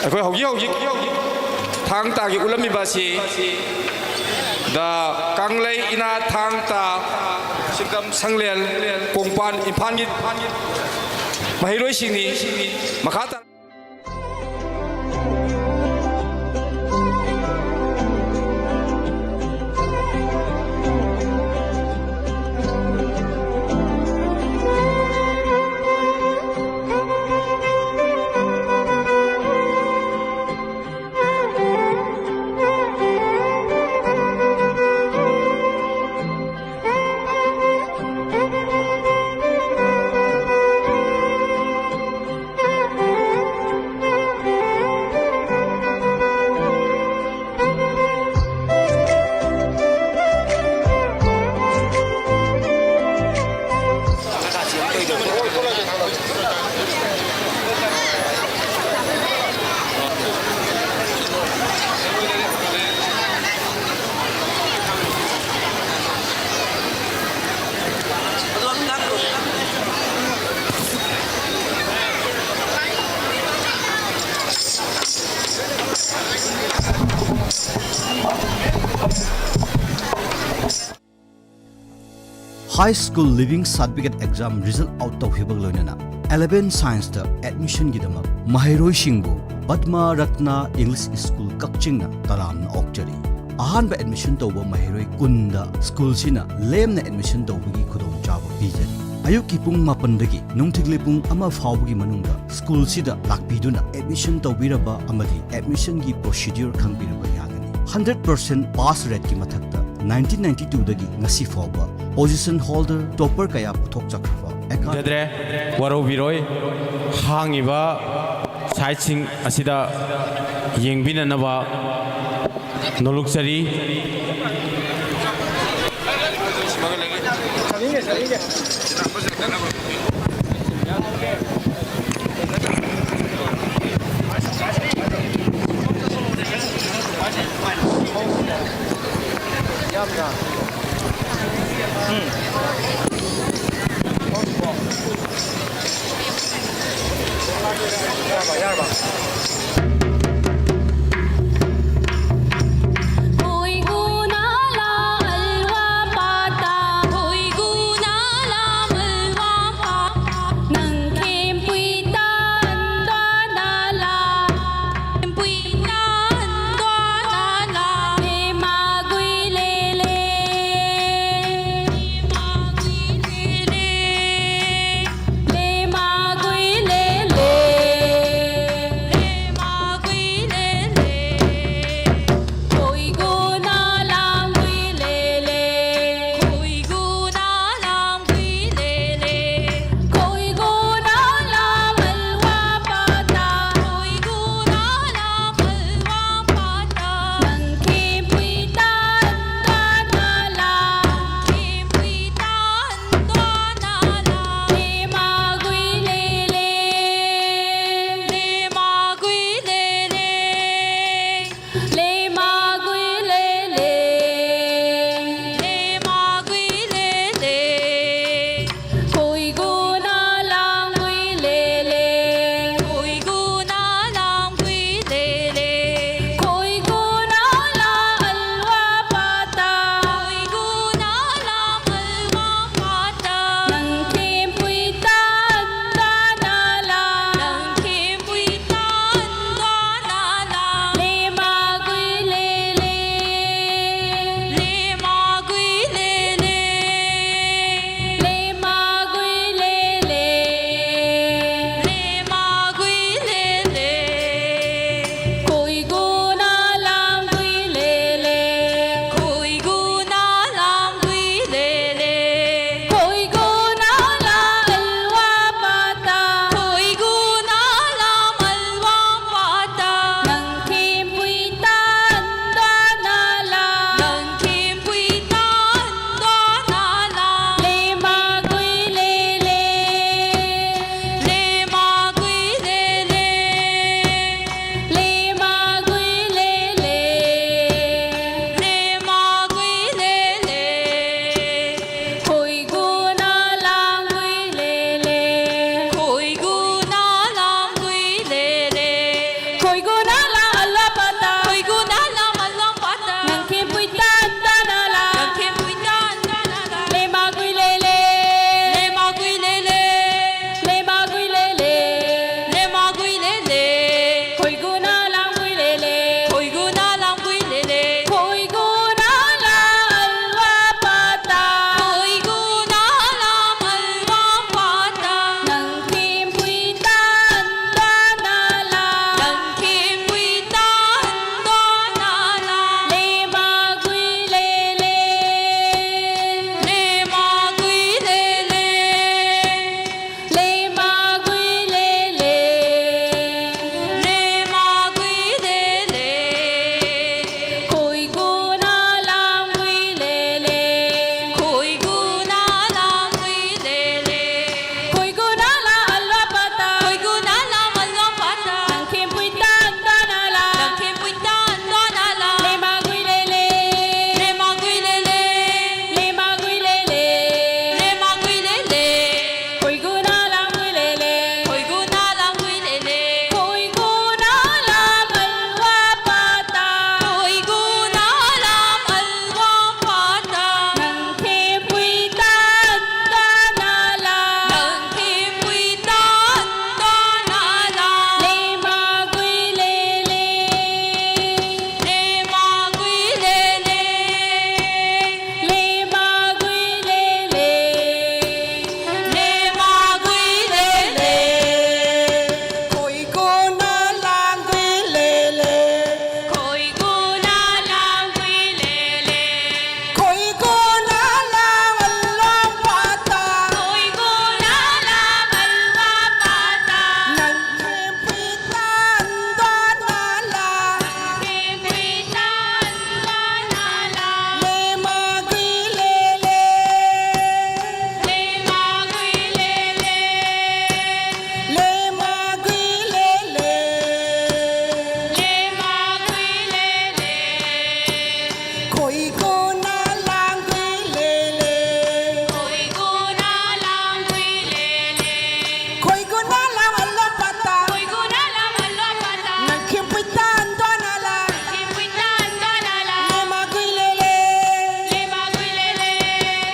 ꯑꯩꯈꯣꯏ ꯍꯧꯖꯤꯛ ꯍꯧꯖꯤꯛ ꯊꯥꯡ ꯇꯥꯒꯤ ꯎꯠꯂꯝꯃꯤꯕ ꯑꯁꯤ ꯗ ꯀꯪꯂꯩ ꯏꯅꯥ ꯊꯥꯡ ꯇꯥ ꯁꯤꯡꯒꯝ ꯁꯪꯂꯦꯟ ꯀꯣꯡꯄꯥꯟ ꯏꯝꯐꯥꯜꯒꯤ ꯃꯍꯩꯔꯣꯏꯁꯤꯡꯅꯤ꯫ ꯃꯈꯥ ꯇꯥ High School Leaving Certificate Exam result out ꯇꯧꯈꯤꯕꯒ ꯂꯣꯏꯅꯅ eleven Scienceꯇ admissionꯒꯤꯗꯃꯛ ꯃꯍꯩꯔꯣꯏꯁꯤꯡꯕꯨ ꯄꯗꯃ ꯔꯠꯅ English School ꯀꯛꯆꯤꯡꯅ ꯇꯔꯥꯝꯅ ꯑꯣꯛꯆꯔꯤ꯫ ꯑꯍꯥꯟꯕ admission ꯇꯧꯕ ꯃꯍꯩꯔꯣꯏ ꯀꯨꯟꯗ schoolꯁꯤꯅ ꯂꯦꯝꯅ admission ꯇꯧꯕꯒꯤ ꯈꯨꯗꯣꯡꯆꯥꯕ ꯄꯤꯖꯔꯤ꯫ ꯑꯌꯨꯛꯀꯤ ꯄꯨꯡ ꯃꯥꯄꯟꯗꯒꯤ ꯅꯨꯡꯊꯤꯜꯒꯤ ꯄꯨꯡ ꯑꯃ ꯐꯥꯎꯕꯒꯤ ꯃꯅꯨꯡꯗ schoolꯁꯤꯗ ꯂꯥꯛꯄꯤꯗꯨꯅ admission ꯇꯧꯕꯤꯔꯕ ꯑꯃꯗꯤ admissionꯒꯤ procedure ꯈꯪꯕꯤꯔꯕ ꯌꯥꯒꯅꯤ꯫ Hundred percent pass rateꯀꯤ ꯃꯊꯛꯇ nineteen ninety twoꯗꯒꯤ ꯉꯁꯤ ꯐꯥꯎꯕ position holder topper ꯀꯌꯥ ꯄꯨꯊꯣꯛꯆꯈ꯭ꯔꯕ ꯑꯦꯀꯥ- ꯗꯗ꯭ꯔꯦ, ꯋꯥꯔꯧꯕꯤꯔꯣꯏ꯫ ꯍꯥꯡꯉꯤꯕ siteꯁꯤꯡ ꯑꯁꯤꯗ ꯌꯦꯡꯕꯤꯅꯅꯕ ꯅꯣꯂꯨꯛꯆꯔꯤ꯫ ꯌꯥꯝꯅ, ꯎꯝ꯫ Koiguna languilele. Koiguna languilele. Koiguna languilele. Nangkimpuitan duanala. Nangkimpuitan duanala. Lemaguilele. Lemaguilele.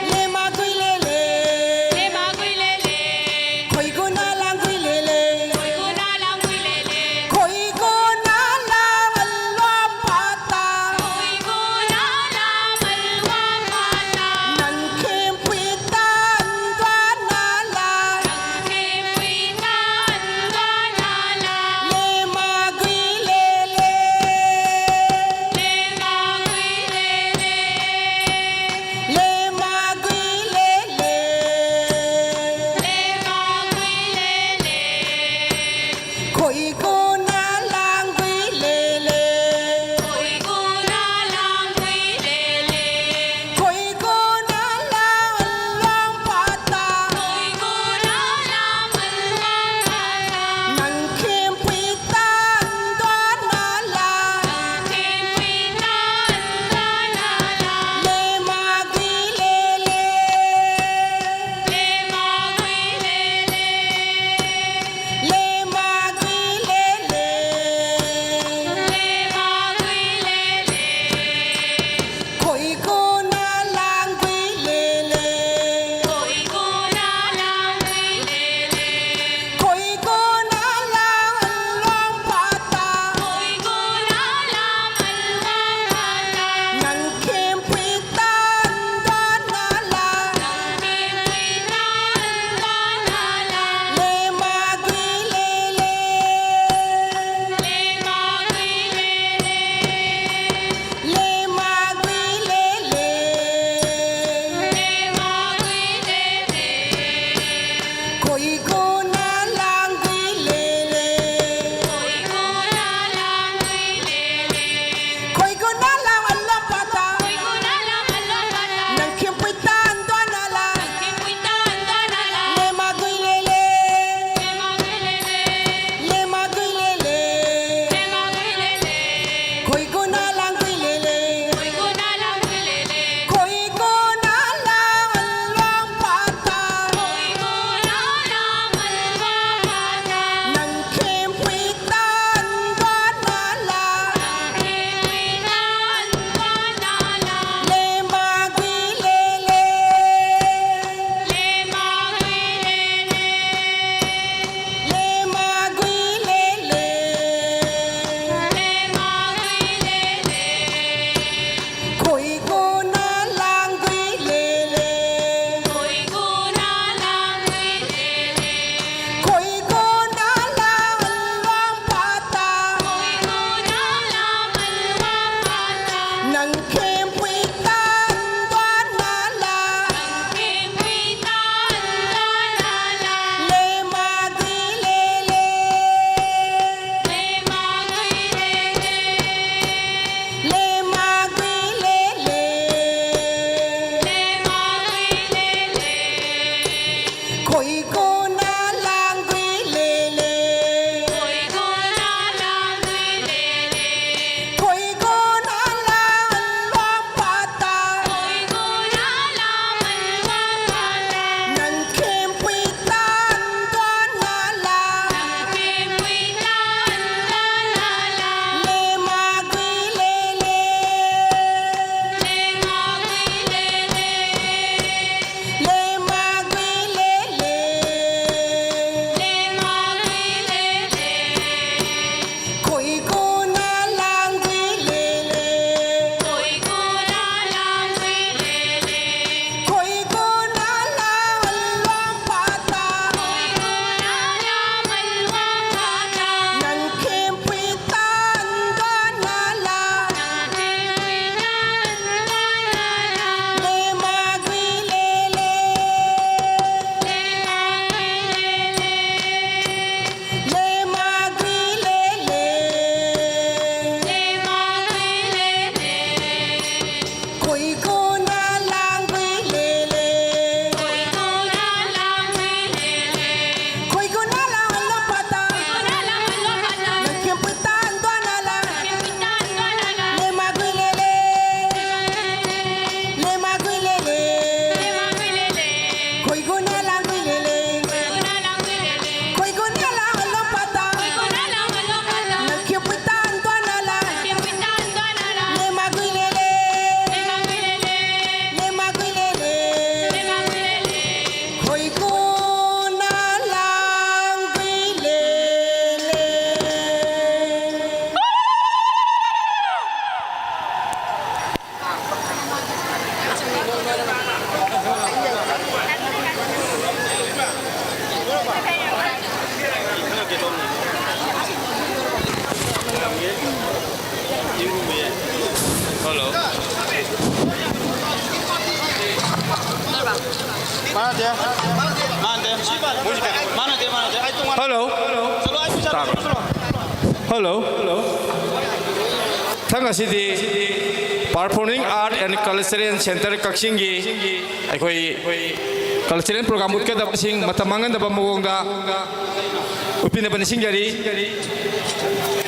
Lemaguilele. Lemaguilele. Koiguna languilele. Koiguna languilele. Koiguna languilele. Koiguna languilele. ꯃꯥꯟꯅꯗꯦ꯫ ꯃꯥꯟꯅꯗꯦ꯫ ꯃꯥꯟꯅꯗꯦ, ꯃꯥꯟꯅꯗꯦ꯫ ꯑꯩ ꯇꯣꯉꯥꯟ- Hello꯫ ꯆꯠꯂꯣ, ꯑꯩ ꯄꯩꯁꯥ ꯇꯥꯕ꯭ꯔꯣ? ꯄꯤꯔꯛꯑꯣ, ꯆꯠꯂꯣ꯫ Hello꯫ ꯃꯊꯪ ꯑꯁꯤꯗꯤ Performing Art and Cultural Center ꯀꯛꯆꯤꯡꯒꯤ ꯑꯩꯈꯣꯏ cultural program ꯎꯠꯀꯗꯕꯁꯤꯡ ꯃꯇꯝ ꯃꯥꯡꯍꯟꯗꯕ ꯃꯑꯣꯡꯗ ꯎꯠꯄꯤꯅꯕ ꯅꯤꯡꯁꯤꯡꯖꯔꯤ꯫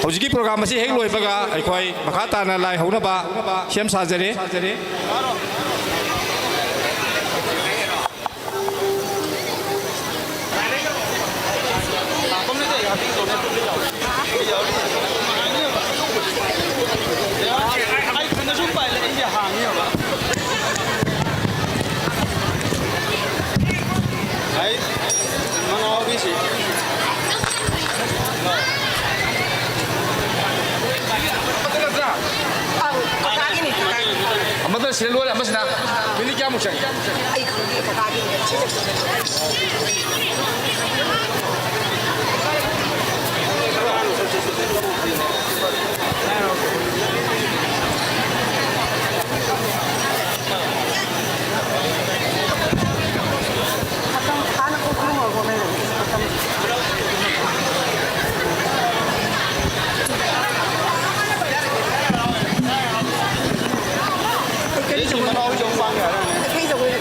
ꯍꯧꯖꯤꯛꯀꯤ program ꯑꯁꯤ ꯍꯦꯛ ꯂꯣꯏꯕꯒ ꯑꯩꯈꯣꯏ ꯃꯈꯥ ꯇꯥꯅ ꯂꯥꯏ ꯍꯧꯅꯕ ꯁꯦꯝ ꯁꯥꯖꯔꯤ꯫ ꯑꯩ ꯊꯟꯗꯁꯨ ꯎꯄꯥꯏ ꯂꯩ, ꯑꯩꯁꯦ ꯍꯥꯡꯉꯦꯕ꯫ ꯑꯩ ꯃꯉꯥꯎꯕꯤꯁꯤ꯫ ꯑꯃꯗꯨꯅ ꯁꯤꯗ ꯂꯣꯏꯔꯦ, ꯑꯃꯁꯤꯅ꯫ ꯃꯤꯅꯤꯠ ꯀꯌꯥꯃꯨꯛ ꯆꯪꯉꯤ? ꯑꯩ ꯈꯪꯗꯦ, ꯀꯀꯥꯒꯤꯅꯦ꯫ ꯃꯇꯝ ꯍꯥꯟꯅ ꯀꯣꯛ ꯊꯣꯡꯉꯒ ꯂꯩꯔꯝꯃꯤ꯫ ꯃꯇꯝ ꯀꯩꯀꯩ ꯖꯒꯣꯏ? ꯀꯩꯀꯩ ꯖꯒꯣꯏ?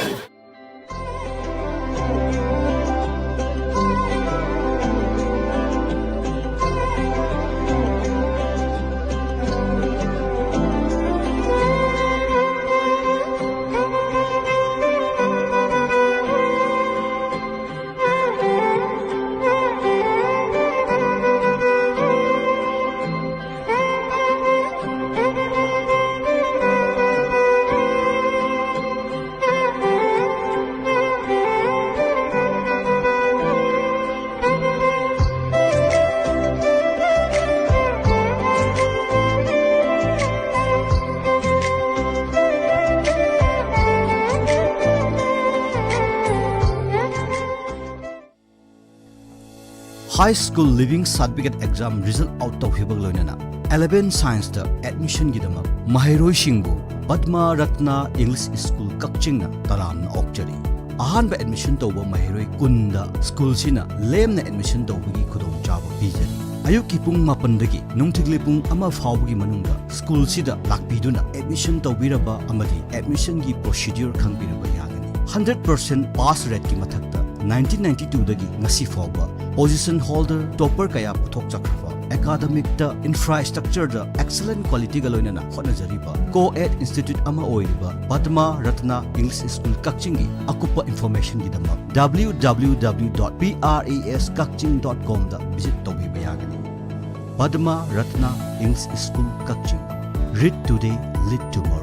High School Leaving Certificate Exam result out ꯇꯧꯈꯤꯕꯒ ꯂꯣꯏꯅꯅ eleven Scienceꯇ admissionꯒꯤꯗꯃꯛ ꯃꯍꯩꯔꯣꯏꯁꯤꯡꯕꯨ ꯄꯗꯃ ꯔꯠꯅ English School ꯀꯛꯆꯤꯡꯅ ꯇꯔꯥꯝꯅ ꯑꯣꯛꯆꯔꯤ꯫ ꯑꯍꯥꯟꯕ ꯑꯦꯗꯃꯤꯁꯟ ꯇꯧꯕ ꯃꯍꯩꯔꯣꯏ ꯀꯨꯟꯗ ꯁ꯭ꯀꯨꯜꯁꯤꯅ ꯂꯦꯝꯅ ꯑꯦꯗꯃꯤꯁꯟ ꯇꯧꯕꯒꯤ ꯈꯨꯗꯣꯡꯆꯥꯕ ꯄꯤꯖꯔꯤ꯫ ꯑꯌꯨꯛꯀꯤ ꯄꯨꯡ ꯃꯥꯄꯟꯗꯒꯤ ꯅꯨꯡꯊꯤꯜꯒꯤ ꯄꯨꯡ ꯑꯃ ꯐꯥꯎꯕꯒꯤ ꯃꯅꯨꯡꯗ ꯁ꯭ꯀꯨꯜꯁꯤꯗ ꯂꯥꯛꯄꯤꯗꯨꯅ ꯑꯦꯗꯃꯤꯁꯟ ꯇꯧꯕꯤꯔꯕ ꯑꯃꯗꯤ ꯑꯦꯗꯃꯤꯁꯟꯒꯤ ꯄ꯭ꯔꯣꯁꯤꯗ꯭ꯌꯨꯔ ꯈꯪꯕꯤꯔꯕ ꯌꯥꯒꯅꯤ꯫ ꯍꯟꯗ꯭ꯔꯦꯠ ꯄꯥꯔꯁꯦꯟ ꯄꯥꯁ ꯔꯦꯠꯀꯤ ꯃꯊꯛꯇ ꯅꯥꯏꯟꯇꯤꯟ ꯅꯥꯏꯟꯇꯤ ꯇꯨꯗꯒꯤ ꯉꯁꯤ ꯐꯥꯎꯕ ꯄꯣꯖꯤꯁꯟ ꯍꯣꯜꯗꯔ, ꯇꯣꯄꯔ ꯀꯌꯥ ꯄꯨꯊꯣꯛꯆꯈ꯭ꯔꯕ, ꯑꯦꯀꯥꯗꯃꯤꯛꯇ, ꯏꯟꯐ꯭ꯔꯥꯁ꯭ꯇ꯭ꯔꯛꯆꯔꯗ ꯑꯦꯛꯁꯂꯦꯟ ꯀ꯭ꯋꯥꯂꯤꯇꯤꯒ ꯂꯣꯏꯅꯅ ꯍꯣꯠꯅꯖꯔꯤꯕ ꯀꯣ ꯑꯦꯗ ꯏꯟꯁꯇꯤꯇ꯭ꯌꯨꯠ ꯑꯃ ꯑꯣꯏꯔꯤꯕ ꯄꯗꯃꯥ ꯔꯠꯅꯥ ꯏꯪꯂꯤꯁ ꯁ꯭ꯀꯨꯜ ꯀꯛꯆꯤꯡꯒꯤ ꯑꯀꯨꯞꯄ ꯏꯟꯐꯣꯔꯃꯦꯁꯟꯒꯤꯗꯃꯛ W W W dot P R E S kakching dot com ꯗ ꯚꯤꯖꯤꯠ ꯇꯧꯕꯤꯕ ꯌꯥꯒꯅꯤ꯫ Padma Ratna English School, Kakching. Read today, lead tomorrow.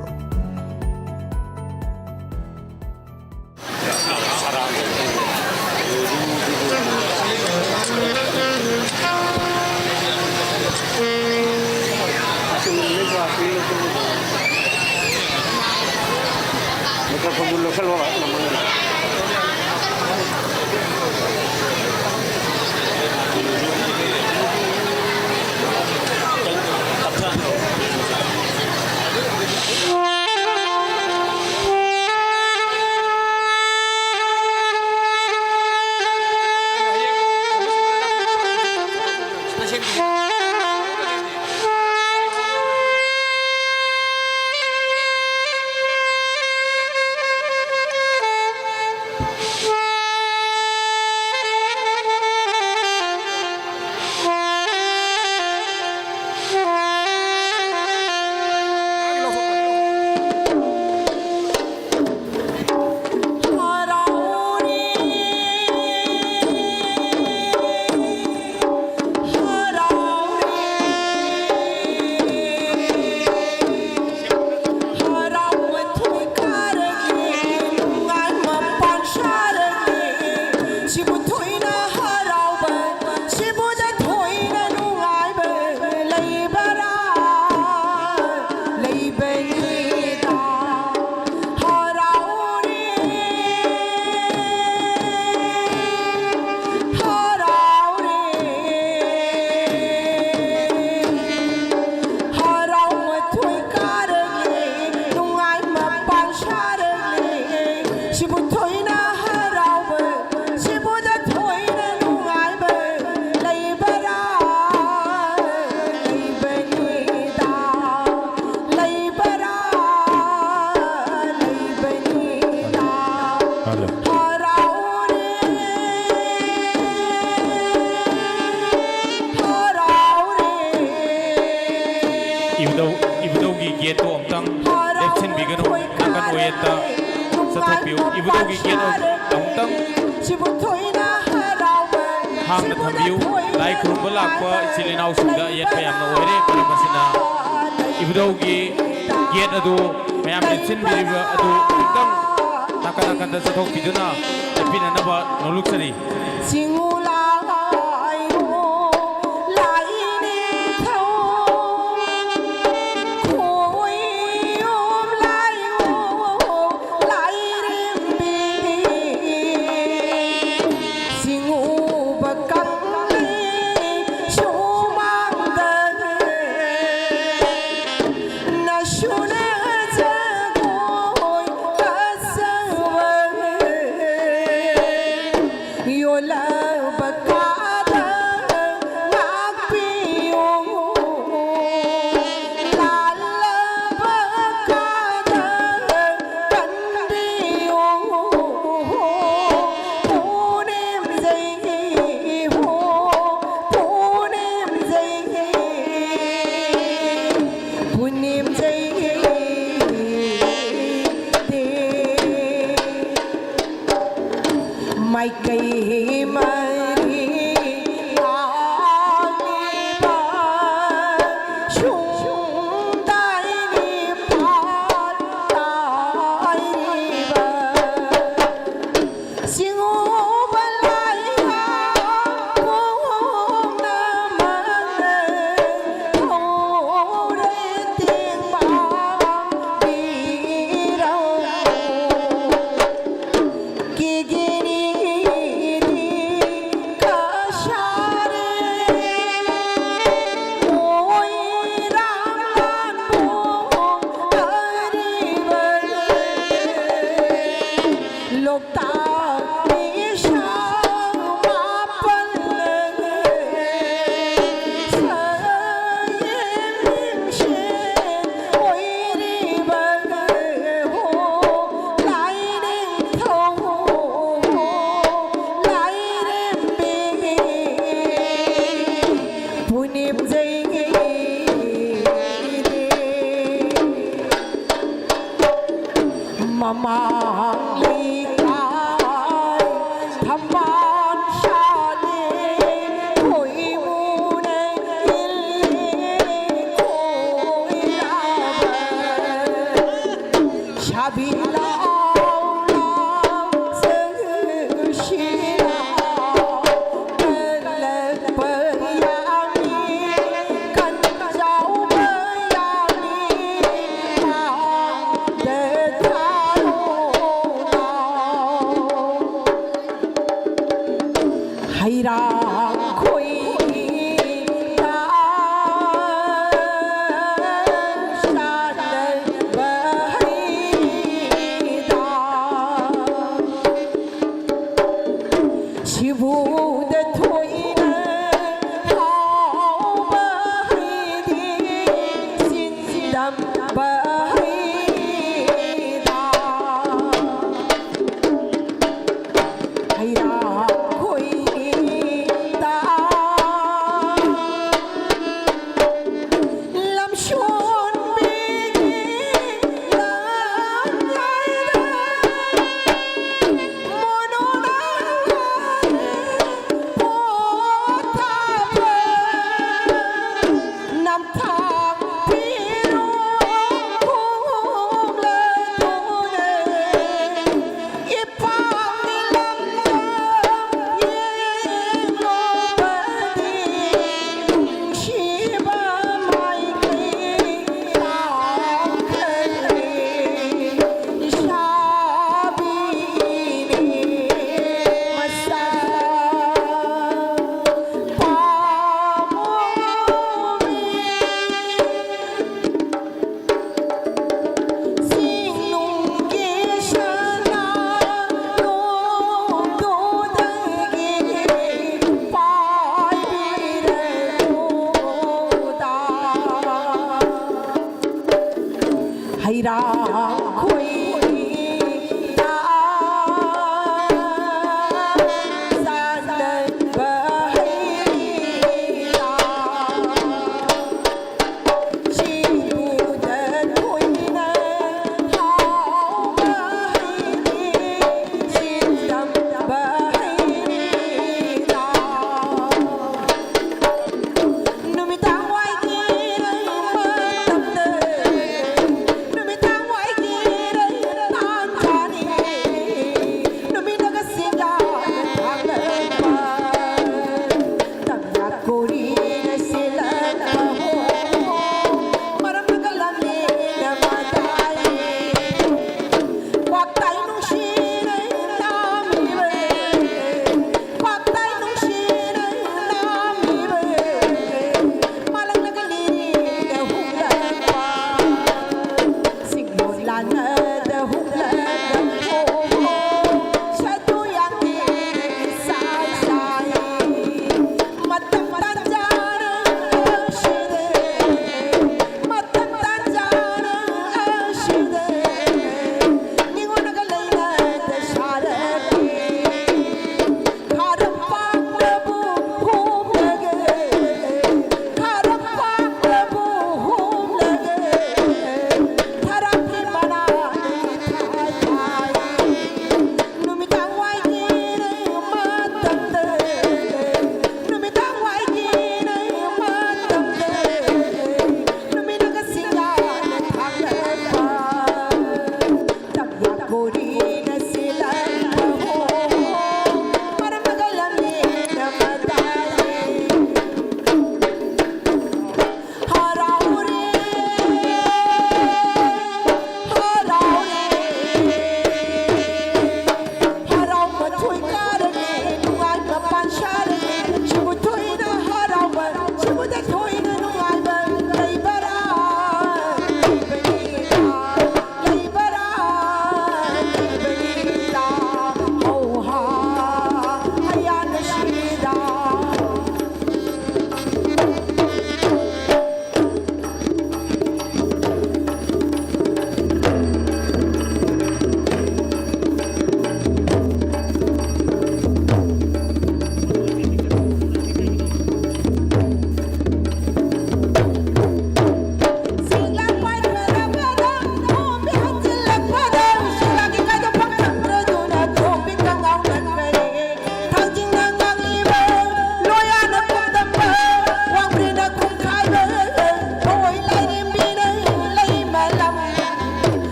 ꯌꯦꯠꯇ ꯆꯠꯊꯣꯛꯄꯤꯌꯨ꯫ ꯏꯕꯨꯙꯧꯒꯤ ꯒꯦꯠ ꯑꯃꯨꯛꯇꯪ ꯍꯥꯡꯅ ꯊꯝꯕꯤꯌꯨ꯫ ꯂꯥꯏ ꯈꯨꯔꯨꯝꯕ ꯂꯥꯛꯄ ꯏꯆꯤꯜ ꯏꯅꯥꯎꯁꯤꯡꯗ ꯑꯌꯦꯠꯄ ꯌꯥꯝꯅ ꯑꯣꯏꯔꯦ꯫ ꯃꯔꯝ ꯑꯁꯤꯅ ꯏꯕꯨꯙꯧꯒꯤ ꯒꯦꯠ ꯑꯗꯨ ꯃꯌꯥꯝꯅ ꯆꯤꯟꯕꯤꯔꯤꯕ ꯑꯗꯨ ꯑꯃꯨꯛꯇꯪ ꯅꯥꯀꯟ ꯅꯥꯀꯟꯗ ꯆꯠꯊꯣꯛꯄꯤꯗꯨꯅ ꯆꯠꯄꯤꯅꯅꯕ ꯅꯣꯂꯨꯛꯆꯔꯤ꯫ ꯆꯤꯡꯉꯨ ꯂꯥꯏ ꯂꯥꯏꯅꯤꯡꯊꯧ ꯈꯣꯏꯌꯨꯝ ꯂꯥꯏꯑꯣ ꯂꯥꯏꯔꯦꯝꯕꯤ ꯁꯤꯡꯎꯕ ꯀꯪꯂꯩ ꯁꯨꯃꯥꯡꯗ ꯅꯁꯨꯅ ꯖꯒꯣꯏ ꯐꯖꯕ ꯌꯣꯜꯂꯕ ꯀꯥꯗ ꯉꯥꯛꯄꯤꯌꯨ꯫ ꯂꯥꯜꯂꯕ ꯀꯥꯗ ꯀꯟꯕꯤꯌꯨ꯫ ꯄꯨꯅꯦꯝꯖꯩ ꯍꯣ, ꯄꯨꯅꯦꯝꯖꯩ ꯄꯨꯅꯦꯝꯖꯩ ꯗꯦ꯫ ꯃꯥꯏꯀꯩ ꯃꯔꯤ ꯂꯥꯛꯂꯤꯕ ꯁꯨꯡꯗꯥꯏꯅꯤ ꯄꯥꯜ ꯇꯥꯏꯔꯤꯕ ꯁꯤꯡꯎꯕ ꯂꯥꯏꯍꯥ ꯄꯨꯝꯅꯃꯛꯅ ꯊꯧꯔꯦ ꯇꯦꯡꯕꯥꯡ ꯄꯤꯔꯝꯃꯨ꯫ ꯀꯦꯒꯤꯔꯤꯗꯤ ꯀꯁꯥꯔꯦ ꯑꯣꯏꯔꯥꯡ ꯂꯥꯟꯕꯨ ꯑꯔꯤꯕ ꯂꯣꯛꯇꯥꯛ ꯏꯁꯥ ꯃꯥꯄꯜ ꯁꯌꯦꯡ ꯃꯤꯡꯁꯦꯜ ꯑꯣꯏꯔꯤꯕ ꯍꯣ ꯂꯥꯏꯅꯤꯡꯊꯧ ꯍꯣ ꯂꯥꯏꯔꯦꯝꯕꯤ ꯄꯨꯅꯦꯝꯖꯩ ꯏꯗꯦ꯫ ꯑꯃꯥꯡ ꯂꯩꯀꯥꯏ ꯊꯝꯕꯥꯜ ꯁꯥꯠꯂꯦ, ꯈꯣꯏꯃꯨꯅ ꯏꯜꯂꯦ ꯈꯣꯏꯔꯥꯕ꯫ ꯁꯥꯕꯤ ꯂꯥꯎ ꯂꯥꯎ ꯆꯪꯁꯤꯔꯥ, ꯀꯜꯂꯛꯄ ꯌꯥꯅꯤ, ꯀꯟꯖꯥꯎꯕ ꯌꯥꯅꯤ, ꯃꯥꯗ ꯊꯥꯔꯣ ꯂꯥꯎ꯫ ꯍꯩꯔꯥꯡꯈꯣꯏꯒꯤ ꯇꯥ ꯆꯥꯟꯅꯕ ꯍꯩꯗꯥ꯫ ꯁꯤꯕꯨꯗ ꯊꯣꯏꯅ ꯍꯥꯎꯕ ꯍꯩꯗꯤ ꯆꯤꯟꯗꯝꯕ ꯍꯩꯗꯥ꯫ ꯍꯩꯔꯥꯡꯈꯣꯏꯒꯤ ꯇꯥ ꯂꯝꯁꯣꯟꯕꯤꯒꯤ ꯂꯝꯂꯩꯗ ꯃꯣꯅꯣꯅ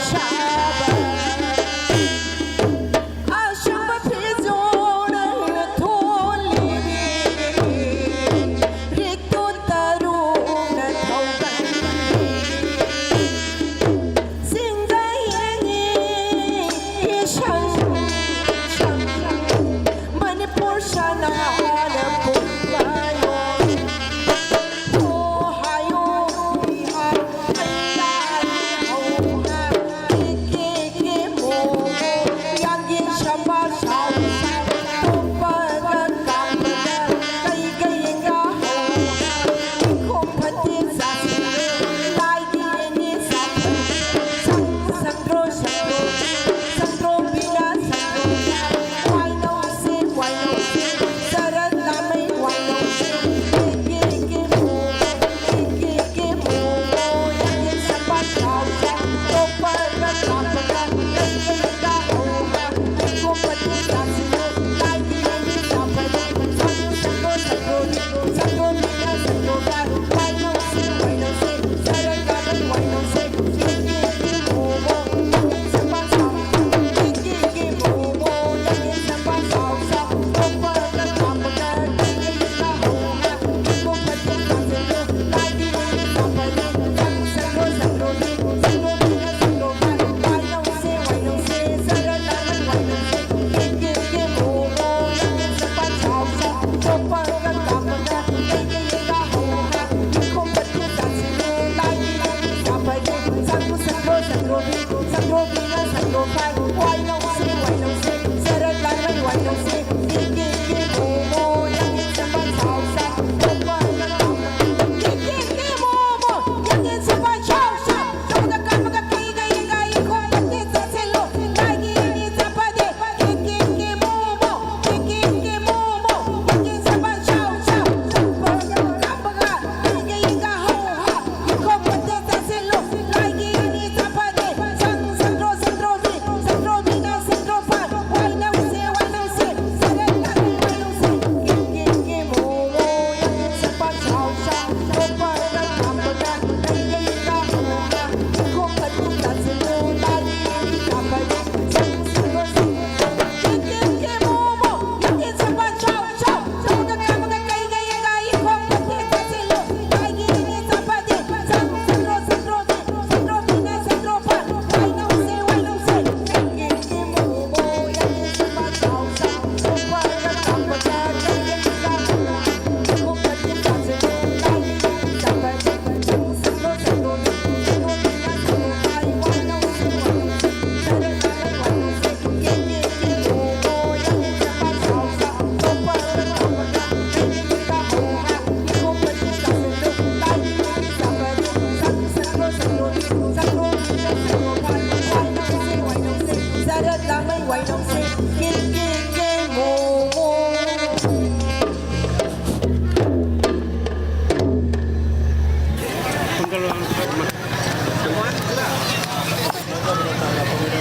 ꯁꯥꯕ ꯑꯁꯪꯕ ꯐꯤꯖꯣꯜ ꯊꯣꯜꯂꯤꯕꯤ ꯔꯤꯇꯨ ꯇꯔꯨꯅ ꯊꯧꯒꯜ ꯆꯤꯡꯗ ꯌꯦꯡꯉꯤ ꯏꯁꯪ ꯁꯪ ꯃꯅꯤꯄꯨꯔ ꯁꯅꯥꯅ ꯄꯨꯝꯕ ꯂꯣꯏ꯫ ꯍꯣ ꯍꯥꯏꯌꯣ ꯍꯨꯏ ꯍꯥꯏ ꯍꯩ ꯍꯥꯏ ꯍꯧ ꯍꯥꯏ ꯀꯤꯛ ꯀꯤꯛ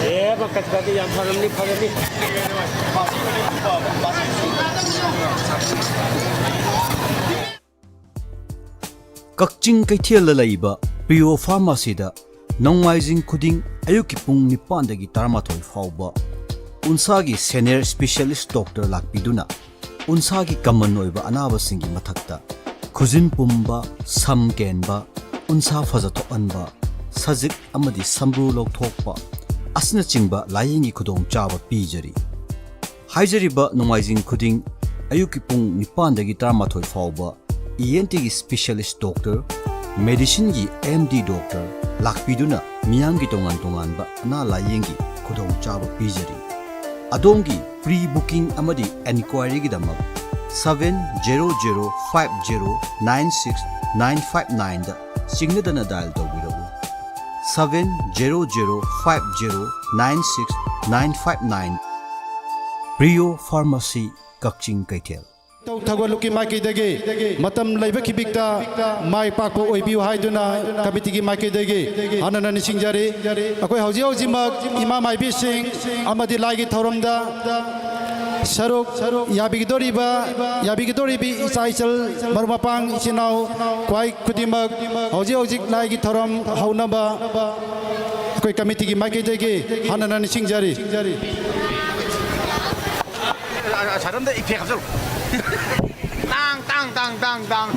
ꯑꯦ, ꯃꯀꯠ ꯀꯠꯂꯤ, ꯌꯥꯝ ꯐꯔꯝꯅꯤ, ꯐꯔꯝꯅꯤ꯫ ꯀꯛꯆꯤꯡ ꯀꯩꯊꯦꯜꯗ ꯂꯩꯕ ꯄ꯭ꯔꯤꯌꯣ ꯐꯥꯔꯃꯥꯁꯤꯗ ꯅꯣꯡꯃꯥꯏꯖꯤꯡ ꯈꯨꯗꯤꯡ ꯑꯌꯨꯛꯀꯤ ꯄꯨꯡ ꯅꯤꯄꯥꯟꯗꯒꯤ ꯇꯔꯥꯃꯥꯊꯣꯏ ꯐꯥꯎꯕ ꯎꯟꯁꯥꯒꯤ ꯁꯦꯅꯤꯌꯔ ꯁ꯭ꯄꯦꯁꯤꯌꯦꯂꯤꯁ ꯗꯣꯛꯇꯔ ꯂꯥꯛꯄꯤꯗꯨꯅ ꯎꯟꯁꯥꯒꯤ ꯀꯃꯟ ꯑꯣꯏꯕ ꯑꯅꯥꯕꯁꯤꯡꯒꯤ ꯃꯊꯛꯇ ꯈꯨꯖꯤꯟ ꯄꯨꯝꯕ, ꯁꯝ ꯀꯦꯟꯕ, ꯎꯟꯁꯥ ꯐꯖꯊꯣꯛꯍꯟꯕ, ꯁꯖꯤꯛ ꯑꯃꯗꯤ ꯁꯝꯕ꯭ꯔꯨ ꯂꯧꯊꯣꯛꯄ ꯑꯁꯤꯅꯆꯤꯡꯕ ꯂꯥꯌꯦꯡꯒꯤ ꯈꯨꯗꯣꯡꯆꯥꯕ ꯄꯤꯖꯔꯤ꯫ ꯍꯥꯏꯖꯔꯤꯕ ꯅꯣꯡꯃꯥꯏꯖꯤꯡ ꯈꯨꯗꯤꯡ ꯑꯌꯨꯛꯀꯤ ꯄꯨꯡ ꯅꯤꯄꯥꯟꯗꯒꯤ ꯇꯔꯥꯃꯥꯊꯣꯏ ꯐꯥꯎꯕ ꯏ ꯑꯦꯟ ꯇꯤꯒꯤ specialist doctor, ꯃꯦꯗꯤꯁꯤꯟꯒꯤ M D doctor ꯂꯥꯛꯄꯤꯗꯨꯅ ꯃꯤꯌꯥꯝꯒꯤ ꯇꯣꯉꯥꯟ ꯇꯣꯉꯥꯟꯕ ꯑꯅꯥ ꯂꯥꯌꯦꯡꯒꯤ ꯈꯨꯗꯣꯡꯆꯥꯕ ꯄꯤꯖꯔꯤ꯫ ꯑꯗꯣꯝꯒꯤ ꯄ꯭ꯔꯤ ꯕꯨꯀꯤꯡ ꯑꯃꯗꯤ ꯑꯦꯟꯀ꯭ꯋꯥꯏꯔꯤꯒꯤꯗꯃꯛ seven zero zero five zero nine six nine five nine ꯗ ꯆꯤꯡꯅꯗꯅ ꯗꯥꯏꯜ ꯇꯧꯕꯤꯔꯛꯎ꯫ Seven zero zero five zero nine six nine five nine꯫ Priyo pharmacy, Kakching ꯀꯩꯊꯦꯜ꯫ ꯊꯧ ꯊꯧꯒꯠꯂꯨꯛꯀꯤ ꯃꯥꯏꯀꯩꯗꯒꯤ ꯃꯇꯝ ꯂꯩꯕ ꯈꯤꯕꯤꯛꯇ ꯃꯥꯏ ꯄꯥꯛꯄ ꯑꯣꯏꯕꯤꯌꯨ ꯍꯥꯏꯗꯨꯅ ꯀꯃꯤꯇꯤꯒꯤ ꯃꯥꯏꯀꯩꯗꯒꯤ ꯍꯟꯅ ꯍꯟꯅ ꯅꯤꯡꯁꯤꯡꯖꯔꯤ꯫ ꯑꯩꯈꯣꯏ ꯍꯧꯖꯤꯛ ꯍꯧꯖꯤꯛꯃꯛ ꯏꯃꯥ ꯃꯥꯏꯕꯤꯁꯤꯡ ꯑꯃꯗꯤ ꯂꯥꯏꯒꯤ ꯊꯧꯔꯝꯗ ꯁꯔꯨꯛ ꯌꯥꯕꯤꯒꯗꯧꯔꯤꯕ, ꯌꯥꯕꯤꯒꯗꯧꯔꯤꯕꯤ ꯏꯆꯥ ꯏꯆꯜ ꯃꯔꯨꯞ ꯃꯄꯥꯡ ꯏꯆꯤꯟ ꯏꯅꯥꯎ ꯈ꯭ꯋꯥꯏ ꯈꯨꯗꯤꯡꯃꯛ ꯍꯧꯖꯤꯛ ꯍꯧꯖꯤꯛ ꯂꯥꯏꯒꯤ ꯊꯧꯔꯝ ꯍꯧꯅꯕ ꯑꯩꯈꯣꯏ ꯀꯃꯤꯇꯤꯒꯤ ꯃꯥꯏꯀꯩꯗꯒꯤ ꯍꯟꯅ ꯍꯟꯅ ꯅꯤꯡꯁꯤꯡꯖꯔꯤ꯫ ꯑ, ꯑ, ꯁꯥꯏꯠ ꯑꯝꯗ ꯏꯐꯦꯛ ꯍꯥꯞꯆꯜꯂꯨ꯫ ꯇꯥꯡ, ꯇꯥꯡ, ꯇꯥꯡ, ꯇꯥꯡ, ꯇꯥꯡ꯫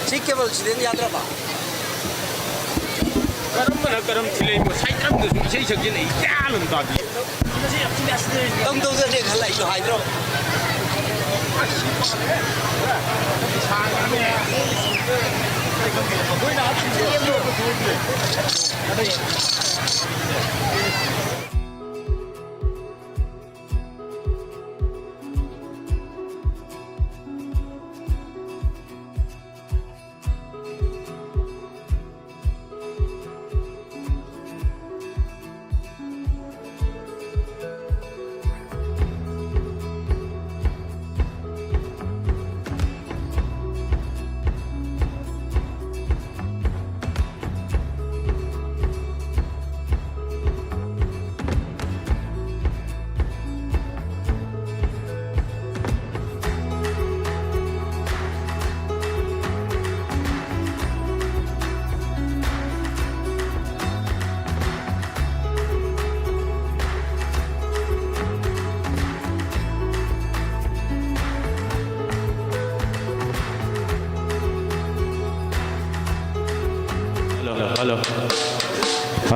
ꯁꯤ ꯀꯦꯕꯜ ꯁꯤꯗꯤ ꯌꯥꯗ꯭ꯔꯕ? ꯀꯔꯝꯕꯅ ꯀꯔꯝ ꯊꯤꯜꯂꯛꯏꯃꯣ? ꯁꯥꯏꯠ ꯑꯝꯗꯁꯨ ꯏꯁꯩ ꯁꯛꯆꯤꯜꯂꯛꯏ, ꯒ꯭ꯌꯥꯟ ꯑꯃ ꯇꯥꯗꯦ꯫ ꯇꯧ ꯇꯧꯗꯅꯦ ꯈꯜꯂ ꯑꯩꯁꯨ ꯍꯥꯏꯗ꯭ꯔꯣ?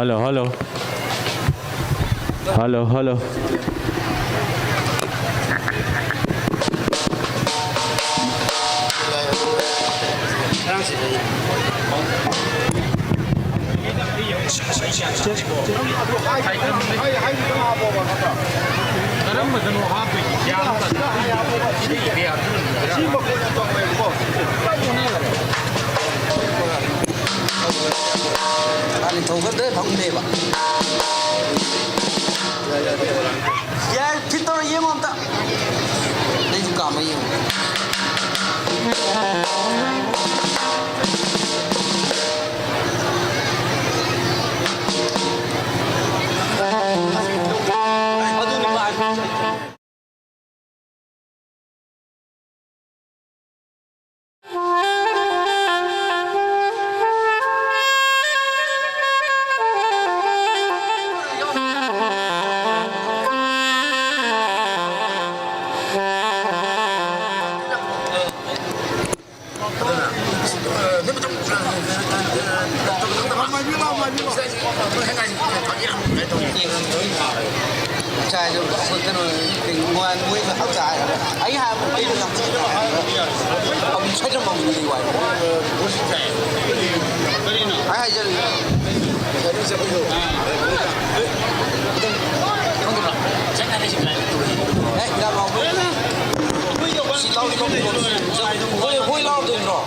Hello, hello. Hello, hello. ꯀꯔꯝꯕꯗꯅꯣ ꯍꯥꯞꯇꯣꯏꯁꯦ? ꯒ꯭ꯌꯥꯟ ꯑꯃ ꯇꯥꯗꯦ꯫ ꯁꯤ ꯃꯈꯣꯟ ꯌꯥꯝ ꯇꯧꯋꯦꯕꯀꯣ꯫ ꯆꯞ ꯃꯥꯟꯅꯩ꯫ ꯍꯥꯟꯅ ꯊꯧꯒꯠ ꯂꯣꯏ ꯐꯪꯗꯦꯕ꯫ ꯌꯥꯏ, ꯐꯤꯠ ꯇꯧꯔ ꯌꯦꯡꯉꯣ ꯑꯝꯇ꯫ ꯅꯪꯁꯨ ꯀꯥꯝꯃ ꯌꯦꯡꯉꯣ꯫ ꯑꯗꯨꯅꯤ ꯃꯥ ꯉꯁꯥꯏꯁꯨ ꯀꯩꯅꯣ, ꯃꯣꯏ, ꯃꯣꯏ ꯉꯥꯏꯍꯥꯛ ꯆꯥꯏ꯫ ꯑꯩ ꯍꯥꯏꯕ ꯑꯩꯅ ꯌꯥꯝ ꯊꯤꯅ ꯍꯥꯏꯕ꯫ ꯑꯃꯨꯛ ꯁꯣꯏꯗꯅ ꯑꯃꯨꯛ ꯂꯩ ꯋꯥꯏ꯫ ꯑꯩ ꯍꯥꯏꯖꯔꯤꯕ꯫ ꯈꯪꯗꯕ꯭ꯔꯥ? ꯑꯦ, ꯌꯥꯝ ꯂꯥꯎꯕ꯫ ꯁꯤ ꯂꯥꯎꯔꯤ ꯂꯥꯎꯔꯤ ꯂꯥꯎꯔꯤ꯫ ꯍꯣꯏ, ꯍꯣꯏ ꯂꯥꯎꯔꯗꯣꯏ ꯅꯠꯇ꯭ꯔꯣ?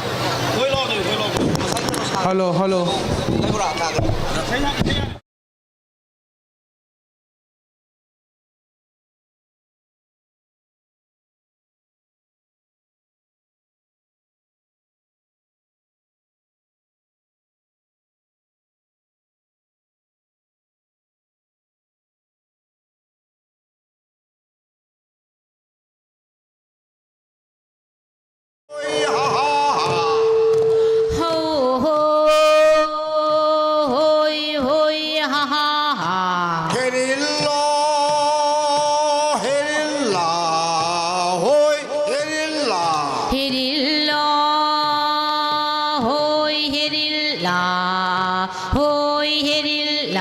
Hello, hello. ꯂꯩꯕ꯭ꯔꯥ? ꯊꯥꯒꯠꯂꯦ꯫ ꯍꯣ ꯍꯣ ꯍꯣꯏ ꯍꯣꯏ ꯍꯥ ꯍꯥ ꯍꯥ꯫ ꯍꯦꯔꯤꯜꯂꯥ, ꯍꯦꯔꯤꯜꯂꯥ, ꯍꯣꯏ ꯍꯦꯔꯤꯜꯂꯥ꯫ ꯍꯦꯔꯤꯜꯂꯥ ꯍꯣꯏ ꯍꯦꯔꯤꯜꯂꯥ, ꯍꯣꯏ ꯍꯦꯔꯤꯜꯂꯥ꯫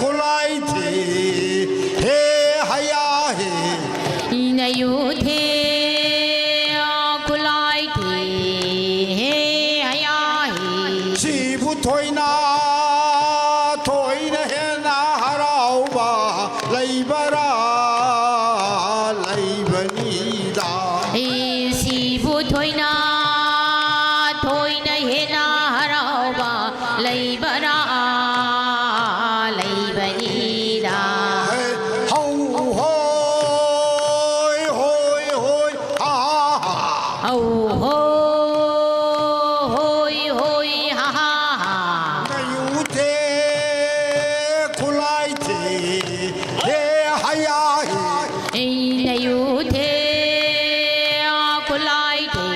ꯈꯨꯠꯂꯥꯏ ꯊꯦ ꯍꯦ ꯍꯌꯥ ꯍꯦ꯫ ꯏꯅꯌꯨ ꯊꯦ ꯈꯨꯠꯂꯥꯏ ꯊꯦ ꯍꯦ ꯍꯌꯥ ꯍꯦ꯫ ꯁꯤꯕꯨ ꯊꯣꯏꯅ ꯊꯣꯏꯅ ꯍꯦꯟꯅ ꯍꯔꯥꯎꯕ ꯂꯩꯕꯔꯥ? ꯂꯩꯕꯅꯤꯗ꯫ ꯑꯦ, ꯁꯤꯕꯨ ꯊꯣꯏꯅ ꯊꯣꯏꯅ ꯍꯦꯟꯅ ꯍꯔꯥꯎꯕ ꯂꯩꯕꯔꯥ? ꯂꯩꯕꯅꯤꯗ꯫ ꯍꯦ, ꯍꯧ ꯍꯣꯏ ꯍꯣꯏ ꯍꯣꯏ ꯍꯥ ꯍꯥ ꯍꯥ꯫ ꯍꯧ ꯍꯣ ꯍꯣꯏ ꯍꯣꯏ ꯍꯥ ꯍꯥ ꯍꯥ꯫ ꯅꯌꯨ ꯊꯦ ꯈꯨꯠꯂꯥꯏ ꯊꯦ ꯍꯦ ꯍꯌꯥ ꯍꯦ꯫ ꯑꯩ ꯅꯌꯨ ꯊꯦ ꯈꯨꯠꯂꯥꯏ ꯊꯦ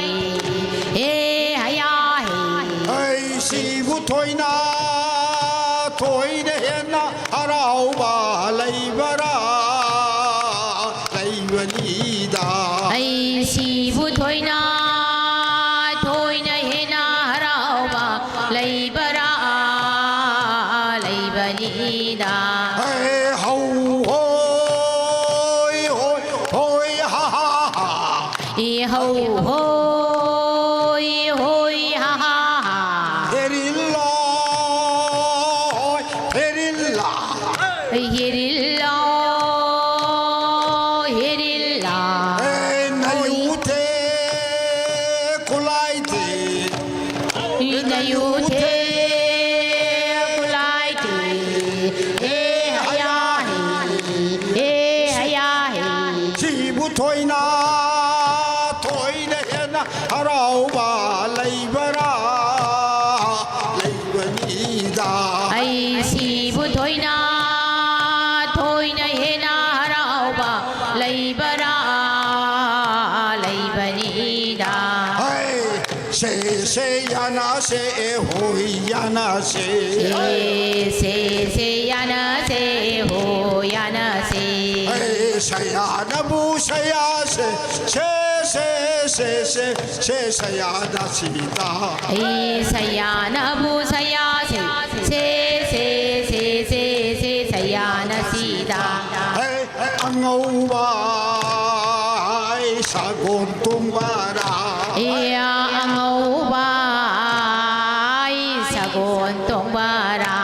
ꯍꯦ ꯍꯌꯥ ꯍꯦ꯫ ꯑꯩ ꯁꯤꯕꯨ ꯊꯣꯏꯅ ꯊꯣꯏꯅ ꯍꯦꯟꯅ ꯍꯔꯥꯎꯕ ꯂꯩꯕꯔꯥ? ꯂꯩꯕꯅꯤꯗ꯫ ꯑꯩ ꯁꯤꯕꯨ ꯊꯣꯏꯅ ꯊꯣꯏꯅ ꯍꯦꯟꯅ ꯍꯔꯥꯎꯕ ꯂꯩꯕꯔꯥ? ꯂꯩꯕꯅꯤꯗ꯫ ꯑꯦ ꯍꯧ ꯍꯣꯏ ꯍꯣꯏ ꯍꯣꯏ ꯍꯥ ꯍꯥ ꯍꯥ꯫ ꯏꯍꯧ ꯍꯣꯏ ꯍꯣꯏ ꯍꯥ ꯍꯥ ꯍꯥ꯫ ꯐꯦꯔꯤꯜꯂꯥ ꯍꯣꯏ ꯐꯦꯔꯤꯜꯂꯥ꯫ ꯍꯦꯔꯤꯜꯂꯥ ꯍꯦꯔꯤꯜꯂꯥ꯫ ꯑꯦ ꯅꯌꯨ ꯊꯦ ꯈꯨꯠꯂꯥꯏ ꯊꯦ꯫ ꯏꯅꯌꯨ ꯊꯦ ꯈꯨꯠꯂꯥꯏ ꯊꯦ ꯍꯦ ꯍꯌꯥ ꯍꯦ ꯍꯦ ꯍꯌꯥ ꯍꯦ꯫ ꯁꯤꯕꯨ ꯊꯣꯏꯅ ꯊꯣꯏꯅ ꯍꯦꯟꯅ ꯍꯔꯥꯎꯕ ꯂꯩꯕꯔꯥ? ꯂꯩꯕꯅꯤꯗ꯫ ꯑꯩ ꯁꯤꯕꯨ ꯊꯣꯏꯅ ꯊꯣꯏꯅ ꯍꯦꯟꯅ ꯍꯔꯥꯎꯕ ꯂꯩꯕꯔꯥ? ꯂꯩꯕꯅꯤꯗ꯫ ꯍꯩ, ꯁꯦ ꯁꯦ ꯌꯥꯅ ꯁꯦ ꯑꯦ ꯍꯣꯏ ꯌꯥꯅ ꯁꯦ꯫ ꯁꯦ ꯁꯦ ꯁꯦ ꯌꯥꯅ ꯁꯦ ꯍꯣ ꯌꯥꯅ ꯁꯦ꯫ ꯍꯩ, ꯁꯌꯥꯅꯕꯨ ꯁꯌꯥ ꯁꯦ ꯁꯦ ꯁꯦ ꯁꯦ ꯁꯦ ꯁꯌꯥꯅ ꯁꯤꯗ꯫ ꯑꯩ ꯁꯌꯥꯅꯕꯨ ꯁꯌꯥ ꯁꯦ ꯁꯦ ꯁꯦ ꯁꯦ ꯁꯦ ꯁꯦ ꯍꯦ, ꯑꯉꯧꯕ ꯍꯥꯏ ꯁꯒꯣꯜ ꯇꯣꯡꯕꯔꯥ? ꯏꯌꯥ, ꯑꯉꯧꯕ ꯍꯥꯏ ꯁꯒꯣꯜ ꯇꯣꯡꯕꯔꯥ?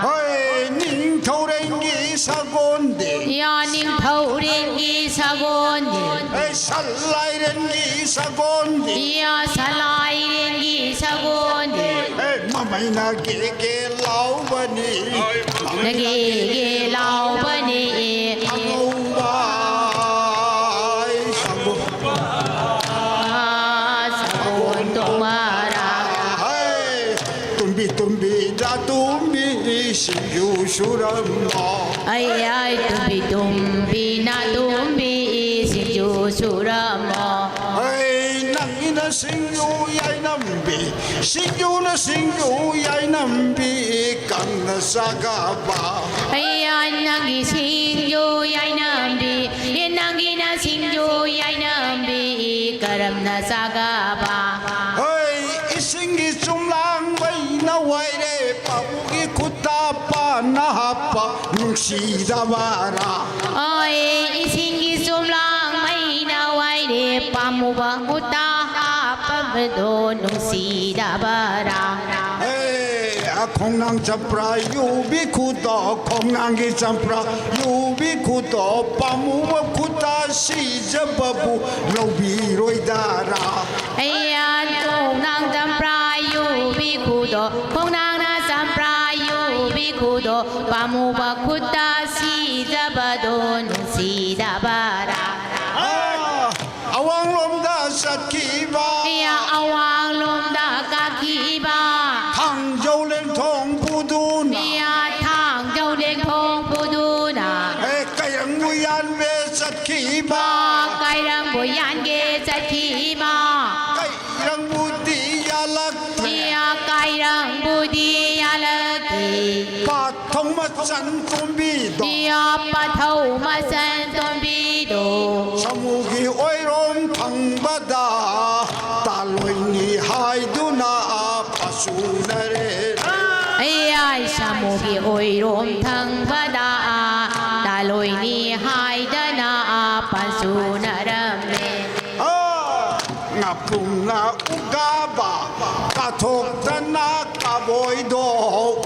ꯍꯣꯏ, ꯅꯤꯡꯊꯧꯔꯦꯟꯒꯤ ꯁꯒꯣꯜꯗꯤ꯫ ꯏꯌꯥ, ꯅꯤꯡꯊꯧꯔꯦꯟꯒꯤ ꯁꯒꯣꯜꯗꯤ꯫ ꯍꯦ, ꯁꯂꯥꯏꯔꯦꯟꯒꯤ ꯁꯒꯣꯜꯗꯤ꯫ ꯏꯌꯥ, ꯁꯂꯥꯏꯔꯦꯟꯒꯤ ꯁꯒꯣꯜꯗꯤ꯫ ꯍꯦ, ꯃꯃꯩꯅ ꯒꯦ ꯒꯦ ꯂꯥꯎꯕꯅꯤ꯫ ꯅꯒꯦ ꯒꯦ ꯂꯥꯎꯕꯅꯤ꯫ ꯑꯉꯧꯕ ꯁꯒꯣꯜ꯫ ꯁꯒꯣꯜ ꯇꯣꯡꯕꯔꯥ? ꯍꯩ, ꯇꯨꯝꯕꯤ ꯇꯨꯝꯕꯤ ꯅꯥꯇꯣꯝꯕꯤ ꯁꯤꯡꯖꯨ ꯁꯨꯔꯝꯃꯣ꯫ ꯑꯩ ꯑꯩ ꯇꯨꯝꯕꯤ ꯇꯨꯝꯕꯤ ꯅꯥꯇꯣꯝꯕꯤ ꯁꯤꯡꯖꯨ ꯁꯨꯔꯝꯃꯣ꯫ ꯍꯩ, ꯅꯪꯒꯤꯅ ꯁꯤꯡꯖꯨ ꯌꯥꯏꯅꯝꯕꯤ, ꯁꯤꯡꯖꯨꯅ ꯁꯤꯡꯖꯨ ꯌꯥꯏꯅꯝꯕꯤ ꯀꯪꯅ ꯆꯥꯒꯕ꯫ ꯑꯩꯌꯥ ꯅꯪꯒꯤ ꯁꯤꯡꯖꯨ ꯌꯥꯏꯅꯝꯕꯤ, ꯑꯦ ꯅꯪꯒꯤꯅ ꯁꯤꯡꯖꯨ ꯌꯥꯏꯅꯝꯕꯤ ꯀꯔꯝꯅ ꯆꯥꯒꯕ? ꯍꯣꯏ, ꯏꯁꯤꯡꯒꯤ ꯆꯨꯝꯂꯥꯡ ꯃꯩꯅ ꯋꯥꯏꯔꯦ, ꯄꯥꯕꯨꯒꯤ ꯈꯨꯠꯇ ꯄꯥꯟꯅ ꯍꯥꯞꯄ ꯅꯨꯡꯁꯤꯗꯕꯔꯥ? ꯑꯣꯏ, ꯏꯁꯤꯡꯒꯤ ꯆꯨꯝꯂꯥꯡ ꯃꯩꯅ ꯋꯥꯏꯔꯦ, ꯄꯥꯝꯃꯨꯕ ꯈꯨꯠꯇ ꯍꯥꯞꯄꯕꯗꯣ ꯅꯨꯡꯁꯤꯗꯕꯔꯥ? ꯑꯦ, ꯈꯣꯡꯅꯥꯡ ꯆꯝꯄ꯭ꯔꯥ ꯌꯨꯕꯤ ꯈꯨꯗꯣ, ꯈꯣꯡꯅꯥꯡꯒꯤ ꯆꯝꯄ꯭ꯔꯥ ꯌꯨꯕꯤ ꯈꯨꯗꯣ, ꯄꯥꯝꯃꯨꯕ ꯈꯨꯠꯇ ꯁꯤꯖꯕꯕꯨ ꯂꯧꯕꯤꯔꯣꯏꯗꯔꯥ? ꯑꯩꯌꯥ, ꯈꯣꯡꯅꯥꯡ ꯆꯝꯄ꯭ꯔꯥ ꯌꯨꯕꯤ ꯈꯨꯗꯣ, ꯈꯣꯡꯅꯥꯡꯅ ꯆꯝꯄ꯭ꯔꯥ ꯌꯨꯕꯤ ꯈꯨꯗꯣ, ꯄꯥꯝꯃꯨꯕ ꯈꯨꯠꯇ ꯁꯤꯖꯕꯗꯣ ꯅꯨꯡꯁꯤꯗꯕꯔꯥ? ꯑꯥ, ꯑꯋꯥꯡꯂꯣꯝꯗ ꯆꯠꯈꯤꯕ꯫ ꯑꯩꯌꯥ, ꯑꯋꯥꯡꯂꯣꯝꯗ ꯀꯥꯈꯤꯕ꯫ ꯊꯥꯡꯖꯧ ꯂꯦꯡꯊꯣꯡ ꯄꯨꯗꯨꯅ꯫ ꯑꯩꯌꯥ, ꯊꯥꯡꯖꯧ ꯂꯦꯡꯊꯣꯡ ꯄꯨꯗꯨꯅ꯫ ꯑꯦ, ꯀꯩꯔꯪꯕꯨ ꯌꯥꯟꯕꯦ ꯆꯠꯈꯤꯕ꯫ ꯀꯥꯏꯔꯪꯕꯨ ꯌꯥꯟꯒꯦ ꯆꯠꯈꯤꯕ꯫ ꯀꯩꯔꯪꯕꯨꯗꯤ ꯌꯥꯜꯂꯛꯇ꯭ꯔꯦ꯫ ꯏꯌꯥ ꯀꯥꯏꯔꯪꯕꯨꯗꯤ ꯌꯥꯜꯂꯛꯇꯦ꯫ ꯄꯥꯊꯧ ꯃꯆꯟ ꯇꯣꯝꯕꯤꯗꯣ꯫ ꯏꯌꯥ ꯄꯥꯊꯧ ꯃꯆꯟ ꯇꯣꯝꯕꯤꯗꯣ꯫ ꯁꯥꯃꯨꯒꯤ ꯑꯣꯏꯔꯣꯝ ꯊꯪꯕꯗ ꯇꯥꯂꯣꯏꯅꯤ ꯍꯥꯏꯗꯨꯅ ꯄꯥꯁꯨꯅꯔꯦ꯫ ꯑꯩꯌꯥ ꯁꯥꯃꯨꯒꯤ ꯑꯣꯏꯔꯣꯝ ꯊꯪꯕꯗ ꯊꯔꯣꯏꯅꯤ ꯍꯥꯏꯗꯅ ꯄꯟꯁꯨꯅꯔꯝꯃꯦ꯫ ꯑ, ꯉꯥꯄ꯭ꯔꯨꯝꯅ ꯎꯀꯥꯕ ꯀꯥꯊꯣꯛꯇꯅ ꯀꯥꯕꯣꯏꯗꯣ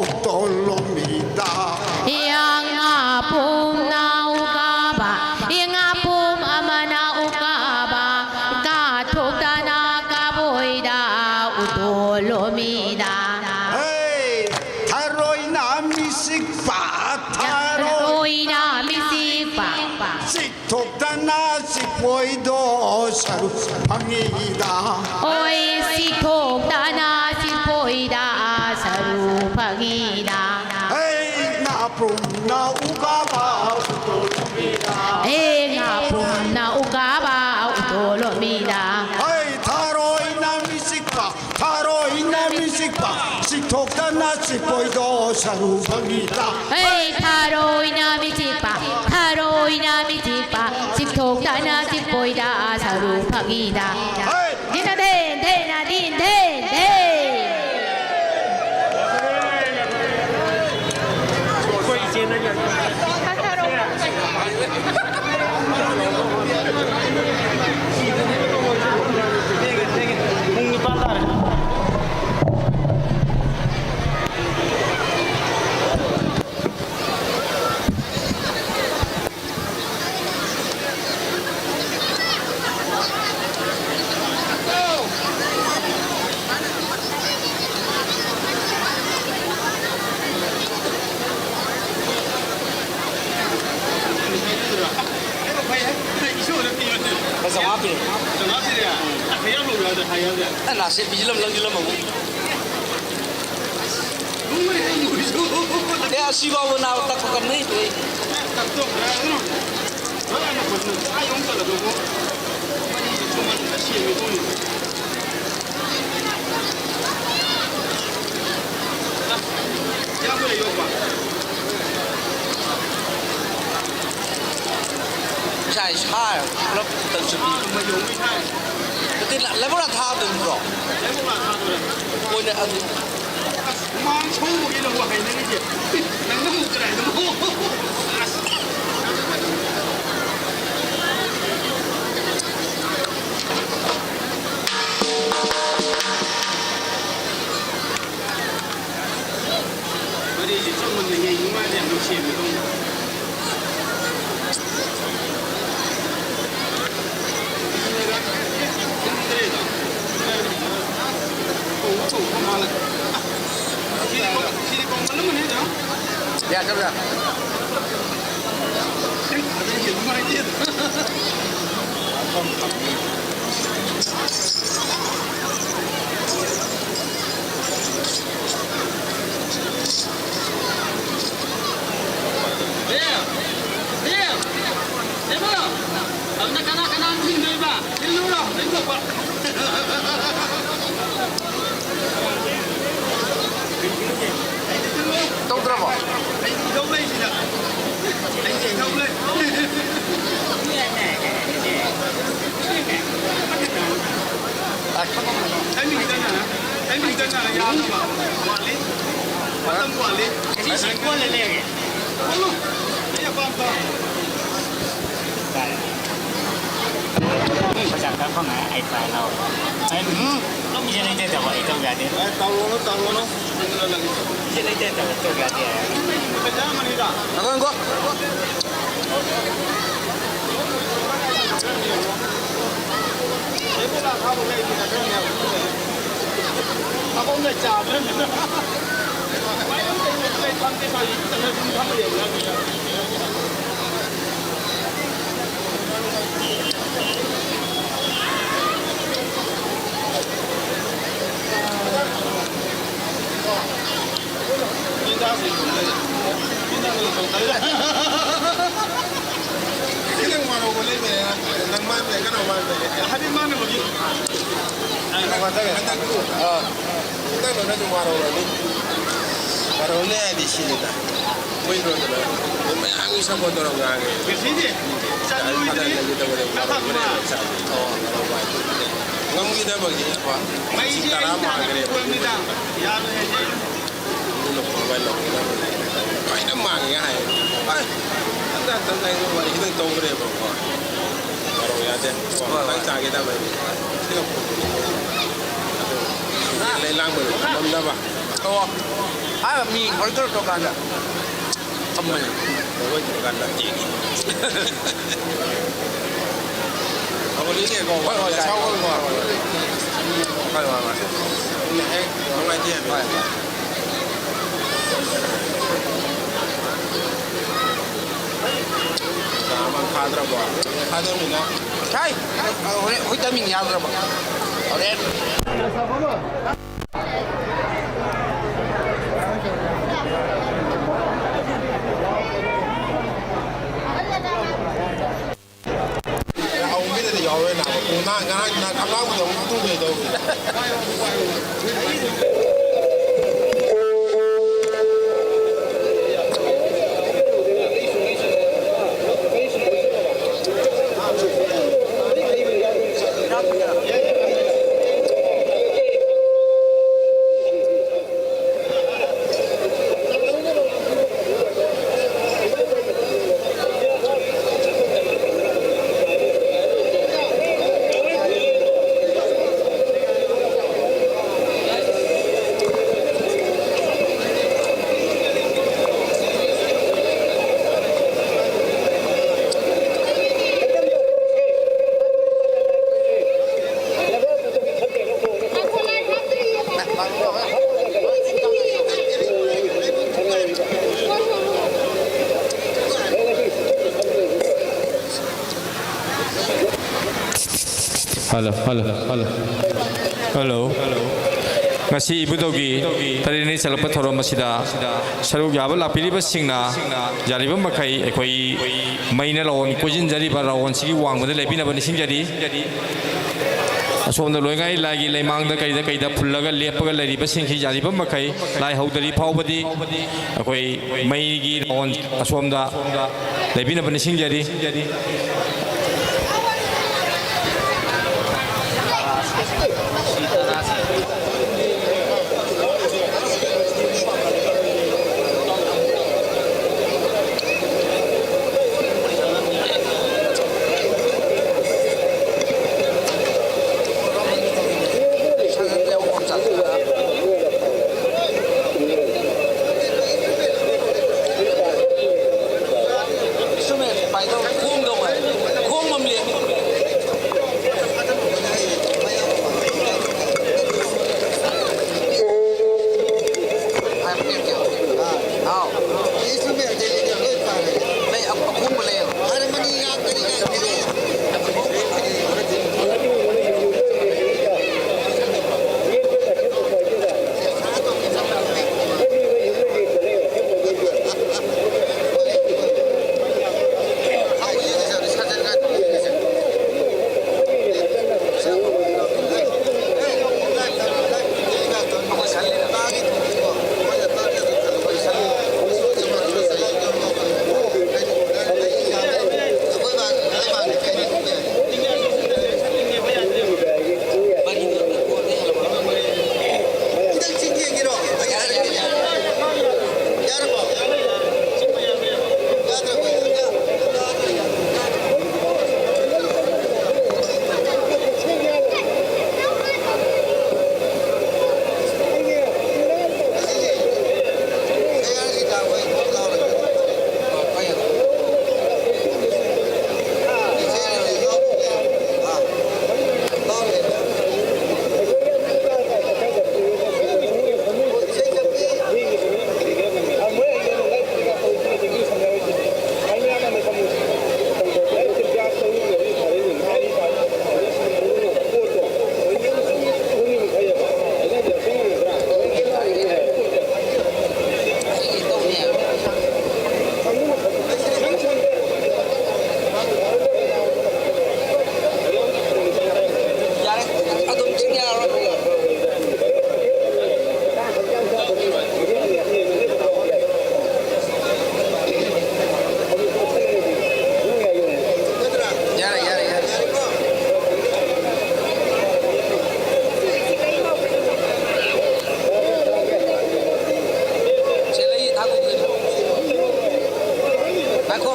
ꯎꯛꯇꯣꯜꯂꯣꯝꯃꯤꯗ꯫ ꯉꯥꯄ꯭ꯔꯨꯝꯅ ꯎꯀꯥꯕ, ꯉꯥꯄ꯭ꯔꯨꯝ ꯑꯃꯅ ꯎꯀꯥꯕ ꯀꯥꯊꯣꯛꯇꯅ ꯀꯥꯕꯣꯏꯗ ꯎꯛꯇꯣꯜꯂꯣꯝꯃꯤꯗ꯫ ꯍꯦ, ꯊꯔꯣꯏꯅ ꯃꯤ ꯆꯤꯛꯄ, ꯊꯔꯣꯏ ꯊꯔꯣꯏꯅ ꯃꯤ ꯆꯤꯛꯄ꯫ ꯆꯤꯛꯊꯣꯛꯇꯅ ꯆꯤꯛꯄꯣꯏꯗꯣ ꯁꯔꯨꯛ ꯐꯪꯉꯤꯗ꯫ ꯍꯣꯏ, ꯆꯤꯛꯊꯣꯛꯇꯅ ꯆꯤꯛꯄꯣꯏꯗ ꯁꯔꯨꯛ ꯐꯪꯉꯤꯗ꯫ ꯍꯦ, ꯉꯥꯄ꯭ꯔꯨꯝꯅ ꯎꯀꯥꯕ ꯎꯛꯇꯣꯜꯂꯣꯝꯃꯤꯗ꯫ ꯍꯦ, ꯉꯥꯄ꯭ꯔꯨꯝꯅ ꯎꯀꯥꯕ ꯎꯛꯇꯣꯜꯂꯣꯝꯃꯤꯗ꯫ ꯍꯦ, ꯊꯔꯣꯏꯅ ꯃꯤ ꯆꯤꯛꯄ, ꯊꯔꯣꯏꯅ ꯃꯤ ꯆꯤꯛꯄ, ꯆꯤꯛꯊꯣꯛꯇꯅ ꯆꯤꯛꯄꯣꯏꯗꯣ ꯁꯔꯨꯛ ꯐꯪꯉꯤꯗ꯫ ꯍꯦ, ꯊꯔꯣꯏꯅ ꯃꯤ ꯆꯤꯛꯄ, ꯊꯔꯣꯏꯅ ꯃꯤ ꯆꯤꯛꯄ, ꯆꯤꯛꯊꯣꯛꯇꯅ ꯆꯤꯛꯄꯣꯏꯗ ꯁꯔꯨꯛ ꯐꯪꯉꯤꯗ꯫ ꯍꯦ! ꯗꯤꯟ ꯗꯦ ꯗꯦ ꯅ ꯗꯤꯟ ꯗꯦ ꯗꯦ꯫ ꯄꯨꯡ ꯅꯤꯄꯥꯟ ꯇꯥꯔꯦ꯫ ꯆꯥꯝꯃꯉꯥ ꯄꯤꯔꯦ꯫ ꯑꯦ, ꯅꯥꯁꯦ ꯄꯤꯁꯤꯜꯂꯝ, ꯂꯪꯁꯤꯜꯂꯝꯃꯕꯨ꯫ ꯑꯦ, ꯑꯁꯤꯐꯥꯎꯕ ꯅꯥꯕ ꯇꯛꯄ ꯀꯟꯅ ꯍꯩꯇ꯭ꯔꯦ꯫ ꯏꯁꯥ ꯏꯁꯥ ꯄꯨꯂꯞ ꯇꯧꯁꯤꯜꯂꯤ꯫ ꯅꯠꯇꯦ, ꯂ-, ꯂꯩꯕꯥꯛ ꯂꯥꯛ ꯊꯥꯗꯣꯏ ꯅꯠꯇ꯭ꯔꯣ? ꯃꯣꯏꯅ ꯑꯗꯨ ꯍꯨꯃꯥꯡ ꯁꯧꯕꯒꯤ ꯅꯪꯕꯨ ꯍꯥꯏꯅꯔꯤꯁꯦ꯫ ꯅꯪꯅ ꯑꯃꯨꯛ ꯀꯗꯥꯏꯗ ꯑꯃꯨꯛ? ꯑꯁ꯫ ꯇꯧꯗ꯭ꯔꯕꯣ? ꯄꯩꯁꯥ ꯈꯔ ꯐꯪꯉꯦ ꯑꯩ ꯄꯥꯏ ꯂꯥꯎ꯫ ꯑꯩ, ꯎꯝ, ꯏꯆꯦ ꯂꯩꯇꯦ ꯇꯧꯕ ꯑꯩ ꯇꯧ ꯌꯥꯗꯦ꯫ ꯑꯦ, ꯇꯧꯔꯨꯅꯨ, ꯇꯧꯔꯨꯅꯨ꯫ ꯏꯆꯦ ꯂꯩꯇꯦ ꯇꯧꯕ ꯇꯧ ꯌꯥꯗꯦ꯫ ꯄꯩꯁꯥ ꯑꯃꯅꯤꯗ꯫ ꯉꯥꯏꯈꯣ, ꯉꯥꯏꯈꯣ꯫ ꯈꯤꯇꯪ ꯋꯥꯔꯧꯕ ꯂꯩꯕꯅꯦ, ꯅꯪ ꯃꯥꯟꯕꯅꯦ, ꯀꯩꯅꯣ ꯃꯥꯟꯕꯅꯦ꯫ ꯍꯥꯏꯗꯤ ꯃꯥꯟꯅꯕꯒꯤ꯫ ꯍꯟꯗꯛ, ꯍꯟꯗꯛ, ꯑꯥ꯫ ꯈꯤꯇꯪ ꯅꯪꯅꯁꯨ ꯋꯥꯔꯧꯔꯅꯤ꯫ ꯋꯥꯔꯧꯅꯤ ꯍꯥꯏꯗꯤ ꯁꯤꯅꯤꯗ꯫ ꯃꯣꯏ ꯂꯣꯏꯗꯅ ꯃꯌꯥꯝꯒꯤ ꯁꯞꯄꯣꯔꯠ ꯇꯧꯔ ꯉꯥꯡꯉꯦ꯫ ꯉꯁꯤꯗꯤ ꯆꯠꯂꯨꯏꯗ꯭ꯔꯤ꯫ ꯐꯖꯅ ꯂꯩꯒꯗꯕꯅꯦ, ꯋꯥꯔꯧꯕꯅꯦ, ꯆꯥꯛ꯫ ꯉꯝꯈꯤꯗꯕꯒꯤ ꯂꯨꯄꯥ ꯂꯤꯁꯤꯡ ꯇꯔꯥ ꯃꯥꯡꯈ꯭ꯔꯦꯕ꯫ ꯌꯥꯔꯣꯏ ꯍꯥꯏꯗꯤ꯫ ꯑꯗꯨꯅ ꯈ꯭ꯋꯥꯏ ꯂꯧꯒꯗꯕꯅꯦ꯫ ꯂꯣꯏꯅ ꯃꯥꯡꯉꯦ ꯍꯥꯏꯌꯦ꯫ ꯑꯁ! ꯍꯟꯗꯛ ꯍꯟꯗꯛ ꯑꯩ ꯋꯥꯔꯤ ꯈꯤꯇꯪ ꯇꯧꯈ꯭ꯔꯦꯕꯀꯣ꯫ ꯃꯔꯧ ꯌꯥꯗꯦ꯫ ꯍꯣꯏ, ꯍꯣꯏ꯫ ꯅꯪ ꯆꯥꯒꯦ ꯇꯧꯕ ꯑꯩꯗꯤ ꯈꯤꯇꯪ ꯐꯨꯠꯕꯣꯜ ꯌꯦꯡꯉꯦ꯫ ꯑꯗꯨ ꯂꯩ ꯂꯥꯡꯕꯗꯣ ꯉꯝꯗꯕ꯫ ꯑꯣ꯫ ꯑꯥ ꯃꯤ ꯍꯣꯏ ꯀꯩꯅꯣ ꯇꯧꯀꯥꯟꯗ ꯐꯝꯕꯅꯦ꯫ ꯍꯣꯏ ꯇꯧꯀꯥꯟꯗ ꯌꯦꯡꯉꯤ꯫ ꯍꯣꯏ, ꯍꯣꯏ, ꯌꯥꯏ꯫ ꯁꯥꯎꯒꯅꯨꯀꯣ꯫ ꯍꯣꯏ, ꯍꯣꯏ, ꯍꯣꯏ꯫ ꯍꯣꯏ, ꯍꯣꯏ, ꯍꯣꯏ꯫ ꯑꯩꯅ ꯍꯦꯛ ꯅꯨꯡꯉꯥꯏꯇꯦ ꯍꯥꯏꯕ꯫ ꯍꯣꯏ꯫ ꯆꯥ ꯑꯃ ꯊꯥꯗ꯭ꯔꯕꯣ? ꯊꯥꯗꯧꯅꯤꯅ꯫ ꯍꯥꯏ! ꯍꯣꯔꯦꯟ ꯑꯩꯈꯣꯏ ꯇꯥꯏꯃꯤꯡ ꯌꯥꯗ꯭ꯔꯕ? ꯍꯣꯔꯦꯟ꯫ ꯑꯍꯨꯝꯒꯤꯗꯗꯤ ꯌꯥꯎꯔꯣꯏ ꯅꯥꯕ꯫ ꯄꯨꯡ ꯅꯍꯥꯟ ꯉꯔꯥꯡ ꯅꯍꯥꯟ ꯈꯪꯂꯥꯎꯕꯗ ꯑꯃꯨꯛ ꯇꯨꯝꯒꯦ ꯇꯧꯕꯅꯤ꯫ Hello, hello, hello. ꯍꯜꯂꯣ꯫ ꯉꯁꯤ ꯏꯕꯨꯙꯧꯒꯤ ꯇꯔꯦꯠꯅꯤ ꯆꯠꯂꯛꯄ ꯊꯧꯔꯝ ꯑꯁꯤꯗ ꯁꯔꯨꯛ ꯌꯥꯕ ꯂꯥꯛꯄꯤꯔꯤꯕꯁꯤꯡꯅ ꯌꯥꯔꯤꯕ ꯃꯈꯩ ꯑꯩꯈꯣꯏ ꯃꯩꯅ ꯂꯥꯎꯋꯣꯟ ꯀꯣꯏꯁꯤꯟꯖꯔꯤꯕ ꯔꯥꯎꯋꯣꯟꯁꯤꯒꯤ ꯋꯥꯡꯃꯗ ꯂꯦꯞꯄꯤꯅꯕ ꯅꯤꯡꯁꯤꯡꯖꯔꯤ꯫ ꯑꯁꯣꯝꯗ ꯂꯣꯏꯉꯥꯏ ꯂꯥꯏꯒꯤ ꯂꯩꯃꯥꯡꯗ ꯀꯩꯗ ꯀꯩꯗ ꯐꯨꯜꯂꯒ ꯂꯦꯞꯄꯒ ꯂꯩꯔꯤꯕꯁꯤꯡꯁꯤ ꯌꯥꯔꯤꯕ ꯃꯈꯩ ꯂꯥꯏ ꯍꯧꯗ꯭ꯔꯤ ꯐꯥꯎꯕꯗꯤ ꯑꯩꯈꯣꯏ ꯃꯩꯒꯤ ꯂꯥꯎꯋꯣꯟ ꯑꯁꯣꯝꯗ ꯂꯩꯕꯤꯅꯕ ꯅꯤꯡꯁꯤꯡꯖꯔꯤ꯫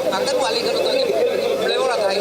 ꯉꯥꯛꯇꯪ ꯋꯥꯠꯂꯤ, ꯀꯩꯅꯣ ꯇꯧꯔꯤ, ꯐ꯭ꯂꯦꯕꯔ ꯑꯃ ꯊꯥꯏ꯫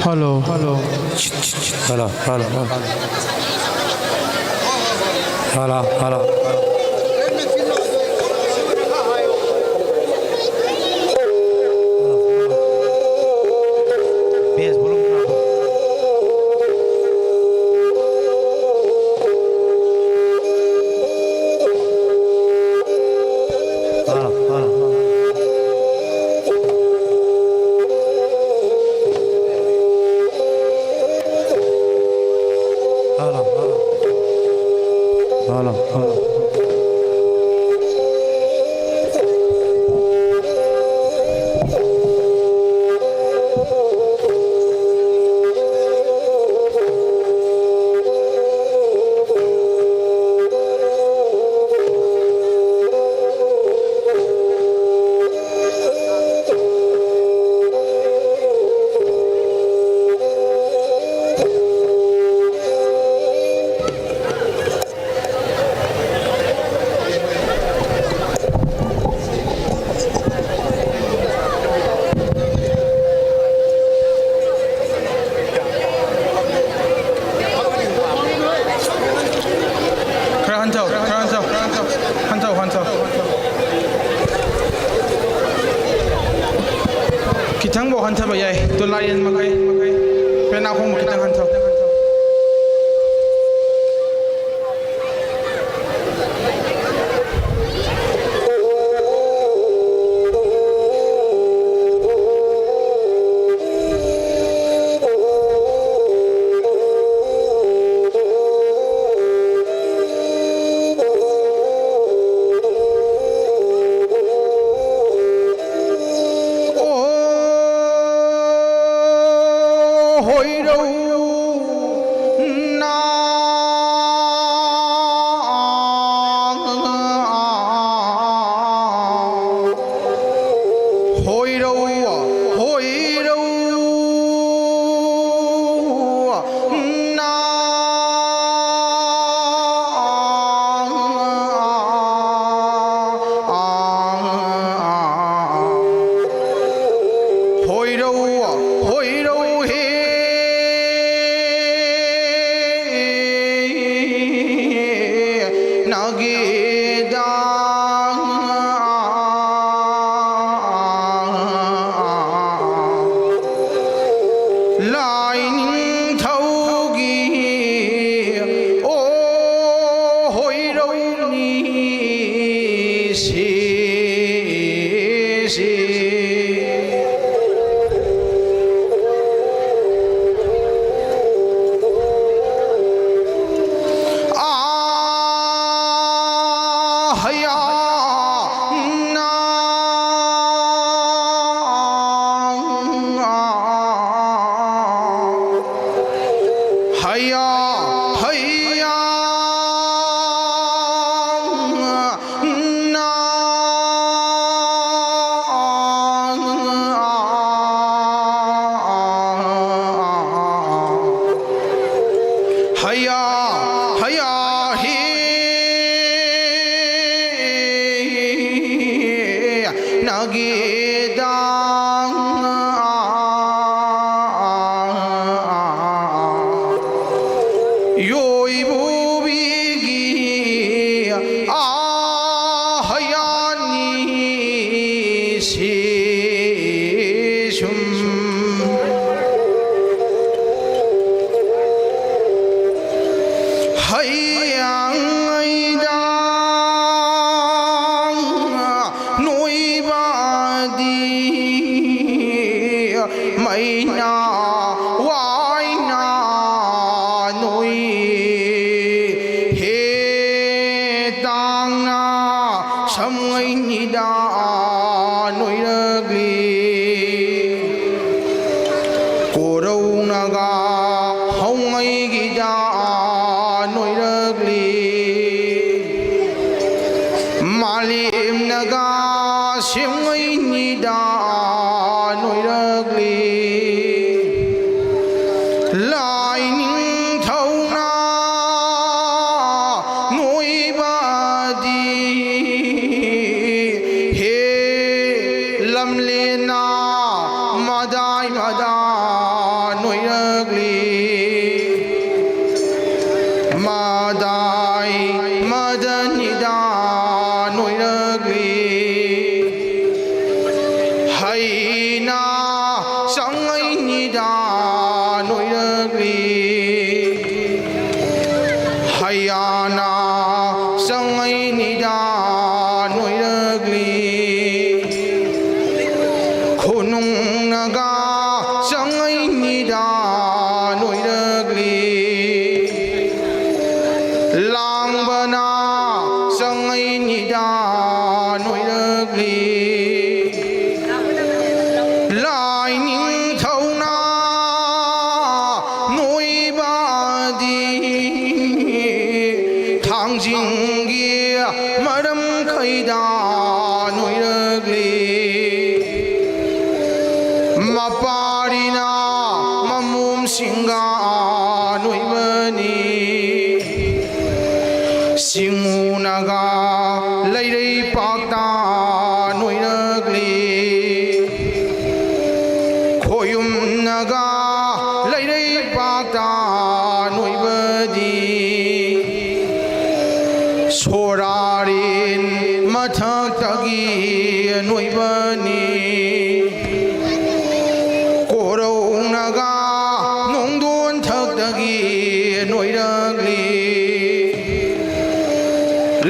Hello, hello. Hello, hello, hello. Hello, hello. Bass volume drop. Hello, hello. Hello, hello. Hello, hello. ꯈꯔ ꯍꯟꯊꯧ, ꯈꯔ ꯍꯟꯊꯧ, ꯈꯔ ꯍꯟꯊꯧ, ꯍꯟꯊꯧ, ꯍꯟꯊꯧ꯫ ꯈꯤꯇꯪꯐꯥꯎ ꯍꯟꯊꯕ ꯌꯥꯏ꯫ ꯇꯨ ꯂꯥꯏꯌꯦꯟ ꯃꯈꯩ, ꯃꯈꯩ꯫ ꯄꯦꯅꯥ ꯈꯣꯡꯕ ꯈꯤꯇꯪ ꯍꯟꯊꯧ꯫ ꯍꯣꯏꯔꯧ, ꯍꯣꯏꯔꯧ, ꯅꯥ, ꯍꯣꯏꯔꯧ, ꯍꯣꯏꯔꯧ ꯍꯦ, ꯅꯒꯦꯗꯥ꯫ ꯂꯥꯏꯅꯤꯡꯊꯧꯒꯤ ꯑꯣ ꯍꯣꯏꯔꯧꯅꯤ ꯁꯤꯁꯤ꯫ ꯑꯥ ꯍꯌꯥ ꯅꯥ꯫ ꯍꯌꯥ ꯍꯌꯥ ꯅꯥ꯫ ꯍꯌꯥ ꯍꯌꯥ ꯍꯤ ꯅꯒꯤꯗꯥꯡ ꯌꯣꯏꯕꯨꯕꯤꯒꯤ ꯑꯥ ꯍꯌꯥꯅꯤ ꯁꯤꯁꯨꯝ꯫ ꯍꯌꯥꯡꯉꯩꯗꯥꯡ ꯅꯣꯏꯕꯗꯤ ꯃꯩꯅꯥ ꯋꯥꯏꯅꯥ ꯅꯣꯏ ꯍꯦ ꯇꯥꯡꯅ ꯁꯝꯉꯩꯅꯤꯗꯥ ꯅꯣꯏꯔꯛꯂꯤ꯫ ꯀꯣꯔꯧꯅꯒ ꯍꯧꯉꯩꯒꯤꯗ ꯅꯣꯏꯔꯛꯂꯤ꯫ ꯃꯥꯂꯦꯝꯅꯒ ꯁꯦꯝꯉꯩꯅꯤꯗ ꯂꯦꯟꯅ ꯃꯗꯥꯏ ꯃꯗꯥ ꯅꯣꯏꯔꯛꯂꯤ꯫ ꯃꯗꯥꯏ ꯃꯗꯅꯤꯗ ꯅꯣꯏꯔꯛꯂꯤ꯫ ꯍꯩꯅ ꯆꯪꯉꯩꯅꯤꯗ ꯅꯣꯏꯔꯛꯂꯤ꯫ ꯍꯩꯌꯥꯅ ꯆꯪꯉꯩꯅꯤꯗ ꯅꯣꯏꯔꯛꯂꯤ꯫ ꯈꯨꯅꯨꯡꯅꯒ ꯆꯪꯉꯩꯅꯤꯗ ꯅꯣꯏꯔꯛꯂꯤ꯫ ꯂꯥꯡꯕꯅ ꯆꯪꯉꯩꯅꯤꯗ ꯅꯣꯏꯔꯛꯂꯤ꯫ ꯂꯥꯏꯅꯤꯡꯊꯧꯅ ꯅꯣꯏꯕꯗꯤ ꯊꯥꯡꯖꯤꯡꯒꯤ ꯃꯔꯝ ꯈꯩꯗ ꯅꯣꯏꯔꯛꯂꯤ꯫ ꯃꯄꯥꯔꯤꯅ ꯃꯃꯣꯝꯁꯤꯡꯒ ꯅꯣꯏꯕꯅꯤ꯫ ꯁꯤꯡꯎꯅꯒ ꯂꯩꯔꯩ ꯄꯥꯛꯇ ꯅꯣꯏꯔꯛꯂꯤ꯫ ꯈꯣꯌꯨꯝꯅꯒ ꯂꯩꯔꯩ ꯄꯥꯛꯇ ꯅꯣꯏꯕꯗꯤ ꯁꯣꯔꯥꯔꯤꯟ ꯃꯊꯛꯇꯒꯤ ꯅꯣꯏꯕꯅꯤ꯫ ꯀꯣꯔꯧꯅꯒ ꯅꯣꯡꯗꯣꯟ ꯊꯛꯇꯒꯤ ꯅꯣꯏꯔꯛꯂꯤ꯫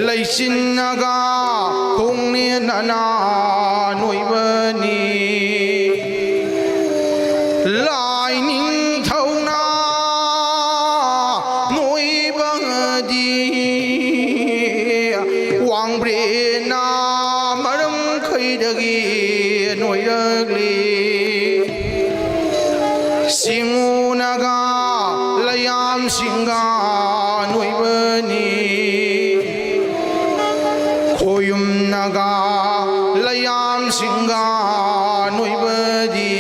ꯂꯩꯆꯤꯟꯅꯒ ꯈꯣꯡꯅꯦꯟꯅꯅ ꯅꯣꯏꯕꯅꯤ꯫ ꯂꯥꯏꯅꯤꯡꯊꯧꯅ ꯅꯣꯏꯕꯗꯤ ꯋꯥꯡꯕ꯭ꯔꯦꯟꯅ ꯃꯔꯝ ꯈꯩꯗꯒꯤ ꯅꯣꯏꯔꯛꯂꯤ꯫ ꯁꯤꯡꯎꯅꯒ ꯂꯩꯌꯥꯝꯁꯤꯡꯒ ꯅꯣꯏꯕꯅꯤ꯫ ꯈꯣꯌꯨꯝꯅꯒ ꯂꯩꯌꯥꯝꯁꯤꯡꯒ ꯅꯣꯏꯕꯗꯤ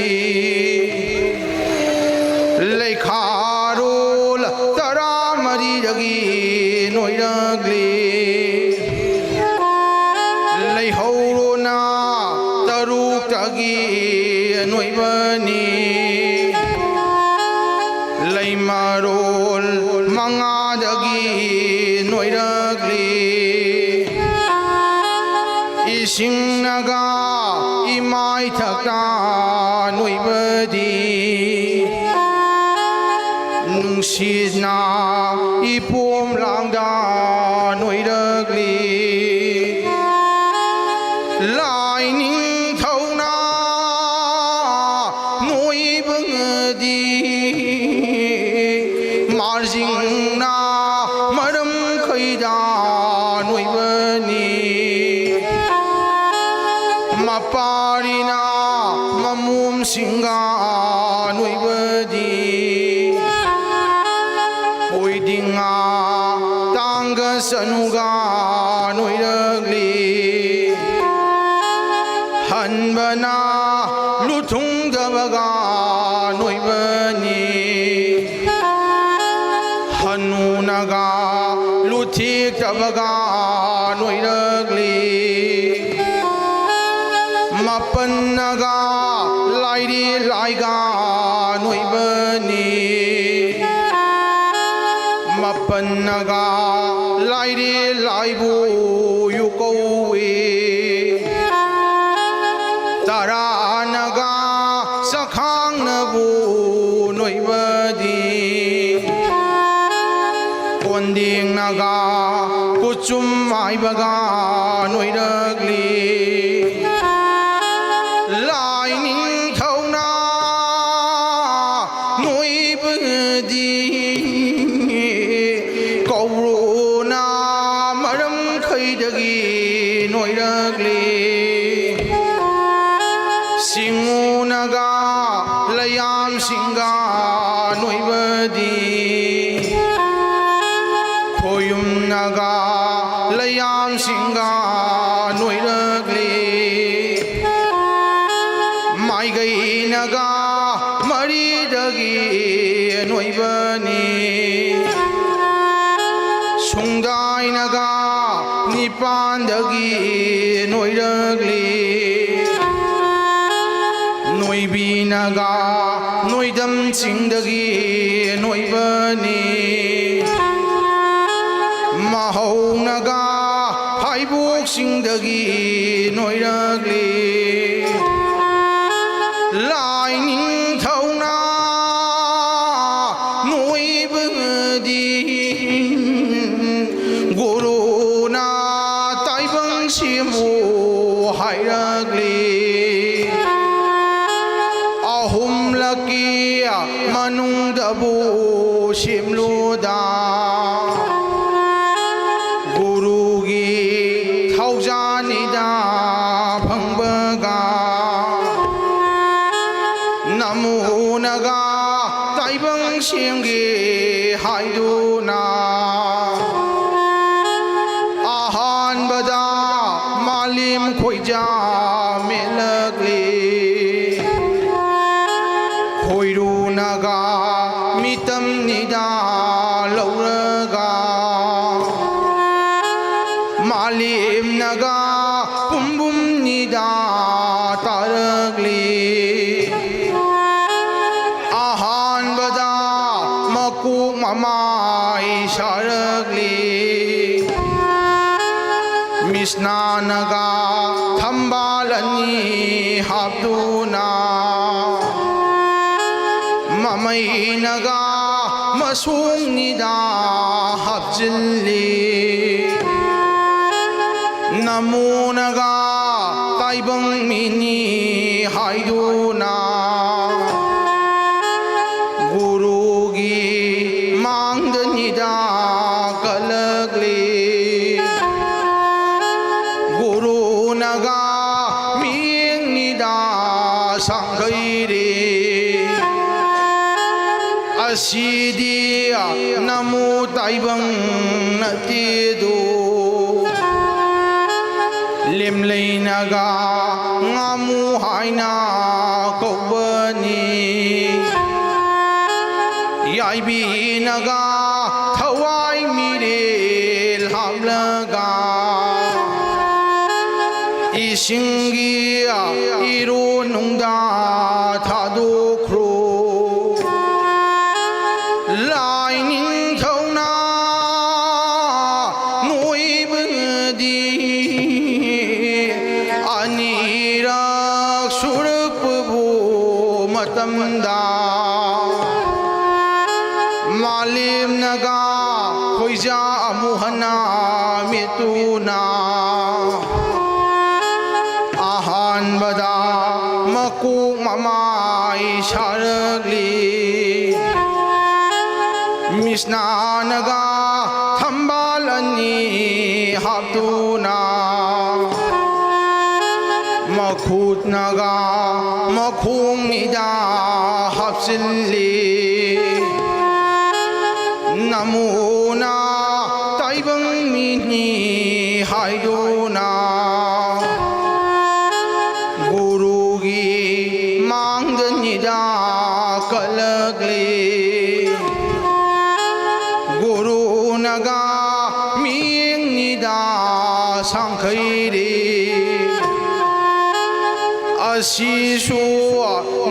ꯂꯩꯈꯥꯔꯣꯜ ꯇꯔꯥꯃꯔꯤꯗꯒꯤ ꯅꯣꯏꯔꯛꯂꯤ꯫ ꯂꯩꯍꯧꯔꯣꯅ ꯇꯔꯨꯛꯇꯒꯤ ꯅꯣꯏꯕꯅꯤ꯫ ꯂꯩꯃꯔꯣꯜ ꯃꯉꯥꯗꯒꯤ ꯅꯣꯏꯔꯛꯂꯤ꯫ ꯏꯁꯤꯡꯅꯒ ꯏꯃꯥꯏꯊꯛꯇ ꯅꯣꯏꯕꯗꯤ, ꯅꯨꯡꯁꯤꯠꯅ ꯏꯄꯣꯝ ꯂꯥꯡꯗ ꯅꯣꯏꯔꯛꯂꯤ꯫ ꯂꯥꯏ ꯅꯤꯡꯊꯧꯅ ꯅꯣꯏꯕꯗꯤ, ꯃꯥꯔꯖꯤꯡꯅ ꯃꯔꯝ ꯈꯩꯗ ꯅꯣꯏꯕꯅꯤ꯫ ꯃꯄꯥꯔꯤꯅ ꯃꯃꯣꯝꯁꯤꯡꯒ ꯅꯣꯏꯕꯗꯤ, ꯑꯣꯏꯗꯤꯡꯉꯥ ꯇꯥꯡꯒ ꯆꯅꯨꯒ ꯅꯣꯏꯔꯛꯂꯤ꯫ ꯍꯟꯕꯅ ꯂꯨꯊꯨꯡꯗꯕꯒ ꯅꯣꯏꯕꯅꯤ꯫ ꯍꯅꯨꯅꯒ ꯂꯨꯊꯦꯛꯇꯕꯒ ꯅꯣꯏꯔꯛꯂꯤ꯫ ꯃꯥꯄꯟꯅꯒ ꯂꯥꯏꯔꯤ ꯂꯥꯏꯒ ꯅꯣꯏꯕꯅꯤ꯫ ꯃꯥꯄꯟꯅꯒ ꯂꯥꯏꯔꯤ ꯂꯥꯏꯕꯨ ꯌꯨꯀꯧꯏ꯫ ꯇꯔꯥꯅꯒ ꯆꯈꯥꯡꯅꯕꯨ ꯅꯣꯏꯕꯗꯤ, ꯀꯣꯟꯗꯦꯡꯅꯒ ꯀꯨꯆꯨꯝ ꯃꯥꯏꯕꯒ ꯅꯣꯏꯔꯛꯂꯤ꯫ ꯂꯥꯏ ꯅꯤꯡꯊꯧꯅ ꯅꯣꯏꯕꯗꯤ, ꯀꯧꯕ꯭ꯔꯨꯅ ꯃꯔꯝ ꯈꯩꯗꯒꯤ ꯅꯣꯏꯔꯛꯂꯤ꯫ ꯁꯤꯡꯉꯨꯅꯒ ꯂꯩꯌꯥꯝꯁꯤꯡꯒ ꯅꯣꯏꯕꯗꯤ, ꯈꯣꯌꯨꯝꯅꯒ ꯂꯩꯌꯥꯝꯁꯤꯡꯒ ꯅꯣꯏꯔꯛꯂꯤ꯫ ꯃꯥꯏꯒꯩꯅꯒ ꯃꯔꯤꯗꯒꯤ ꯅꯣꯏꯕꯅꯤ꯫ ꯁꯨꯡꯗꯥꯏꯅꯒ ꯅꯤꯄꯥꯟꯗꯒꯤ ꯅꯣꯏꯔꯛꯂꯤ꯫ ꯅꯣꯏꯕꯤꯅꯒ ꯅꯣꯏꯗꯝ ꯆꯤꯡꯗꯒꯤ ꯅꯣꯏꯕꯅꯤ꯫ ꯃꯍꯧꯅꯒ ꯐꯥꯏꯕꯣꯛ ꯆꯤꯡꯗꯒꯤ ꯅꯣꯏꯔꯛꯂꯤ꯫ ꯂꯥꯏꯅꯤꯡꯊꯧꯅ ꯅꯣꯏꯕꯗꯤ ꯒꯨꯔꯨꯅ ꯇꯥꯏꯕꯪ ꯁꯦꯝꯃꯨ ꯍꯥꯏꯔꯛꯂꯤ꯫ ꯑꯍꯨꯝꯂꯛꯀꯤ ꯃꯅꯨꯡꯗꯕꯨ ꯁꯦꯝꯂꯨꯗ ꯒꯨꯔꯨꯒꯤ ꯊꯧꯖꯥꯅꯤꯗ ꯐꯪꯕꯒ ꯅꯃꯨꯅꯒ ꯇꯥꯏꯕꯪ ꯁꯦꯝꯒꯦ ꯍꯥꯏꯗꯨꯅ ꯑꯍꯥꯟꯕꯗ ꯃꯥꯂꯦꯝ ꯈꯣꯏꯖꯥ ꯃꯦꯠꯂꯛꯂꯤ꯫ ꯈꯣꯏꯔꯨꯅꯒ ꯃꯤꯇꯝꯅꯤꯗ ꯂꯧꯔꯒ ꯃꯥꯂꯦꯝꯅꯒ ꯄꯨꯝꯕꯨꯝꯅꯤꯗ ꯇꯥꯔꯛꯂꯤ꯫ ꯑꯍꯥꯟꯕꯗ ꯃꯀꯣꯛ ꯃꯃꯥꯏ ꯁꯥꯔꯛꯂꯤ꯫ ꯃꯤꯁꯅꯥꯅꯒ ꯊꯝꯕꯥꯜ ꯑꯅꯤ ꯍꯥꯞꯇꯨꯅ ꯃꯃꯩꯅꯒ ꯃꯁꯣꯡꯅꯤꯗ ꯍꯥꯞꯆꯤꯜꯂꯤ꯫ ꯅꯃꯨꯅꯒ ꯇꯥꯏꯕꯪ ꯃꯤꯅꯤ ꯍꯥꯏꯗꯨꯅ ꯒꯨꯔꯨꯒꯤ ꯃꯥꯡꯗꯅꯤꯗ ꯀꯠꯂꯛꯂꯤ꯫ ꯒꯨꯔꯨꯅꯒ ꯃꯤꯠꯌꯦꯡꯅꯤꯗ ꯁꯥꯡꯈꯩꯔꯦ꯫ ꯑꯁꯤꯗꯤ ꯅꯃꯨ ꯇꯥꯏꯕꯪ ꯅꯠꯇꯦꯗꯣ꯫ ꯂꯦꯝꯂꯩꯅꯒ ꯉꯥꯃꯨ ꯍꯥꯏꯅ ꯀꯧꯕꯅꯤ꯫ ꯌꯥꯏꯕꯤꯅꯒ ꯊꯋꯥꯏ ꯃꯤꯔꯦꯜ ꯍꯥꯞꯂꯒ ꯏꯁꯤꯡꯒꯤ ꯏꯔꯨ ꯅꯨꯡꯗ ꯁꯨꯔꯛꯄꯕꯨ ꯃꯇꯝꯗ, ꯃꯥꯂꯦꯝꯅꯒ ꯈꯣꯏꯖꯥ ꯑꯃꯨꯛ ꯍꯟꯅ ꯃꯤꯠꯇꯨꯅ, ꯑꯍꯥꯟꯕꯗ ꯃꯀꯣꯛ ꯃꯃꯥꯏ ꯁꯥꯔꯛꯂꯤ꯫ ꯃꯤꯁꯅꯥꯅꯒ ꯊꯝꯕꯥꯜ ꯑꯅꯤ ꯍꯥꯞꯇꯨꯅ, ꯃꯈꯨꯠꯅꯒ ꯃꯈꯣꯡꯅꯤꯗ ꯍꯥꯞꯆꯤꯜꯂꯤ꯫ ꯅꯃꯨꯅ ꯇꯥꯏꯕꯪ ꯃꯤꯅꯤ ꯍꯥꯏꯗꯨꯅ, ꯒꯨꯔꯨꯒꯤ ꯃꯥꯡꯗꯅꯤꯗ ꯀꯠꯂꯛꯂꯤ꯫ ꯒꯨꯔꯨꯅꯒ ꯃꯤꯠꯌꯦꯡꯅꯤꯗ ꯁꯥꯡꯈꯩꯔꯤ꯫ ꯑꯁꯤꯁꯨ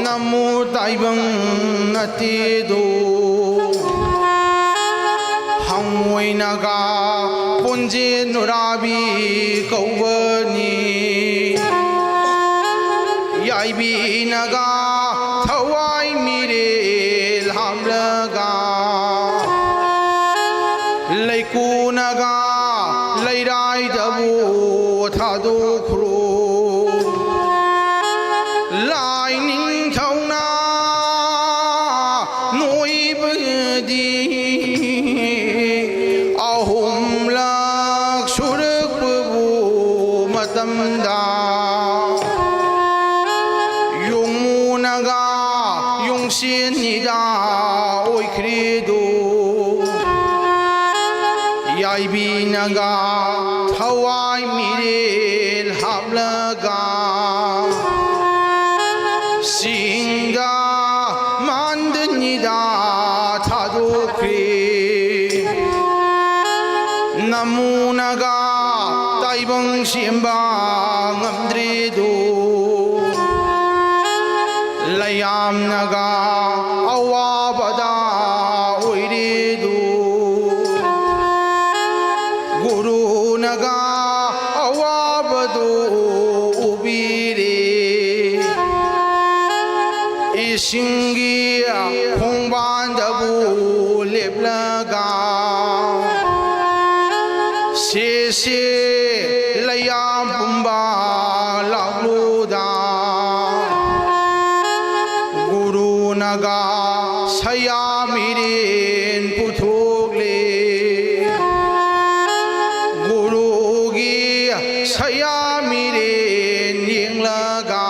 ꯅꯃꯨ ꯇꯥꯏꯕꯪ ꯅꯠꯇꯦꯗꯣ꯫ ꯍꯪꯉꯣꯏꯅꯒ ꯄꯨꯟꯖꯦ ꯅꯨꯔꯥꯕꯤ ꯀꯧꯕꯅꯤ꯫ ꯌꯥꯏꯕꯤꯅꯒ ꯊꯋꯥꯏ ꯃꯤꯔꯦꯜ ꯍꯥꯞꯂꯒ, ꯂꯩꯀꯨꯅꯒ ꯂꯩꯔꯥꯏꯗꯕꯨ ꯊꯥꯗꯣꯛꯈ꯭ꯔꯣ꯫ ꯂꯥꯏ ꯅꯤꯡꯊꯧꯅ ꯅꯣꯏꯕꯗꯤ ꯑꯍꯨꯝꯂꯛ ꯁꯨꯔꯛꯄꯕꯨ ꯃꯇꯝꯗ, ꯌꯣꯡꯃꯨꯅꯒ ꯌꯣꯡꯁꯦꯟꯅꯤꯗ ꯑꯣꯏꯈ꯭ꯔꯤꯗꯨ꯫ ꯌꯥꯏꯕꯤꯅꯒ ꯊꯋꯥꯏ ꯃꯤꯔꯦꯜ ꯍꯥꯞꯂꯒ, ꯆꯤꯡꯗ ꯃꯥꯟꯗꯅꯤꯗ ꯊꯥꯗꯣꯛꯈ꯭ꯔꯦ꯫ ꯅꯃꯨꯅꯒ ꯇꯥꯏꯕꯪ ꯁꯦꯝꯕ ꯉꯝꯗ꯭ꯔꯤꯗꯨ, ꯂꯩꯌꯥꯝꯅꯒ ꯑꯋꯥꯕꯗ ꯑꯣꯏꯔꯤꯗꯨ, ꯒꯨꯔꯨꯅꯒ ꯑꯋꯥꯕꯗꯨ ꯎꯕꯤꯔꯦ꯫ ꯁꯤꯡꯒꯤ ꯈꯣꯡꯕꯥꯟꯗꯕꯨ ꯂꯦꯞꯂꯒ, ꯁꯦ ꯁꯦ ꯂꯩꯌꯥꯝ ꯄꯨꯝꯕ ꯂꯥꯛꯂꯨꯗ꯫ ꯒꯨꯔꯨꯅꯒ ꯁꯌꯥ ꯃꯤꯔꯦꯟ ꯄꯨꯊꯣꯛꯂꯦ꯫ ꯒꯨꯔꯨꯒꯤ ꯁꯌꯥ ꯃꯤꯔꯦꯟ ꯌꯦꯡꯂꯒ,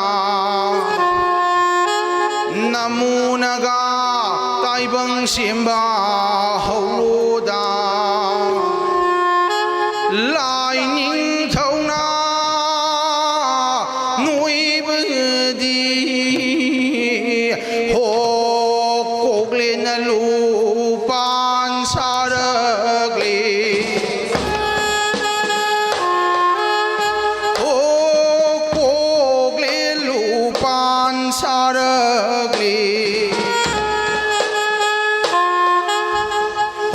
ꯅꯃꯨꯅꯒ ꯇꯥꯏꯕꯪ ꯁꯦꯝꯕ ꯍꯧꯔꯣꯗ꯫ ꯂꯥꯏꯅꯤꯡꯊꯧꯅ ꯅꯣꯏꯕꯗꯤ ꯍꯣ ꯀꯣꯛꯂꯦꯅ ꯂꯨꯄꯥꯟ ꯁꯥꯔꯛꯂꯤ꯫ ꯑꯣ ꯀꯣꯛꯂꯦ ꯂꯨꯄꯥꯟ ꯁꯥꯔꯛꯂꯤ꯫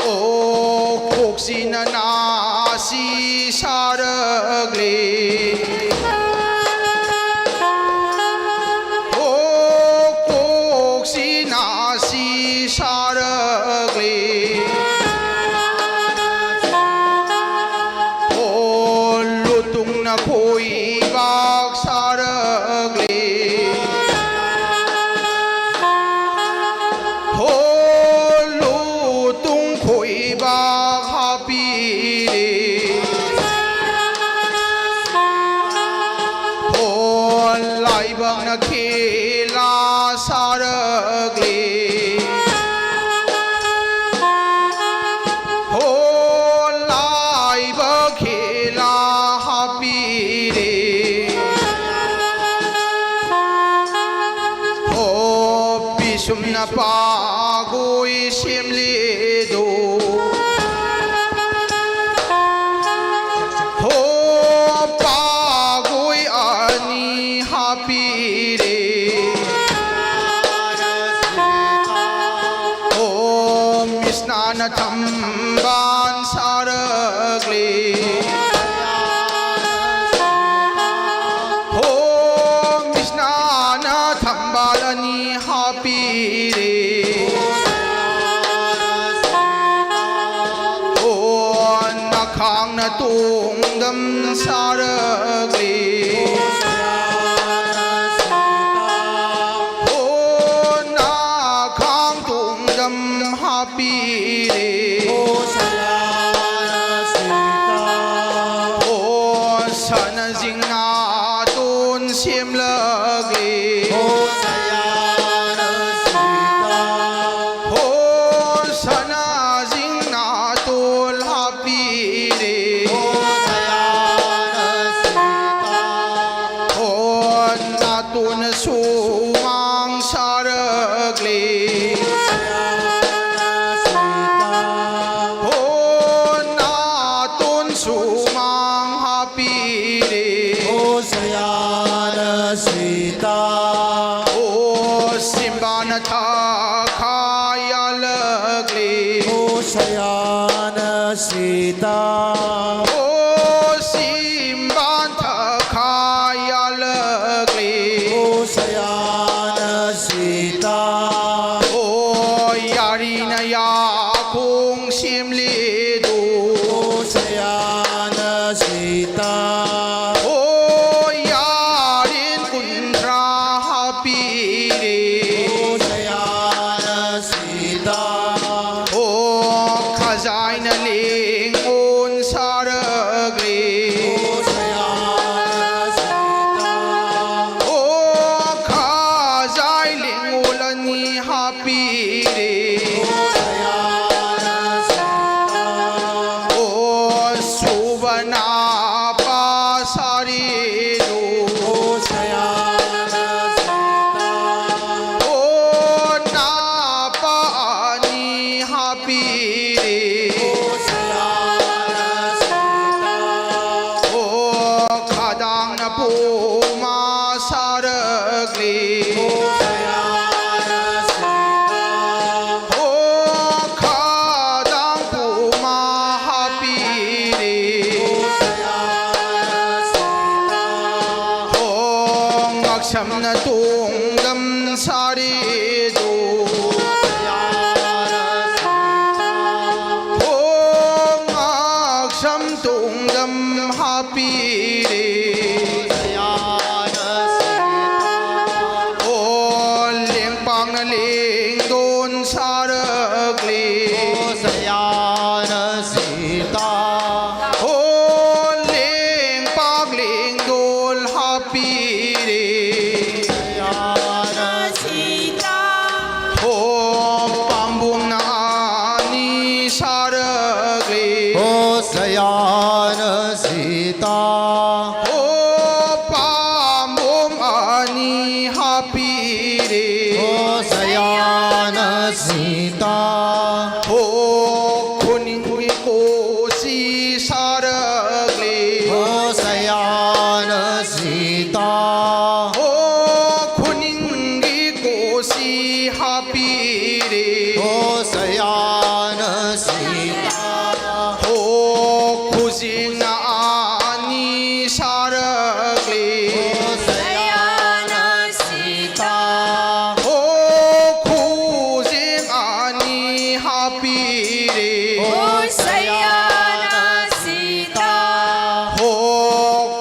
ꯑꯣ ꯀꯣꯛꯁꯤꯅ ꯅꯥꯁꯤ ꯁꯥꯔꯛꯂꯤ꯫ ꯑꯣ ꯀꯣꯛꯁꯤꯅ ꯁꯤ ꯁꯥꯔꯛꯂꯤ꯫ ꯍꯣꯜꯂꯨ ꯇꯨꯡꯅ ꯈꯣꯏꯕꯥꯛ ꯁꯥꯔꯛꯂꯤ꯫ ꯍꯣꯜꯂꯨ ꯇꯨꯡ ꯈꯣꯏꯕꯥꯛ ꯍꯥꯞꯄꯤꯔꯦ꯫ ꯍꯣꯜ ꯂꯥꯏꯕꯛꯅ ꯈꯦꯂꯥ ꯁꯥꯔꯛꯂꯤ꯫ ꯍꯣ ꯂꯥꯏꯕꯛ ꯈꯦꯂꯥ ꯍꯥꯞꯄꯤꯔꯦ꯫ ꯍꯣ ꯄꯤꯁꯨꯝꯅ ꯄꯥꯒꯣꯏ ꯁꯦꯝꯂꯦꯗꯣ꯫ ꯍꯣ ꯄꯥꯒꯣꯏ ꯑꯅꯤ ꯍꯥꯞꯄꯤꯔꯦ꯫ ꯍꯣ ꯃꯤꯁꯅꯥꯅ ꯊꯝꯕꯥꯜ ꯁꯥꯔꯛꯂꯤ꯫ ꯍꯣ ꯃꯤꯁꯅꯥꯅ ꯊꯝꯕꯥꯜ ꯑꯅꯤ ꯇꯣꯡꯗꯝ ꯁꯥꯔꯛꯂꯤ꯫ ꯍꯣ ꯅꯥꯈꯥꯡ ꯇꯣꯡꯗꯝ ꯍꯥꯞꯄꯤꯔꯦ꯫ ꯍꯣ ꯁꯅꯥ ꯖꯤꯡꯅꯥꯇꯣꯟ ꯁꯦꯝꯂꯛꯂꯤ꯫ ꯍꯣ ꯁꯅꯥ ꯖꯤꯡꯅꯥꯇꯣꯟ ꯍꯥꯞꯄꯤꯔꯦ꯫ ꯍꯣ ꯅꯥꯇꯣꯟ ꯁꯨꯃꯥꯡ ꯁꯥꯔꯛꯂꯤ꯫ ꯍꯣ ꯅꯥꯇꯣꯟ ꯁꯨꯃꯥꯡ ꯍꯥꯞꯄꯤꯔꯦ꯫ ꯍꯣ ꯁꯌꯥꯅ ꯁꯤꯇꯥ꯫ ꯍꯣ ꯁꯤꯝꯕꯥꯅ ꯊꯥꯈꯥ ꯌꯥꯜꯂꯛꯂꯤ꯫ ꯍꯣ ꯁꯌꯥꯅ ꯁꯤꯇꯥ꯫ ꯍꯣ ꯁꯤꯝꯕꯥꯟ ꯊꯥꯈꯥ ꯌꯥꯜꯂꯛꯂꯤ꯫ ꯍꯣ ꯁꯌꯥꯅ ꯁꯤꯇꯥ꯫ ꯍꯣ ꯌꯥꯔꯤꯅ ꯌꯥꯈꯣꯡ ꯁꯦꯝꯂꯤꯗꯨ꯫ ꯍꯣ ꯁꯌꯥꯅ ꯁꯤꯇꯥ꯫ ꯍꯣ ꯌꯥꯔꯤꯟ ꯀꯨꯟꯊ꯭ꯔꯥ ꯍꯥꯞꯄꯤꯔꯦ꯫ ꯍꯣ ꯁꯌꯥꯅ ꯁꯤꯇꯥ꯫ ꯍꯣ ꯈꯖꯥꯏꯅ ꯂꯦꯡꯉꯣꯟ ꯁꯥꯔꯛꯂꯤ꯫ ꯍꯣ ꯁꯌꯥꯅ ꯁꯤꯇꯥ꯫ ꯍꯣ ꯈꯖꯥꯏ ꯂꯦꯡꯉꯣꯟ ꯑꯅꯤ ꯍꯥꯞꯄꯤꯔꯦ꯫ ꯍꯣ ꯁꯌꯥꯅ ꯁꯤꯇꯥ꯫ ꯍꯣ ꯁꯨꯕꯅ ꯄꯥꯁꯥꯔꯤꯗꯨ꯫ ꯍꯣ ꯁꯌꯥꯅ ꯁꯤꯇꯥ꯫ ꯍꯣ ꯅꯥꯄꯥ ꯑꯅꯤ ꯍꯥꯞꯄꯤꯔꯦ꯫ ꯍꯣ ꯁꯌꯥꯅ ꯁꯤꯇꯥ꯫ ꯍꯣ ꯈꯗꯥꯡꯅ ꯄꯨꯃꯥ ꯁꯥꯔꯛꯂꯤ꯫ ꯍꯣ ꯁꯌꯥꯅ ꯁꯤꯇꯥ꯫ ꯍꯣ ꯈꯗꯥꯡ ꯄꯨꯃꯥ ꯍꯥꯞꯄꯤꯔꯦ꯫ ꯍꯣ ꯁꯌꯥꯅ ꯁꯤꯇꯥ꯫ ꯍꯣ ꯉꯛꯁꯝꯅ ꯇꯣꯡꯗꯝ ꯁꯥꯔꯤꯗꯨ꯫ ꯍꯣ ꯉꯛꯁꯝ ꯇꯣꯡ ꯂꯦꯡꯗꯣꯟ ꯁꯥꯔꯛꯂꯤ꯫ ꯍꯣ ꯁꯌꯥꯅ ꯁꯤꯇꯥ꯫ ꯍꯣ ꯂꯦꯡꯄꯥꯛ ꯂꯦꯡꯗꯣꯜ ꯍꯥꯞꯄꯤꯔꯦ꯫ ꯁꯌꯥꯅ ꯁꯤꯇꯥ꯫ ꯍꯣ ꯄꯥꯝꯕꯣꯝꯅ ꯑꯅꯤ ꯁꯥꯔꯛꯂꯤ꯫ ꯍꯣ ꯁꯌꯥꯅ ꯁꯤꯇꯥ꯫ ꯍꯣ ꯄꯥꯝꯕꯣꯝ ꯑꯅꯤ ꯍꯥꯞꯄꯤꯔꯦ꯫ ꯍꯣ ꯁꯌꯥꯅ ꯁꯤꯇꯥ꯫ ꯍꯣ ꯈꯨꯅꯤꯡꯒꯤ ꯀꯣꯁꯤ ꯁꯥꯔꯛꯂꯤ꯫ ꯍꯣ ꯁꯌꯥꯅ ꯁꯤꯇꯥ꯫ ꯍꯣ ꯈꯨꯅꯤꯡꯒꯤ ꯀꯣꯁꯤ ꯍꯥꯞꯄꯤꯔꯦ꯫ ꯍꯣ ꯁꯌꯥꯅ ꯁꯤꯇꯥ꯫ ꯍꯣ ꯈꯨꯖꯤꯟꯅ ꯑꯅꯤ ꯁꯥꯔꯛꯂꯤ꯫ ꯍꯣ ꯁꯌꯥꯅ ꯁꯤꯇꯥ꯫ ꯍꯣ ꯈꯨꯖꯤꯟ ꯑꯅꯤ ꯍꯥꯞꯄꯤꯔꯦ꯫ ꯍꯣ ꯁꯌꯥꯅ ꯁꯤꯇꯥ꯫ ꯍꯣ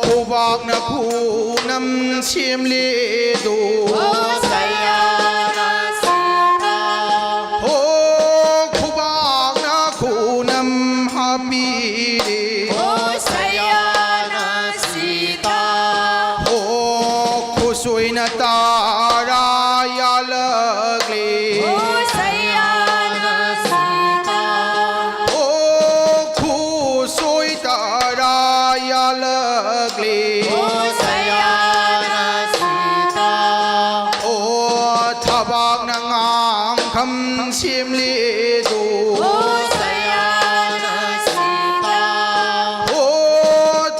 ꯈꯨꯕꯥꯛꯅ ꯈꯨꯅꯝ ꯁꯦꯝꯂꯦꯗꯣ꯫ ꯍꯣ ꯁꯌꯥꯅ ꯁꯤꯇꯥ꯫ ꯍꯣ ꯈꯨꯕꯥꯛꯅ ꯈꯨꯅꯝ ꯍꯥꯞꯄꯤꯔꯦ꯫ ꯍꯣ ꯁꯌꯥꯅ ꯁꯤꯇꯥ꯫ ꯍꯣ ꯈꯨꯠꯁꯣꯏꯅ ꯇꯔꯥ ꯌꯥꯜꯂꯛꯂꯤ꯫ ꯍꯣ ꯁꯌꯥꯅ ꯁꯤꯇꯥ꯫ ꯍꯣ ꯈꯨꯠꯁꯣꯏ ꯇꯔꯥ ꯌꯥꯜꯂꯛꯂꯤ꯫ ꯍꯣ ꯁꯌꯥꯅ ꯁꯤꯇꯥ꯫ ꯍꯣ ꯊꯕꯥꯛꯅ ꯉꯥꯡꯈꯝ ꯁꯦꯝꯂꯤꯗꯨ꯫ ꯍꯣ ꯁꯌꯥꯅ ꯁꯤꯇꯥ꯫ ꯍꯣ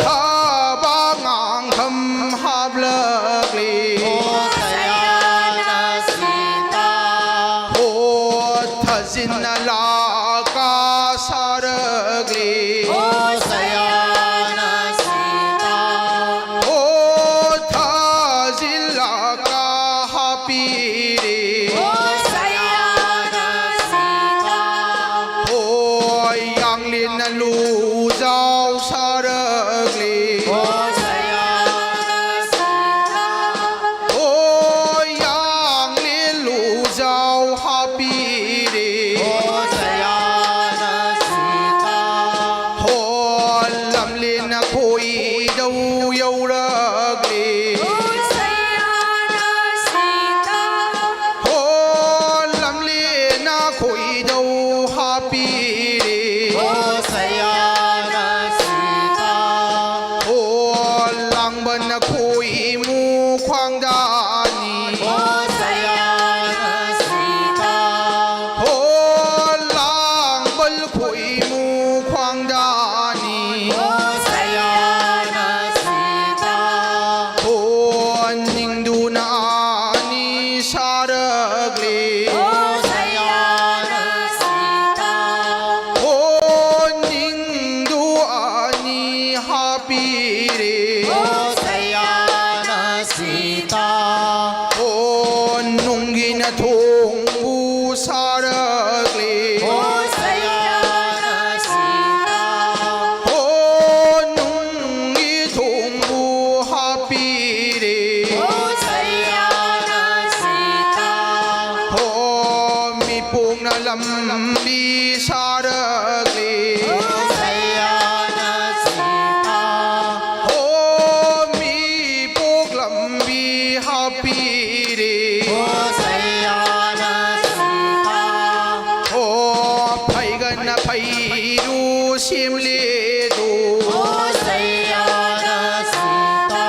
ꯊꯕꯥꯛ ꯉꯥꯡꯈꯝ ꯍꯥꯞꯂꯛꯂꯤ꯫ ꯍꯣ ꯁꯌꯥꯅ ꯁꯤꯇꯥ꯫ ꯍꯣ ꯊꯥꯖꯤꯟꯅ ꯂꯥꯛꯀ ꯁꯥꯔꯛꯂꯤ꯫ ꯍꯣ ꯁꯌꯥꯅ ꯁꯤꯇꯥ꯫ ꯍꯣ ꯊꯥꯖꯤꯜꯂꯒ ꯍꯥꯞꯄꯤꯔꯤ꯫ ꯍꯣ ꯁꯌꯥꯅ ꯁꯤꯇꯥ꯫ ꯍꯣ ꯌꯥꯡꯂꯦꯟꯅ ꯂꯨꯖꯥꯎ ꯁꯥꯔꯛꯂꯤ꯫ ꯍꯣ ꯁꯌꯥꯅ ꯁꯤꯇꯥ꯫ ꯍꯣ ꯌꯥꯡꯂꯦꯟ ꯂꯨꯖꯥꯎ ꯂꯝꯕꯤ ꯁꯥꯔꯛꯂꯤ꯫ ꯑꯣ ꯁꯩꯌꯥꯅ ꯁꯤꯇꯥ꯫ ꯑꯣ ꯃꯤ ꯄꯣꯛ ꯂꯝꯕꯤ ꯍꯥꯞꯄꯤꯔꯦ꯫ ꯑꯣ ꯁꯩꯌꯥꯅ ꯁꯤꯇꯥ꯫ ꯑꯣ ꯐꯩꯒꯟꯅ ꯐꯩꯔꯨ ꯁꯦꯝꯂꯦꯗꯣ꯫ ꯑꯣ ꯁꯩꯌꯥꯅ ꯁꯤꯇꯥ꯫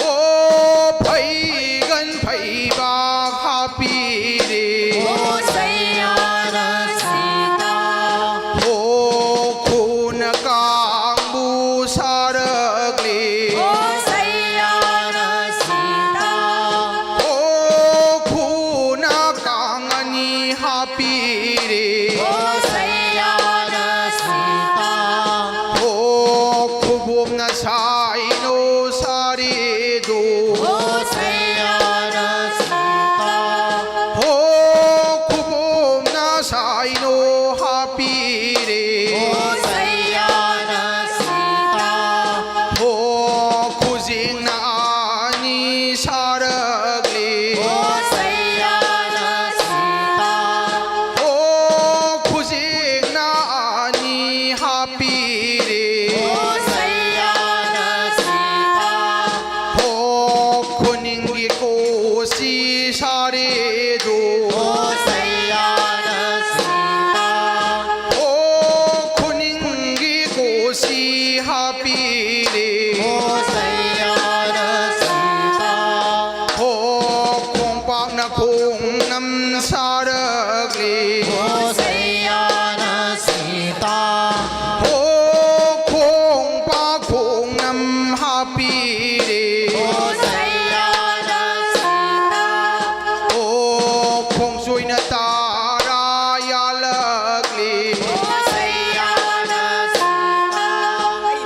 ꯑꯣ ꯐꯩꯒꯟ ꯐꯩꯕꯥꯛ ꯍꯥꯞꯄꯤꯔꯦ꯫ ꯑꯣ ꯁꯩꯌꯥꯅ ꯁꯤꯇꯥ꯫ ꯑꯣ ꯈꯨꯅ ꯀꯥꯡꯕꯨ ꯁꯥꯔꯛꯂꯦ꯫ ꯑꯣ ꯁꯩꯌꯥꯅ ꯁꯤꯇꯥ꯫ ꯑꯣ ꯈꯨꯅ ꯀꯥꯡ ꯑꯅꯤ ꯍꯥꯞꯄꯤꯔꯦ꯫ ꯑꯣ ꯁꯩꯌꯥꯅ ꯁꯤꯇꯥ꯫ ꯑꯣ ꯈꯨꯕꯣꯝꯅ ꯁꯥꯏꯅꯣ ꯁꯥꯔꯤꯗꯣ꯫ ꯑꯣ ꯁꯩꯌꯥꯅ ꯁꯤꯇꯥ꯫ ꯑꯣ ꯈꯨꯕꯣꯝꯅ ꯁꯥꯏꯅꯣ ꯍꯥꯞꯄꯤꯔꯦ꯫ ꯑꯣ ꯁꯩꯌꯥꯅ ꯁꯤꯇꯥ꯫ ꯑꯣ ꯈꯨꯖꯤꯡꯅ ꯑꯅꯤ ꯁꯥꯔꯛꯂꯤ꯫ ꯑꯣ ꯁꯩꯌꯥꯅ ꯁꯤꯇꯥ꯫ ꯑꯣ ꯈꯨꯖꯤꯡꯅ ꯑꯅꯤ ꯍꯥꯞꯄꯤꯔꯦ꯫ ꯑꯣ ꯁꯩꯌꯥꯅ ꯁꯤꯇꯥ꯫ ꯑꯣ ꯈꯨꯅꯤꯡꯒꯤ ꯀꯣꯁꯤ ꯁꯥꯔꯦꯗꯣ꯫ ꯑꯣ ꯁꯩꯌꯥꯅ ꯁꯤꯇꯥ꯫ ꯑꯣ ꯈꯨꯅꯤꯡꯒꯤ ꯀꯣꯁꯤ ꯍꯥꯞꯄꯤꯔꯦ꯫ ꯑꯣ ꯁꯩꯌꯥꯅ ꯁꯤꯇꯥ꯫ ꯑꯣ ꯈꯣꯡꯄꯥꯛꯅ ꯈꯣꯡꯅꯝ ꯁꯥꯔꯛꯂꯤ꯫ ꯑꯣ ꯁꯩꯌꯥꯅ ꯁꯤꯇꯥ꯫ ꯑꯣ ꯈꯣꯡꯄꯥꯛ ꯈꯣꯡꯅꯝ ꯍꯥꯞꯄꯤꯔꯦ꯫ ꯑꯣ ꯁꯩꯌꯥꯅ ꯁꯤꯇꯥ꯫ ꯑꯣ ꯈꯣꯡꯆꯣꯏꯅ ꯇꯔꯥ ꯌꯥꯜꯂꯛꯂꯤ꯫ ꯑꯣ ꯁꯩꯌꯥꯅ ꯁꯤꯇꯥ꯫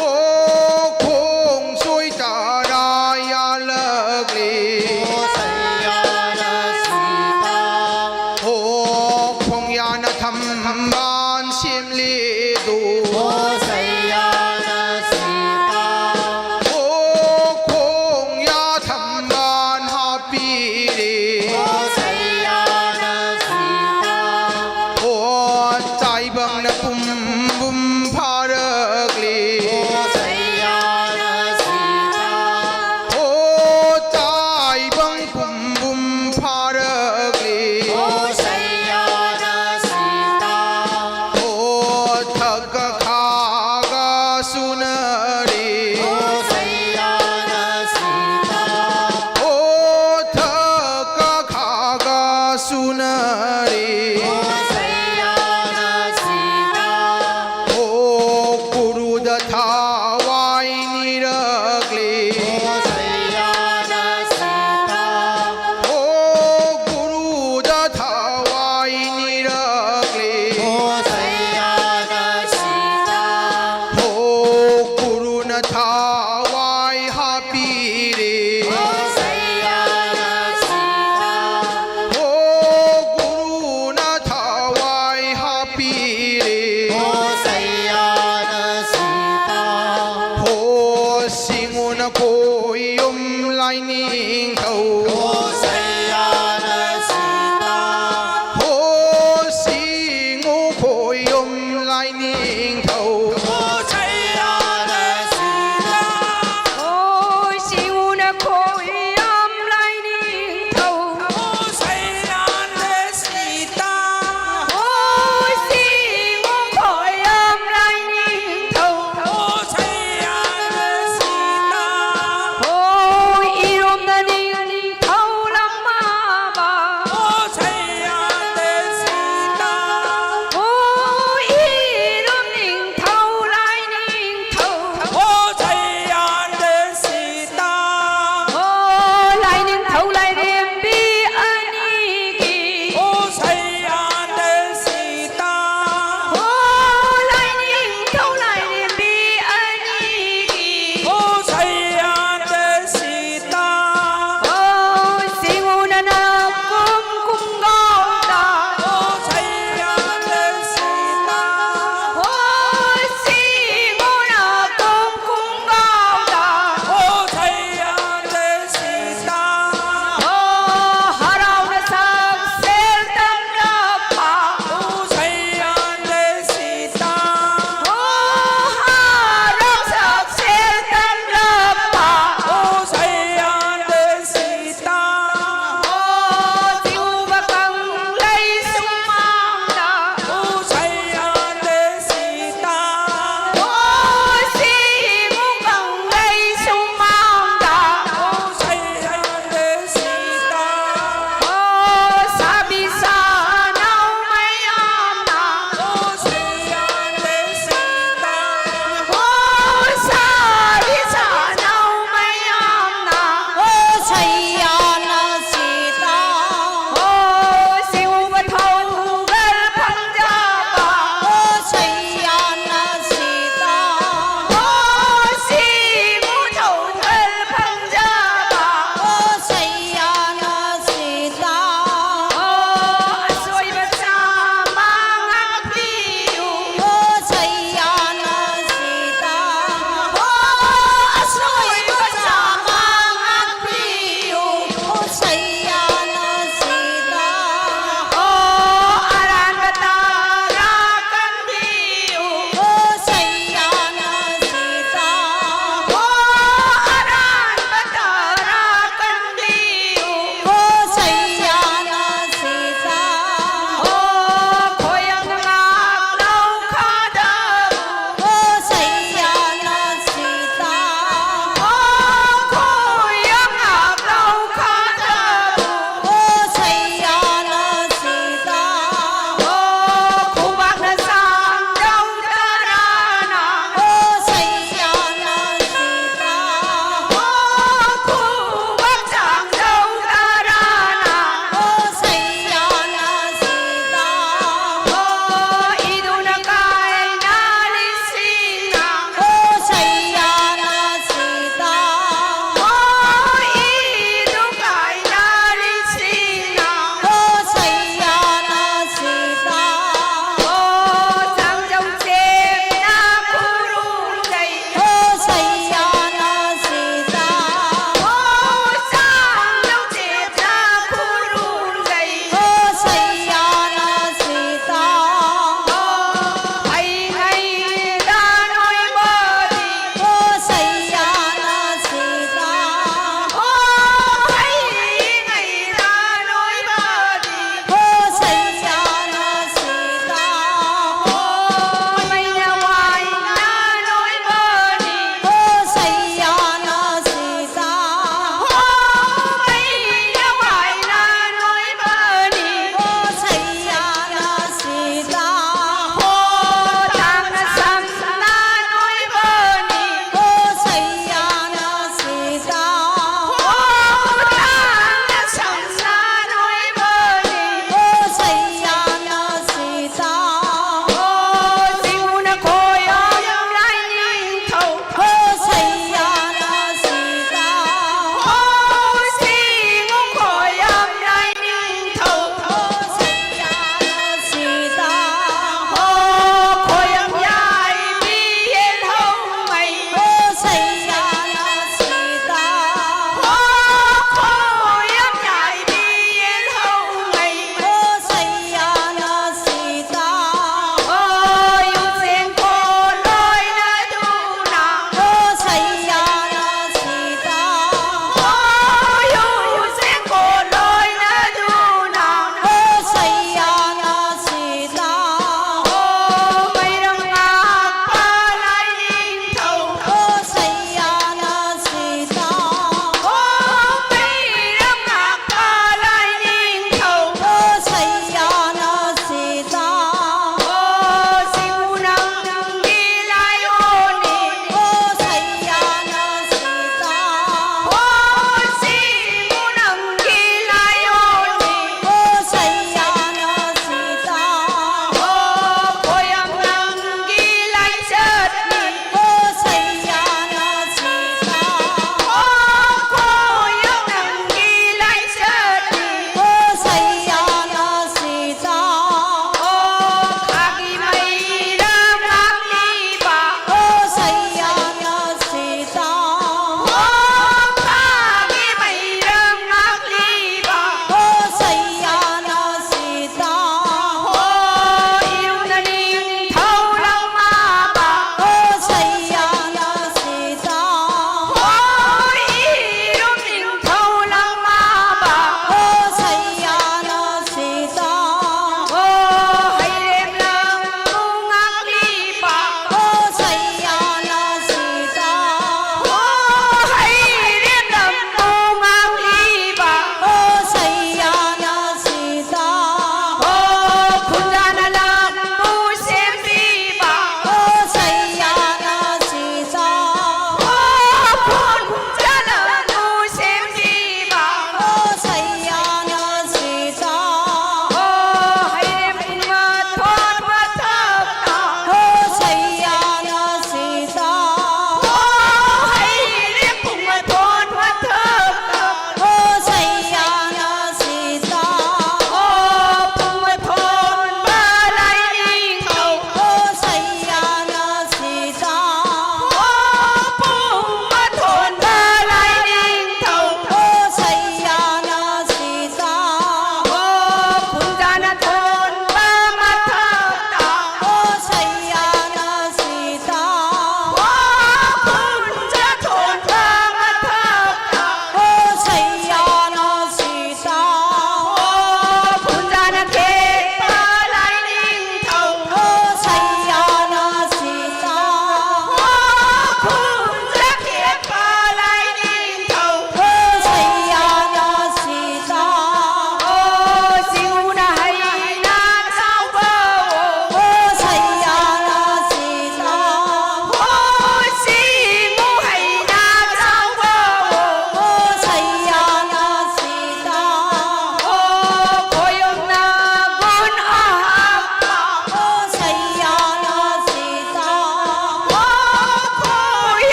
ꯑꯣ ꯈꯣꯡꯆꯣꯏ ꯇꯔꯥ ꯌꯥꯜꯂꯛꯂꯤ꯫ ꯑꯣ ꯁꯩꯌꯥꯅ ꯁꯤꯇꯥ꯫ ꯑꯣ ꯈꯣꯡꯌꯥꯅ ꯊꯝꯕꯥꯜ ꯁꯦꯝꯂꯤꯗꯨ꯫ ꯑꯣ ꯁꯩꯌꯥꯅ ꯁꯤꯇꯥ꯫ ꯑꯣ ꯈꯣꯡꯌꯥ ꯊꯝꯕꯥꯜ ꯍꯥꯞꯄꯤꯔꯦ꯫ ꯑꯣ ꯁꯩꯌꯥꯅ ꯁꯤꯇꯥ꯫ ꯆꯨꯅꯔꯤ꯫ ꯑꯣ ꯁꯩꯌꯥꯅ ꯁꯤꯗ꯫ ꯑꯣ ꯒꯨꯔꯨꯗ ꯊꯋꯥꯏ ꯅꯤꯔꯛꯂꯤ꯫ ꯑꯣ ꯁꯩꯌꯥꯅ ꯁꯤꯗ꯫ ꯑꯣ ꯒꯨꯔꯨꯗ ꯊꯋꯥꯏ ꯅꯤꯔꯛꯂꯤ꯫ ꯑꯣ ꯁꯩꯌꯥꯅ ꯁꯤꯗ꯫ ꯑꯣ ꯒꯨꯔꯨꯅ ꯊꯋꯥꯏ ꯍꯥꯞꯄꯤꯔꯦ꯫ ꯑꯣ ꯁꯩꯌꯥꯅ ꯁꯤꯗ꯫ ꯑꯣ ꯒꯨꯔꯨ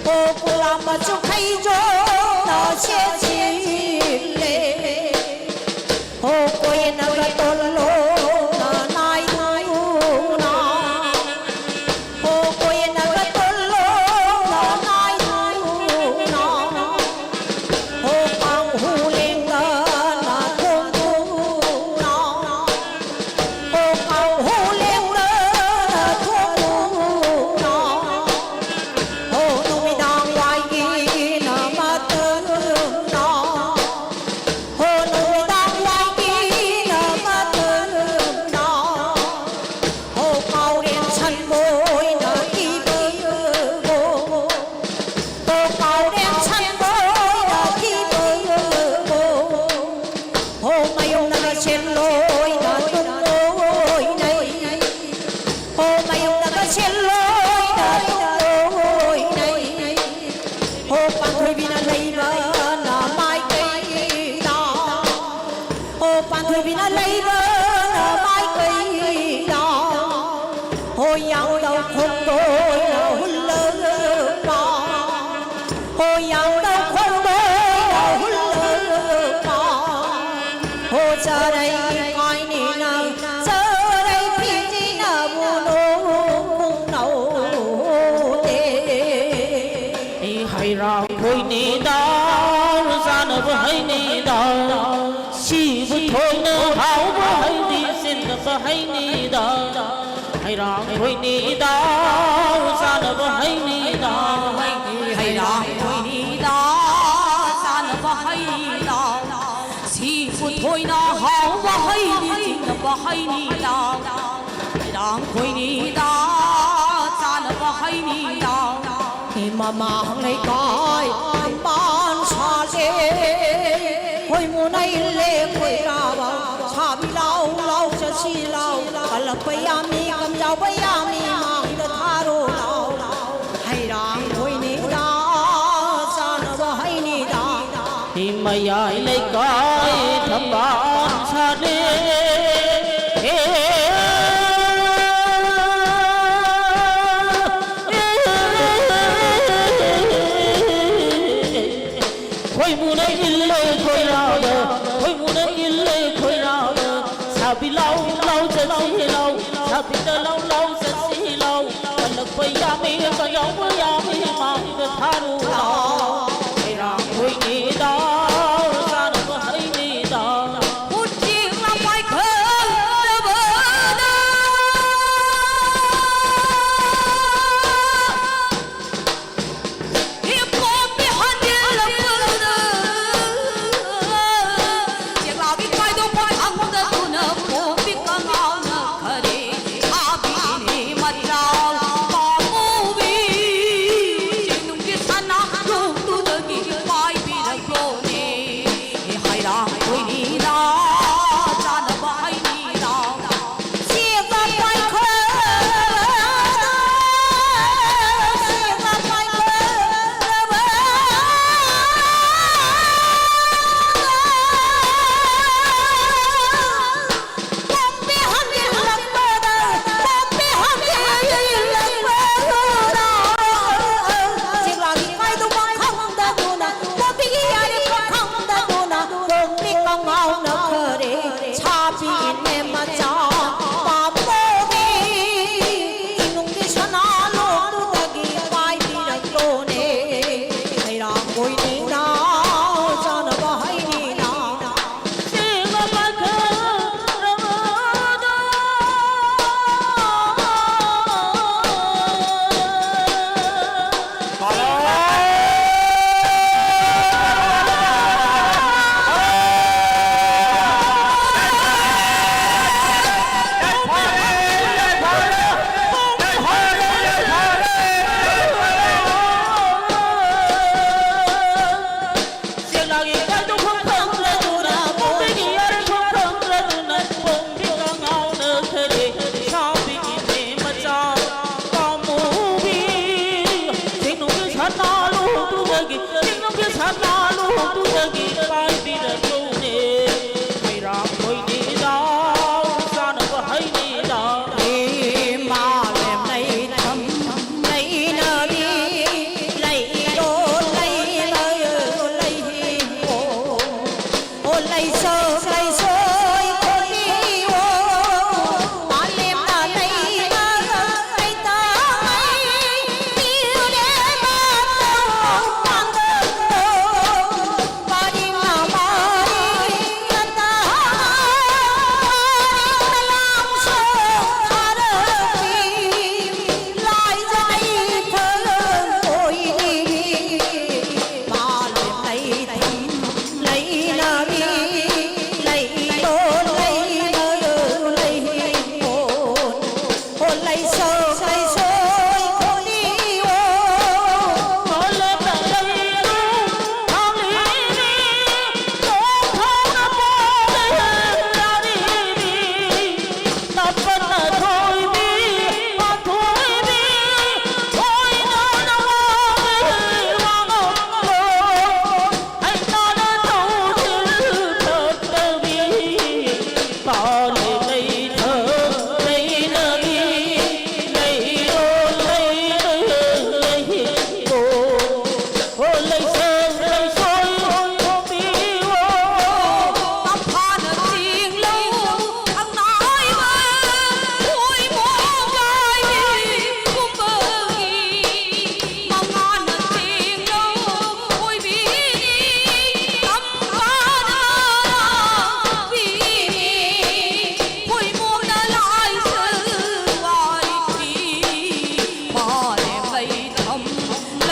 ꯍꯣ ꯄꯨꯂꯥ ꯃꯆꯨ ꯐꯩꯖꯣꯝꯅ ꯁꯦꯠꯆꯤꯜꯂꯦ꯫ ꯍꯣ ꯀꯣꯏꯅꯒ ꯇꯣꯜꯂꯣꯅ ꯅꯥꯏꯗꯨꯅ꯫ ꯍꯣ ꯀꯣꯏꯅꯒ ꯇꯣꯜꯂꯣꯅ ꯅꯥꯏꯗꯨꯅ꯫ ꯍꯣ ꯀꯥꯡꯍꯨ ꯂꯦꯡꯗꯅ ꯊꯣꯡꯗꯨꯅ꯫ ꯍꯣ ꯀꯥꯡꯍꯨ ꯂꯦꯡꯗꯅ ꯊꯣꯡꯗꯨꯅ꯫ ꯍꯣ ꯅꯨꯃꯤꯗꯥꯡ ꯋꯥꯏꯒꯤꯅ ꯃꯇꯝꯅ꯫ ꯍꯣ ꯅꯨꯃꯤꯗꯥꯡ ꯋꯥꯏꯒꯤꯅ ꯃꯇꯝꯅ꯫ ꯍꯣ ꯀꯥꯎꯔꯦꯟ ꯁꯟꯕꯣꯏꯅ ꯀꯤꯕꯒꯣ꯫ ꯍꯣ ꯀꯥꯎꯔꯦꯟ ꯁꯟꯕꯣꯏꯅ ꯀꯤꯕꯒꯣ꯫ ꯍꯣ ꯃꯌꯨꯝꯅꯒ ꯁꯦꯟꯂꯣꯏꯅ ꯇꯨꯝꯂꯣꯏꯅꯩ꯫ ꯍꯣ ꯃꯌꯨꯝꯅꯒ ꯁꯦꯟꯂꯣꯏꯅ ꯇꯨꯝꯂꯣꯏꯅꯩ꯫ ꯍꯣ ꯄꯥꯟꯊꯣꯏꯕꯤꯅ ꯂꯩꯕꯅ ꯃꯥꯏꯀꯩꯗ꯫ ꯍꯣ ꯄꯥꯟꯊꯣꯏꯕꯤꯅ ꯂꯩꯕꯅ ꯃꯥꯏꯀꯩꯗ꯫ ꯍꯣ ꯌꯥꯡꯗꯧ ꯈꯣꯡꯗꯣꯏꯅ ꯍꯨꯜꯂꯛꯄ꯫ ꯍꯣ ꯌꯥꯡꯗꯧ ꯈꯣꯡꯗꯣꯏꯅ ꯍꯨꯜꯂꯛꯄ꯫ ꯍꯣ ꯆꯔꯩ ꯀꯥꯏꯅꯤꯅ ꯆꯔꯩ ꯐꯤꯖꯤꯅꯕꯨ ꯅꯣꯡꯅꯧꯗꯦ꯫ ꯑꯩ ꯍꯩꯔꯥꯡ ꯈꯣꯏꯅꯤꯗ, ꯆꯥꯅꯕ ꯍꯩꯅꯤꯗ, ꯁꯤꯕꯨ ꯊꯣꯏꯅ ꯍꯥꯎꯕ ꯍꯩꯗꯤ ꯆꯤꯟꯅꯕ ꯍꯩꯅꯤꯗ꯫ ꯍꯩꯔꯥꯡ ꯈꯣꯏꯅꯤꯗ, ꯆꯥꯅꯕ ꯍꯩꯅꯤꯗ꯫ ꯍꯩꯔꯥꯡ ꯈꯣꯏꯅꯤꯗ, ꯆꯥꯅꯕ ꯍꯩꯅꯤꯗ꯫ ꯁꯤꯕꯨ ꯊꯣꯏꯅ ꯍꯥꯎꯕ ꯍꯩꯗꯤ ꯆꯤꯟꯅꯕ ꯍꯩꯅꯤꯗ꯫ ꯍꯩꯔꯥꯡ ꯈꯣꯏꯅꯤꯗ, ꯆꯥꯅꯕ ꯍꯩꯅꯤꯗ꯫ ꯃꯃꯥꯡ ꯂꯩꯀꯥꯏ ꯊꯝꯕꯥꯜ ꯁꯥꯠꯂꯦ꯫ ꯈꯣꯏꯃꯨꯅ ꯏꯜꯂꯦ ꯈꯣꯏꯔꯥꯕ ꯁꯥꯕꯤ ꯂꯥꯎ ꯂꯥꯎ ꯆꯠꯁꯤ ꯂꯥꯎ꯫ ꯀꯜꯂꯛꯄ ꯌꯥꯝꯃꯤ ꯀꯝꯖꯥꯎꯕ ꯌꯥꯝꯃꯤ ꯃꯥꯡꯗ ꯊꯥꯔꯣ ꯂꯥꯎ꯫ ꯍꯩꯔꯥꯡ ꯈꯣꯏꯅꯤꯗ ꯆꯥꯅꯕ ꯍꯩꯅꯤꯗ꯫ ꯃꯌꯥꯏ ꯂꯩꯀꯥꯏ ꯊꯝꯕꯥꯜ ꯁꯥꯠꯂꯦ꯫ ꯈꯣꯏꯃꯨꯅ ꯏꯜꯂꯦ ꯈꯣꯏꯔꯥꯎꯗ, ꯈꯣꯏꯃꯨꯅ ꯏꯜꯂꯦ ꯈꯣꯏꯔꯥꯎꯗ꯫ ꯁꯥꯕꯤ ꯂꯥꯎ ꯂꯥꯎ ꯆꯠꯁꯤ ꯂꯥꯎ, ꯁꯥꯕꯤꯗ ꯂꯥꯎ ꯂꯥꯎ ꯆꯠꯁꯤ ꯂꯥꯎ꯫ ꯀꯜꯂꯛꯄ ꯌꯥꯝꯃꯤ, ꯀꯜꯂꯛꯄ ꯌꯥꯝꯃꯤ, ꯃꯥꯡꯗ ꯊꯥꯔꯨ ꯂꯥꯎ꯫ ꯈꯣꯏꯔꯥꯡ ꯈꯣꯏꯅꯤꯗ, ꯆꯥꯅꯕ ꯍꯩꯅꯤꯗ꯫ ꯄꯨꯟꯁꯤ ꯂꯝꯕꯥꯏ ꯈꯪꯗꯕꯗ꯫ ꯏꯄꯣꯝꯕꯤ ꯍꯟꯖꯤꯜꯂꯛꯄꯗ, ꯆꯦꯛꯂꯥꯒꯤ ꯀꯥꯏꯗꯣꯛꯄ ꯈꯪꯗꯗꯨꯅ ꯄꯣꯝꯕꯤ ꯀꯉꯥꯎꯅ ꯈꯔꯦ ꯁꯥꯕꯤꯅꯤ ꯃꯆꯥ ꯄꯥꯝꯃꯨꯕꯤ꯫ ꯆꯤꯡꯅꯨꯡꯒꯤ ꯁꯅꯥ ꯂꯨꯞꯇꯨꯗꯒꯤ ꯄꯥꯏꯕꯤꯔꯛꯂꯣꯅꯦ꯫ ꯍꯩꯔꯥꯡ ꯈꯣꯏꯅꯤꯗ ꯆꯥꯅꯕ ꯍꯩꯅꯤꯗ꯫ ꯄꯣꯝꯕꯤ ꯀꯉꯥꯎꯅ ꯈꯔꯦ ꯁꯥꯕꯤ ꯏꯅꯦ ꯃꯆꯥ ꯄꯥꯝꯕꯣꯒꯤ ꯏꯅꯨꯡꯒꯤ ꯁꯅꯥ ꯂꯣꯛꯇꯨꯗꯒꯤ ꯄꯥꯏꯕꯤꯔꯛꯂꯣꯅꯦ꯫ ꯈꯩꯔꯥꯡ ꯀꯣꯏꯅꯤꯅ ꯆꯥꯅꯕ ꯍꯩꯅꯤꯅ꯫ ꯁꯦꯡꯅ ꯄꯥꯏꯈꯠꯂꯕꯗꯣ꯫ ꯆꯦꯛꯂꯥꯒꯤ ꯀꯥꯏꯗꯣꯛꯐꯝ ꯈꯪꯗ꯭ꯔꯗꯨꯅ, ꯄꯣꯝꯕꯤꯒꯤ ꯌꯥꯔꯦꯐꯝ ꯈꯪꯗ꯭ꯔꯗꯨꯅ, ꯄꯣꯝꯕꯤ ꯀꯉꯥꯎꯅ ꯈꯔꯦ ꯁꯥꯕꯤꯒꯤ ꯃꯦ ꯃꯆꯥ ꯄꯥꯝꯃꯨꯕꯤ꯫ ꯆꯤꯡꯅꯨꯡꯒꯤ ꯁꯅꯥ ꯂꯨꯍꯣꯡꯗꯨꯗꯒꯤ, ꯆꯤꯡꯅꯨꯡꯒꯤ ꯁꯅꯥ ꯂꯨꯍꯣꯡꯗꯨꯗꯒꯤ ꯄꯥꯏꯕꯤꯔꯛꯂꯣꯅꯦ꯫ ꯃꯩꯔꯥ ꯈꯣꯏꯅꯤꯗ ꯆꯥꯅꯕ ꯍꯩꯅꯤꯗ꯫ ꯏꯃꯥ ꯂꯦꯝꯅꯩ ꯊꯝꯅꯩꯅꯕꯤ ꯂꯩꯔꯣ ꯂꯩꯔꯣ ꯂꯩ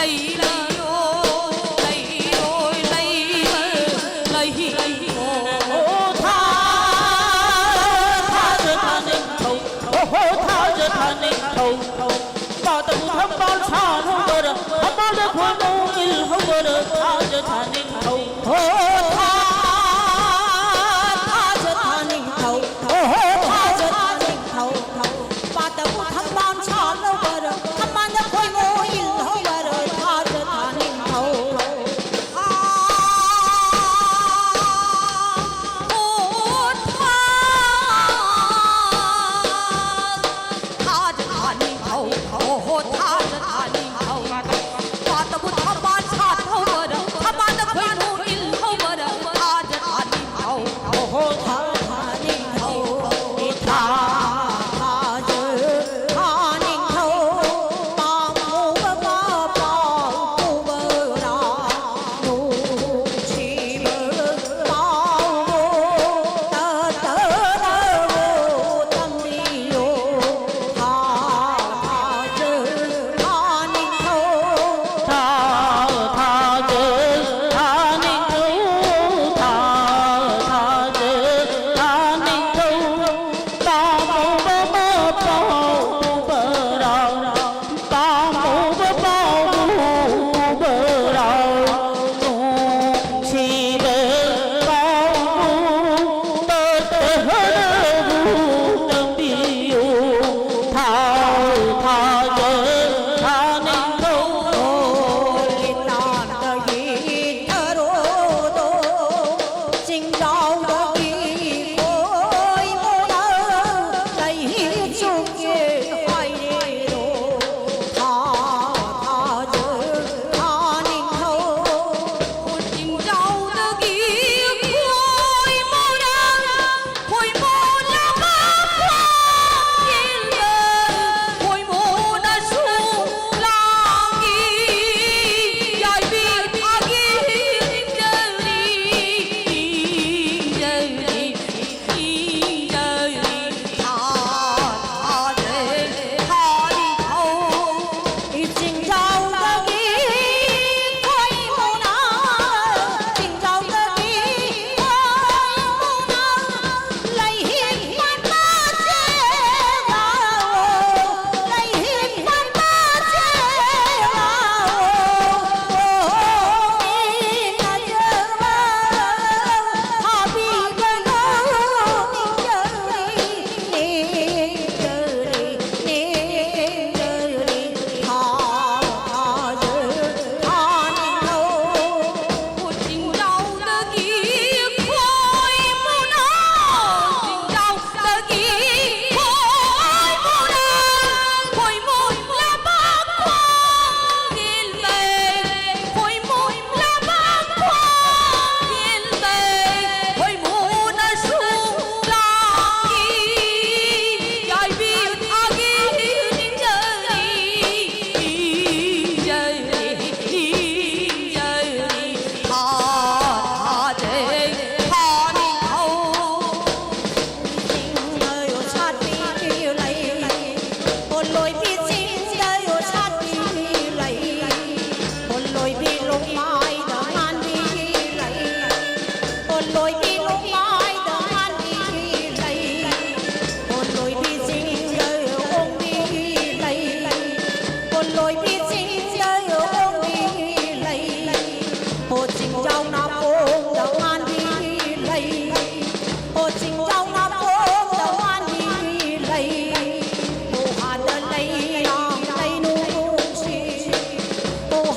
ꯂꯩꯔꯣꯏ, ꯂꯩꯔꯣꯏ, ꯂꯩꯔꯣꯏ, ꯂꯩꯔꯣꯏ꯫ ꯊꯥ, ꯊꯥꯖ ꯊꯥ ꯅꯤꯡꯊꯧ, ꯑꯣꯍꯣ, ꯊꯥꯖ ꯊꯥ ꯅꯤꯡꯊꯧ꯫ ꯄꯥꯇꯕꯨ ꯊꯝꯕꯥꯜ ꯁꯥꯠꯍꯧꯕꯔ, ꯊꯝꯕꯥꯜꯗ ꯈꯣꯏꯃꯨ ꯏꯜꯍꯧꯕꯔ, ꯊꯥꯖ ꯊꯥ ꯅꯤꯡꯊꯧ꯫ ꯍꯣ, ꯊꯥ, ꯊꯥꯖ ꯊꯥ ꯅꯤꯡꯊꯧ, ꯑꯣꯍꯣ, ꯊꯥꯖ ꯊꯥ ꯅꯤꯡꯊꯧ꯫ ꯄꯥꯇꯕꯨ ꯊꯝꯕꯥꯜ ꯁꯥꯠꯍꯧꯕꯔ, ꯊꯝꯕꯥꯜꯗ ꯈꯣꯏꯃꯨ ꯏꯜꯍꯧꯕꯔ, ꯊꯥꯖ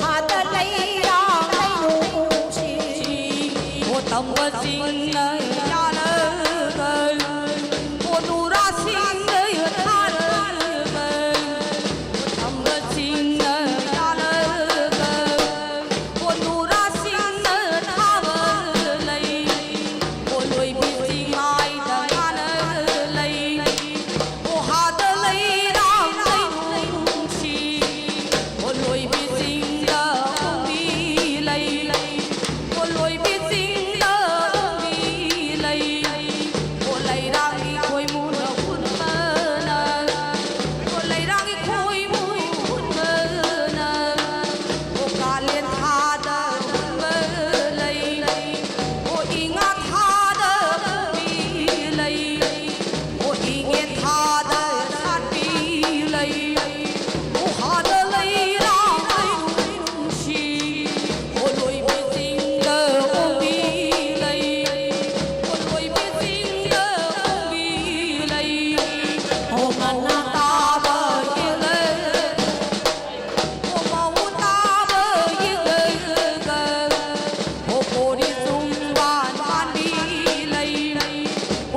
ꯍꯥꯗ ꯂꯩꯔꯥꯡ ꯂꯩꯅꯨꯡꯁꯤ, ꯑꯣ ꯇꯝꯕꯁꯤꯡꯅ ꯌꯥꯅꯒ, ꯑꯣ ꯅꯨꯔꯥꯁꯤꯡꯅ ꯊꯥꯔꯒ, ꯑꯣ ꯇꯝꯕꯁꯤꯡꯅ ꯌꯥꯅꯒ, ꯑꯣ ꯅꯨꯔꯥꯁꯤꯡꯅ ꯊꯥꯕ ꯂꯩ, ꯑꯣ ꯂꯣꯏꯕꯤ ꯆꯤꯡꯃꯥꯏꯗ ꯉꯥꯅ ꯂꯩ, ꯑꯣ ꯍꯥꯗ ꯂꯩꯔꯥꯡ ꯂꯩꯅꯨꯡꯁꯤ, ꯑꯣ ꯂꯣꯏꯕꯤ ꯆꯤꯡꯗ ꯎꯃꯤ ꯂꯩ, ꯑꯣ ꯂꯣꯏꯕꯤ ꯆꯤꯡꯗ ꯎꯃꯤ ꯂꯩ, ꯑꯣ ꯂꯩꯔꯥꯡꯒꯤ ꯈꯣꯏꯃꯨꯅ ꯍꯨꯟꯕꯅ, ꯑꯣ ꯂꯩꯔꯥꯡꯒꯤ ꯈꯣꯏꯃꯨ ꯍꯨꯟꯕꯅ, ꯑꯣ ꯀꯥꯂꯦꯟ ꯊꯥꯗ ꯍꯨꯟꯕ ꯂꯩ, ꯑꯣ ꯏꯉꯥ ꯊꯥꯗ ꯎꯃꯤ ꯂꯩ, ꯑꯣ ꯏꯉꯦꯟ ꯊꯥꯗ ꯁꯥꯠꯄꯤ ꯂꯩ, ꯑꯣ ꯍꯥꯗ ꯂꯩꯔꯥꯡ ꯂꯩꯅꯨꯡꯁꯤ, ꯑꯣ ꯂꯣꯏꯕꯤ ꯆꯤꯡꯗ ꯎꯃꯤ ꯂꯩ, ꯑꯣ ꯂꯣꯏꯕꯤ ꯆꯤꯡꯗ ꯎꯃꯤ ꯂꯩ, ꯑꯣ ꯉꯟꯅ ꯇꯥꯕ ꯌꯦꯜꯂꯦ꯫ ꯑꯣ ꯃꯧ ꯇꯥꯕ ꯌꯦꯡꯂꯒ, ꯑꯣ ꯀꯣꯔꯤ ꯆꯨꯡꯕꯥꯟ ꯄꯥꯟꯕꯤ ꯂꯩ꯫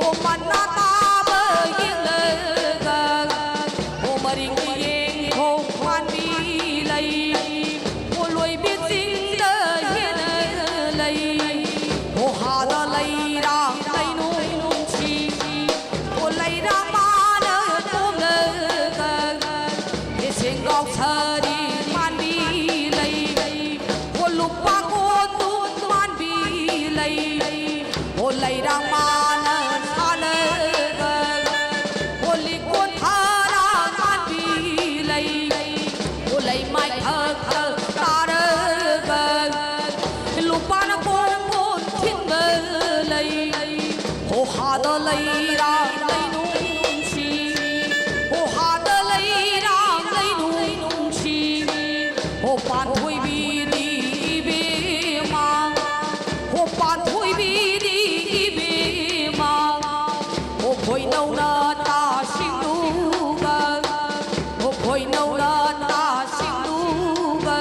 ꯑꯣ ꯃꯟꯅꯥ ꯇꯥꯕ ꯌꯦꯡꯂꯒ, ꯑꯣ ꯃꯔꯤꯡꯒꯤ ꯌꯦꯡꯈꯣꯡ ꯄꯥꯟꯕꯤ ꯂꯩ꯫ ꯑꯣ ꯂꯣꯏꯕꯤ ꯆꯤꯡꯗ ꯌꯦꯅ ꯂꯩ꯫ ꯑꯣ ꯍꯥꯗ ꯂꯩꯔꯥꯡ ꯂꯩꯅꯨꯡꯁꯤ꯫ ꯑꯣ ꯂꯩꯔꯥꯡ ꯃꯥꯅ ꯇꯣꯡꯂꯒ, ꯁꯦꯡꯒꯥꯎ ꯁꯥꯔꯤ ꯃꯥꯟꯕꯤ ꯂꯩ, ꯑꯣ ꯂꯨꯄꯥ ꯀꯣꯟꯗꯨ ꯃꯥꯟꯕꯤ ꯂꯩ, ꯑꯣ ꯂꯩꯔꯥꯡ ꯃꯥꯅ ꯁꯥꯟꯅꯔꯒ, ꯑꯣ ꯂꯤꯀꯣꯟ ꯊꯥꯔꯥꯡ ꯃꯥꯟꯕꯤ ꯂꯩ, ꯑꯣ ꯂꯩꯃꯥꯏ ꯊꯛ ꯊꯛ ꯇꯥꯔꯒ, ꯂꯨꯄꯥꯅ ꯀꯣꯟ ꯀꯣꯟ ꯊꯤꯟꯕ ꯂꯩ, ꯍꯣ ꯍꯥꯗ ꯂꯩꯔꯥꯡ ꯂꯩꯅꯨꯡꯁꯤ, ꯍꯣ ꯍꯥꯗ ꯂꯩꯔꯥꯡ ꯂꯩꯅꯨꯡꯁꯤ, ꯍꯣ ꯄꯥꯟꯊꯣꯏꯕꯤꯗꯤ ꯏꯕꯦꯝꯃ, ꯍꯣ ꯄꯥꯟꯊꯣꯏꯕꯤꯗꯤ ꯏꯕꯦꯝꯃ, ꯍꯣ ꯈꯣꯏꯅꯧꯅ ꯇꯥꯁꯤꯡꯗꯨꯒ, ꯍꯣ ꯈꯣꯏꯅꯧꯅ ꯇꯥꯁꯤꯡꯗꯨꯒ,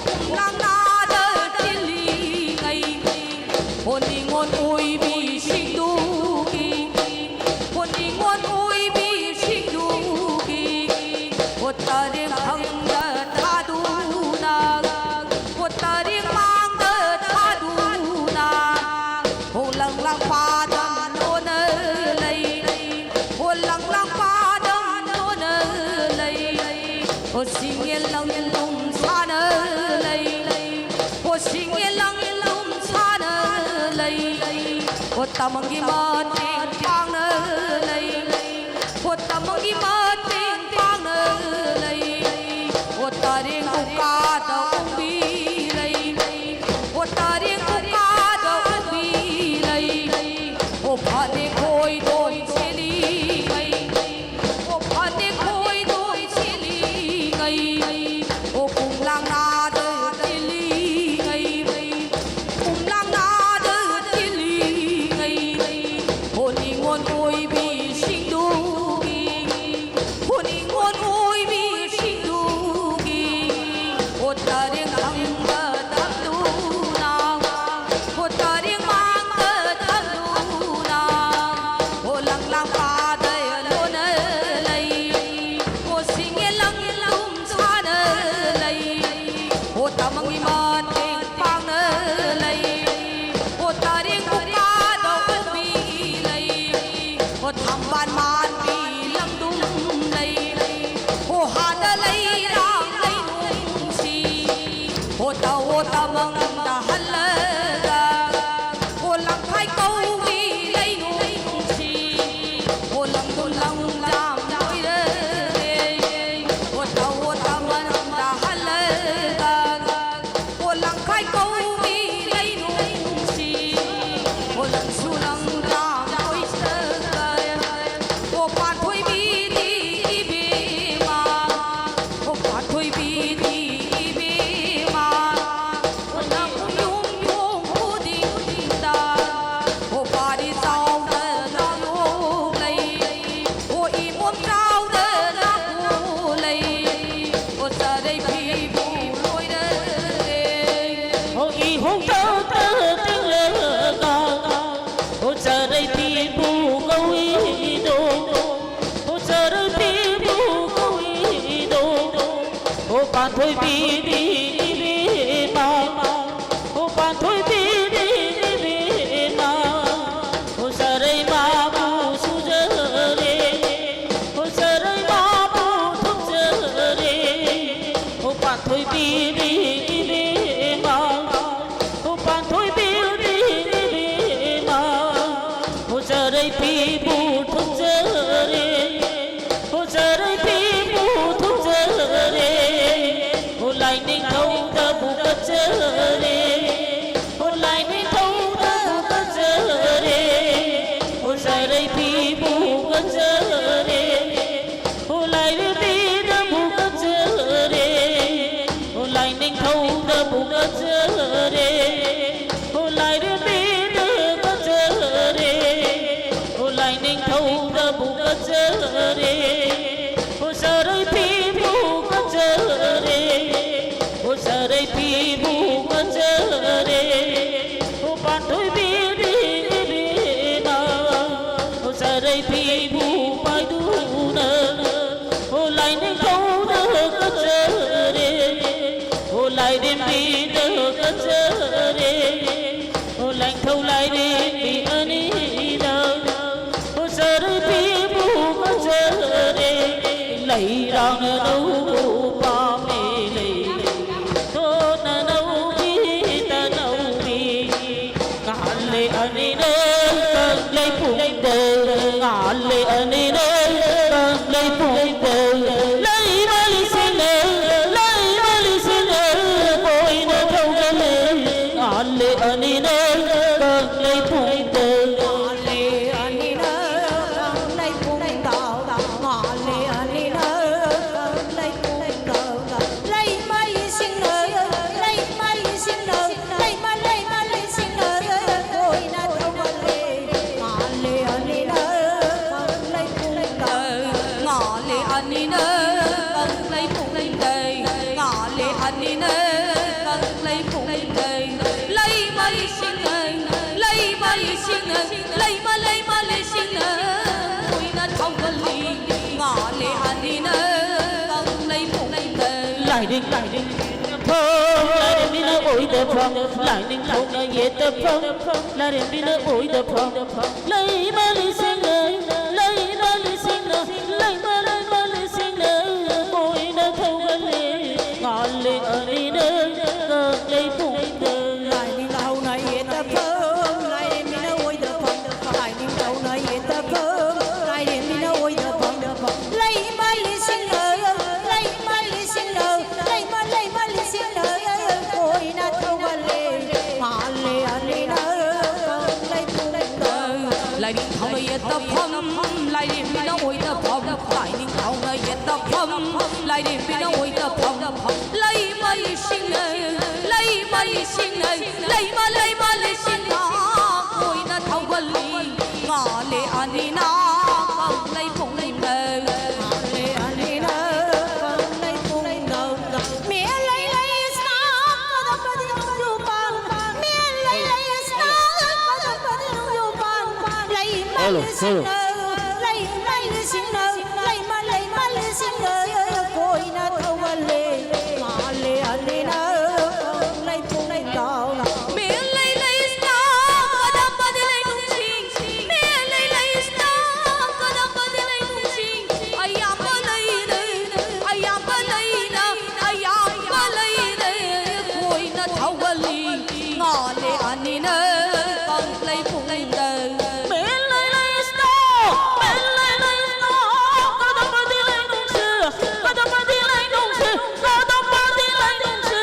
ꯈꯣꯡꯂꯥꯡꯅꯥꯗ ꯆꯦꯜꯂꯤꯉꯩ, ꯍꯣ ꯅꯤꯉꯣꯜ ꯑꯣꯏꯕꯤꯁꯤꯡꯗꯨꯒꯤ, ꯍꯣ ꯅꯤꯉꯣꯜ ꯑꯣꯏꯕꯤꯁꯤꯡꯗꯨꯒꯤ, ꯍꯣ ꯇꯔꯦꯡ ꯐꯪꯗ ꯊꯥꯗꯨꯅ, ꯍꯣ ꯇꯔꯦꯡ ꯃꯥꯡꯗ ꯊꯥꯗꯨꯅ, ꯍꯣ ꯂꯪꯂꯥꯡ ꯄꯥꯗꯝ ꯂꯣꯅ ꯂꯩ, ꯍꯣ ꯂꯪꯂꯥꯡ ꯄꯥꯗꯝ ꯂꯣꯅ ꯂꯩ, ꯍꯣ ꯁꯤꯡꯉꯦ ꯂꯪꯗꯨꯝ ꯁꯥꯅ ꯂꯩ, ꯍꯣ ꯁꯤꯡꯉꯦ ꯂꯪꯗꯨꯝ ꯁꯥꯅ ꯂꯩ, ꯍꯣ ꯇꯃꯪꯒꯤ ꯃꯇꯦꯡ ꯄꯥꯡꯅ ꯂꯩ, ꯍꯣ ꯇꯃꯪꯒꯤ ꯃꯇꯦꯡ ꯄꯥꯡꯅ ꯂꯩ, ꯍꯣ ꯇꯔꯦꯡ ꯎꯀꯥꯗ ꯎꯪꯕꯤ ꯂꯩ, ꯍꯣ ꯇꯔꯦꯡ ꯎꯀꯥꯗ ꯎꯪꯕꯤ ꯂꯩ, ꯍꯣ ꯐꯅꯦꯛ ꯈꯣꯏꯗꯣꯝ ꯁꯦꯠꯂꯤꯉꯩ, ꯍꯣ ꯐꯅꯦꯛ ꯈꯣꯏꯗꯣꯝ ꯁꯦꯠꯂꯤꯉꯩ, ꯍꯣ ꯈꯣꯡꯂꯥꯡꯅꯥꯗ ꯆꯦꯜꯂꯤꯉꯩ, ꯈꯣꯡꯂꯥꯡꯅꯥꯗ ꯆꯦꯜꯂꯤꯉꯩ, ꯍꯣ ꯅꯤꯉꯣꯜ ꯑꯣꯏꯕꯤꯁꯤꯡꯗꯨꯒꯤ, ꯍꯣ ꯅꯤꯉꯣꯜ ꯑꯣꯏꯕꯤꯁꯤꯡꯗꯨꯒꯤ, ꯍꯣ ꯇꯔꯦꯡ ꯊꯪꯕ ꯊꯛꯇꯨꯅ, ꯍꯣ ꯇꯔꯦꯡ ꯃꯥꯡꯗ ꯊꯛꯇꯨꯅ, ꯍꯣ ꯂꯪꯂꯥꯡ ꯄꯥꯗ ꯂꯣꯅ ꯂꯩ, ꯍꯣ ꯁꯤꯡꯉꯦ ꯂꯪꯂꯨꯝ ꯁꯥꯅ ꯂꯩ, ꯍꯣ ꯇꯃꯪꯒꯤ ꯃꯇꯦꯡ ꯄꯥꯡꯅ ꯂꯩ, ꯍꯣ ꯇꯔꯦꯡ ꯎꯀꯥꯗ ꯎꯪꯕꯤ ꯂꯩ, ꯍꯣ ꯊꯝꯕꯥꯜ ꯃꯥꯟꯕꯤ ꯂꯪꯗꯨꯝ ꯂꯩ, ꯍꯣ ꯍꯥꯗ ꯂꯩꯔꯥꯡ ꯂꯩꯅꯨꯡꯁꯤ, ꯍꯣ ꯇꯧꯑꯣ ꯇꯃꯪꯗ ꯍꯜꯂꯒ, ꯍꯣ ꯂꯪꯈꯥꯏ ꯀꯧꯕꯤ ꯂꯩꯅꯨꯡꯁꯤ, ꯍꯣ ꯂꯪꯗꯨꯝ ꯂꯪꯖꯥꯝ ꯑꯣꯏꯔꯒꯦ, ꯍꯣ ꯇꯧꯑꯣ ꯇꯃꯪꯗ ꯍꯜꯂꯒ, ꯍꯣ ꯂꯪꯈꯥꯏ ꯀꯧꯕꯤ ꯂꯩꯅꯨꯡꯁꯤ, ꯍꯣ ꯂꯪꯁꯨ ꯂꯪꯖꯥꯝ ꯑꯣꯏꯖꯒꯦ, ꯍꯣ ꯄꯥꯟꯊꯣꯏꯕꯤꯗꯤ ꯏꯕꯦꯝꯃ, ꯍꯣ ꯄꯥꯟꯊꯣꯏꯕꯤꯗꯤ ꯏꯕꯦꯝꯃ, ꯍꯣ ꯅꯪ ꯌꯨꯝ ꯄꯥꯟꯊꯣꯏꯕꯤꯗꯤ ꯏꯕꯦꯝꯃ, ꯑꯣ ꯄꯥꯟꯊꯣꯏꯕꯤꯗꯤ ꯏꯕꯦꯝꯃ, ꯑꯣ ꯆꯔꯩ ꯃꯥꯕꯨ ꯁꯨꯖꯔꯦ, ꯑꯣ ꯆꯔꯩ ꯃꯥꯕꯨ ꯊꯨꯞꯆꯔꯦ, ꯑꯣ ꯄꯥꯟꯊꯣꯏꯕꯤꯗꯤ ꯏꯕꯦꯝꯃ, ꯑꯣ ꯄꯥꯟꯊꯣꯏꯕꯤꯗꯤ ꯏꯕꯦꯝꯃ, ꯑꯣ ꯆꯔꯩ ꯐꯤꯕꯨ ꯊꯨꯞꯆꯔꯦ, ꯑꯣ ꯆꯔꯩ ꯐꯤꯕꯨ ꯊꯨꯞꯆꯔꯦ, ꯑꯣ ꯂꯥꯏꯅꯤꯡꯊꯧꯗꯕꯨ ꯀꯠꯆꯔꯦ, ꯑꯣ ꯂꯥꯏꯅꯤꯡꯊꯧꯗꯕꯨ ꯀꯠꯆꯔꯦ, ꯑꯣ ꯆꯔꯩ ꯐꯤꯕꯨ ꯀꯠꯆꯔꯦ, ꯑꯣ ꯂꯥꯏꯔꯦꯝꯕꯤꯗꯕꯨ ꯀꯠꯆꯔꯦ, ꯑꯣ ꯂꯥꯏꯅꯤꯡꯊꯧꯗꯕꯨ ꯀꯠꯆꯔꯦ, ꯑꯣ ꯂꯥꯏꯔꯦꯝꯕꯤꯗ ꯀꯠꯆꯔꯦ, ꯑꯣ ꯂꯥꯏꯅꯤꯡꯊꯧꯗꯕꯨ ꯀꯠꯆꯔꯦ, ꯑꯣ ꯆꯔꯩ ꯐꯤꯕꯨ ꯀꯠꯆꯔꯦ, ꯑꯣ ꯆꯔꯩ ꯐꯤꯕꯨ ꯀꯠꯆꯔꯦ, ꯑꯣ ꯄꯥꯟꯊꯣꯏꯕꯤꯗꯤ ꯏꯕꯦꯝꯃ, ꯑꯣ ꯆꯔꯩ ꯐꯤꯕꯨ ꯄꯥꯏꯗꯨꯅ, ꯑꯣ ꯂꯥꯏꯅꯤꯡꯊꯧꯗ ꯀꯠꯆꯔꯦ, ꯑꯣ ꯂꯥꯏꯔꯦꯝꯕꯤꯗ ꯀꯠꯆꯔꯦ, ꯑꯣ ꯂꯥꯏꯅꯤꯡꯊꯧ ꯂꯥꯏꯔꯦꯝꯕꯤ ꯑꯅꯤꯗ, ꯑꯣ ꯆꯔꯩ ꯐꯤꯕꯨ ꯀꯠꯆꯔꯦ, ꯂꯩꯔꯥꯡꯅ ꯂꯧꯕ ꯄꯥꯝꯃꯤ ꯂꯩ, ꯇꯣꯟꯅ ꯅꯧꯕꯤ ꯇꯅꯧꯕꯤ, ꯉꯥꯜꯂꯦ ꯑꯅꯤꯅ ꯀꯪꯂꯩ ꯄꯨꯡꯗ, ꯉꯥꯜꯂꯦ ꯑꯅꯤꯅ ꯀꯪꯂꯩ ꯄꯨꯡꯗ, ꯂꯩꯃ ꯂꯤꯁꯤꯡꯅ, ꯂꯩꯃ ꯂꯤꯁꯤꯡꯅ ꯀꯣꯏꯅ ꯊꯧꯒꯜꯂꯦ, ꯉꯥꯜꯂꯦ ꯑꯅꯤꯅ ꯀꯪꯂꯩ ꯄꯨꯡꯗ꯫ ꯉꯥꯜꯂꯦ ꯑꯅꯤꯅ ꯀꯪꯂꯩ ꯄꯨꯡꯗ, ꯉꯥꯜꯂꯦ ꯑꯅꯤꯅ ꯀꯪꯂꯩ ꯄꯨꯡꯗ, ꯂꯩꯃ ꯂꯤꯁꯤꯡꯅ, ꯂꯩꯃ ꯂꯤꯁꯤꯡꯅ, ꯂꯩꯃ, ꯂꯩꯃ ꯂꯤꯁꯤꯡꯅ ꯀꯣꯏꯅ ꯊꯧꯒꯜꯂꯦ, ꯉꯥꯜꯂꯦ ꯑꯅꯤꯅ ꯀꯪꯂꯩ ꯄꯨꯡꯗ, ꯉꯥꯜꯂꯦ ꯑꯅꯤꯅ ꯀꯪꯂꯩ ꯄꯨꯡꯗ, ꯉꯥꯜꯂꯦ ꯑꯅꯤꯅ ꯀꯪꯂꯩ ꯄꯨꯡꯗ, ꯂꯩꯃ ꯂꯤꯁꯤꯡꯅ, ꯂꯩꯃ ꯂꯤꯁꯤꯡꯅ, ꯂꯩꯃ, ꯂꯩꯃ ꯂꯤꯁꯤꯡꯅ ꯀꯣꯏꯅ ꯊꯧꯒꯜꯂꯤ, ꯉꯥꯜꯂꯦ ꯑꯅꯤꯅ ꯀꯪꯂꯩ ꯄꯨꯡꯗ꯫ ꯂꯥꯏꯔꯦꯝꯕꯤꯅ ꯑꯣꯏꯗ ꯐꯝ, ꯂꯥꯏꯅꯤꯡꯊꯧꯅ ꯌꯦꯠꯇ ꯐꯝ, ꯂꯥꯏꯔꯦꯝꯕꯤꯅ ꯑꯣꯏꯗ ꯐꯝ꯫ ꯂꯩꯃ ꯂꯤꯁꯤꯡꯅ, ꯂꯩꯃ ꯂꯤꯁꯤꯡꯅ, ꯂꯩꯃ, ꯂꯩꯃ ꯂꯤꯁꯤꯡꯅ ꯀꯣꯏꯅ ꯊꯧꯒꯜꯂꯦ꯫ ꯉꯥꯜꯂꯦ ꯑꯅꯤꯅ ꯀꯪꯂꯩ ꯄꯨꯡꯗ꯫ ꯂꯥꯏꯅꯤꯡꯊꯧꯅ ꯌꯦꯠꯇ ꯐꯝ, ꯂꯥꯏꯔꯦꯝꯕꯤꯅ ꯑꯣꯏꯗ ꯐꯝ, ꯂꯥꯏꯅꯤꯡꯊꯧꯅ ꯌꯦꯠꯇ ꯐꯝ, ꯂꯥꯏꯔꯦꯝꯕꯤꯅ ꯑꯣꯏꯗ ꯐꯝ꯫ ꯂꯩꯃ ꯂꯤꯁꯤꯡꯅ, ꯂꯩꯃ ꯂꯤꯁꯤꯡꯅ, ꯂꯩꯃ, ꯂꯩꯃ ꯂꯤꯁꯤꯡꯅ ꯀꯣꯏꯅ ꯊꯧꯒꯜꯂꯦ꯫ ꯉꯥꯜꯂꯦ ꯑꯅꯤꯅ ꯀꯪꯂꯩ ꯄꯨꯡꯗ꯫ ꯂꯥꯏꯅꯤꯡꯊꯧꯅ ꯌꯦꯠꯇ ꯐꯝ, ꯂꯥꯏꯔꯦꯝꯕꯤꯅ ꯑꯣꯏꯗ ꯐꯝ, ꯂꯥꯏꯅꯤꯡꯊꯧꯅ ꯌꯦꯠꯇ ꯐꯝ, ꯂꯥꯏꯔꯦꯝꯕꯤꯅ ꯑꯣꯏꯗ ꯐꯝ꯫ ꯂꯩꯃ ꯂꯤꯁꯤꯡꯅ, ꯂꯩꯃ ꯂꯤꯁꯤꯡꯅ, ꯂꯩꯃ, ꯂꯩꯃ ꯂꯤꯁꯤꯡꯅ ꯀꯣꯏꯅ ꯊꯧꯒꯜꯂꯤ꯫ ꯉꯥꯜꯂꯦ ꯑꯅꯤꯅ ꯀꯪꯂꯩ ꯄꯨꯡꯗ꯫ ꯉꯥꯜꯂꯦ ꯑꯅꯤꯅ ꯀꯪꯂꯩ ꯄꯨꯡꯗ꯫ ꯃꯦꯂꯩ ꯂꯩꯁꯅꯥ ꯀꯗꯝꯕꯗꯤ ꯅꯣꯡꯖꯨ ꯄꯥꯟ꯫ ꯃꯦꯂꯩ ꯂꯩꯁꯅꯥ ꯀꯗꯝꯕꯗꯤ ꯅꯣꯡꯖꯨ ꯄꯥꯟ꯫ ꯂꯩꯃ ꯍꯜꯂꯣ, ꯍꯜꯂꯣ꯫ ꯂꯤꯁꯤꯡꯅ, ꯂꯩꯃ ꯂꯤꯁꯤꯡꯅ, ꯂꯩꯃ, ꯂꯩꯃ ꯂꯤꯁꯤꯡꯅ ꯀꯣꯏꯅ ꯊꯧꯒꯜꯂꯦ꯫ ꯉꯥꯜꯂꯦ ꯑꯅꯤꯅ ꯀꯪꯂꯩ ꯄꯨꯡꯗ꯫ ꯃꯦꯂꯩ ꯂꯩꯁꯅꯥ ꯀꯗꯝꯕꯗꯤ ꯂꯩꯅꯨꯡꯁꯤꯡ꯫ ꯃꯦꯂꯩ ꯂꯩꯁꯅꯥ ꯀꯗꯝꯕꯗꯤ ꯂꯩꯅꯨꯡꯁꯤꯡ꯫ ꯑꯌꯥꯝꯕ ꯂꯩꯔꯦ, ꯑꯌꯥꯝꯕ ꯂꯩꯅ, ꯑꯌꯥꯝꯕ ꯂꯩꯔꯦ꯫ ꯀꯣꯏꯅ ꯊꯧꯒꯜꯂꯤ꯫ ꯉꯥꯜꯂꯦ ꯑꯅꯤꯅ ꯀꯪꯂꯩ ꯄꯨꯡꯗ꯫ ꯃꯦꯂꯩ ꯂꯩꯁꯅꯥ, ꯃꯦꯂꯩ ꯂꯩꯁꯅꯥ ꯀꯗꯝꯕꯗꯤ ꯂꯩꯅꯨꯡꯁꯤ꯫ ꯀꯗꯝꯕꯗꯤ ꯂꯩꯅꯨꯡꯁꯤ, ꯀꯗꯝꯕꯗꯤ ꯂꯩꯅꯨꯡꯁꯤ꯫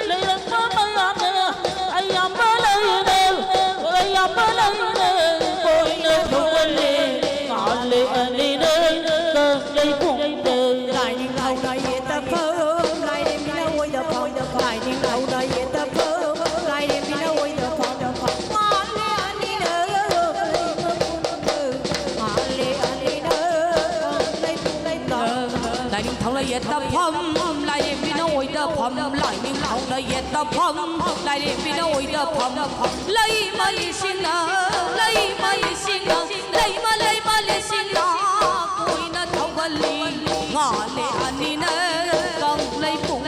ꯂꯩꯔꯛꯄ ꯃꯌꯥꯝꯅ ꯑꯌꯥꯝꯕ ꯂꯩꯅ, ꯑꯌꯥꯝꯕ ꯂꯩꯅ ꯀꯣꯏꯅ ꯊꯧꯒꯜꯂꯦ꯫ ꯉꯥꯜꯂꯦ ꯑꯅꯤꯅ ꯀꯪꯂꯩ ꯄꯨꯡꯗ꯫ ꯂꯥꯏꯅꯤꯡꯊꯧꯅ ꯌꯦꯠꯇ ꯐꯝ, ꯂꯥꯏꯔꯦꯝꯕꯤꯅ ꯑꯣꯏꯗ ꯐꯝ꯫ ꯂꯥꯏꯅꯤꯡꯊꯧꯅ ꯌꯦꯠꯇ ꯐꯝ, ꯂꯥꯏꯔꯦꯝꯕꯤꯅ ꯑꯣꯏꯗ ꯐꯝ꯫ ꯉꯥꯜꯂꯦ ꯑꯅꯤꯅ ꯀꯪꯂꯩ ꯄꯨꯡꯗ꯫ ꯉꯥꯜꯂꯦ ꯑꯅꯤꯅ ꯀꯪꯂꯩ ꯄꯨꯡꯗ꯫ ꯂꯥꯏꯅꯤꯡꯊꯧꯅ ꯌꯦꯠꯇ ꯐꯝ, ꯂꯥꯏꯔꯦꯝꯕꯤꯅ ꯑꯣꯏꯗ ꯐꯝ꯫ ꯂꯥꯏꯅꯤꯡꯊꯧꯅ ꯌꯦꯠꯇ ꯐꯝ, ꯂꯥꯏꯔꯦꯝꯕꯤꯅ ꯑꯣꯏꯗ ꯐꯝ꯫ ꯂꯩꯃ ꯂꯤꯁꯤꯡꯅ, ꯂꯩꯃ ꯂꯤꯁꯤꯡꯅ, ꯂꯩꯃ, ꯂꯩꯃ ꯂꯤꯁꯤꯡꯅ ꯀꯣꯏꯅ ꯊꯧꯒꯜꯂꯤ꯫ ꯉꯥꯜꯂꯦ ꯑꯅꯤꯅ ꯀꯪꯂꯩ ꯄꯨꯡ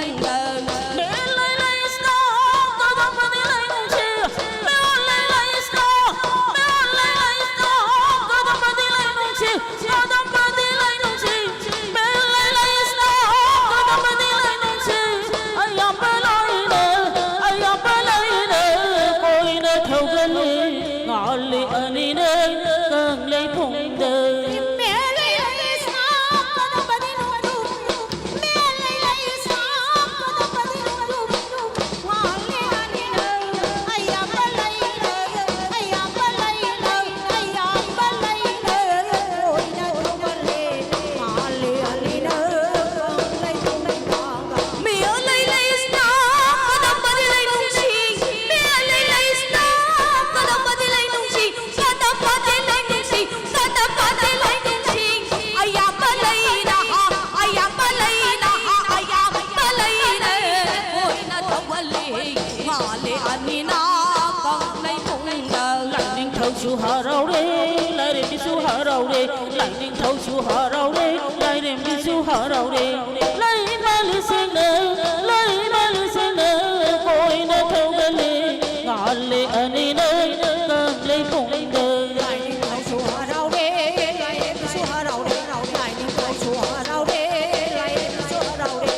ꯑꯅꯤꯅ ꯀꯪꯂꯩꯕꯨꯡꯗ꯫ ꯂꯥꯏꯅꯤꯡꯊꯧꯁꯨ ꯍꯔꯥꯎꯔꯦ, ꯂꯥꯏꯔꯦꯝꯕꯤꯁꯨ ꯍꯔꯥꯎꯔꯦ, ꯂꯥꯏꯅꯤꯡꯊꯧꯁꯨ ꯍꯔꯥꯎꯔꯦ, ꯂꯥꯏꯔꯦꯝꯕꯤꯁꯨ ꯍꯔꯥꯎꯔꯦ꯫ ꯂꯩꯃ ꯂꯤꯁꯤꯡꯅ, ꯂꯩꯃ ꯂꯤꯁꯤꯡꯅ ꯀꯣꯏꯅ ꯊꯧꯒꯜꯂꯦ꯫ ꯉꯥꯜꯂꯦ ꯑꯅꯤꯅ ꯀꯪꯂꯩꯕꯨꯡꯗ꯫ ꯂꯥꯏꯅꯤꯡꯊꯧꯁꯨ ꯍꯔꯥꯎꯔꯦ, ꯂꯥꯏꯔꯦꯝꯕꯤꯁꯨ ꯍꯔꯥꯎꯔꯦ, ꯂꯥꯏꯅꯤꯡꯊꯧꯁꯨ ꯍꯔꯥꯎꯔꯦ, ꯂꯥꯏꯔꯦꯝꯕꯤꯁꯨ ꯍꯔꯥꯎꯔꯦ꯫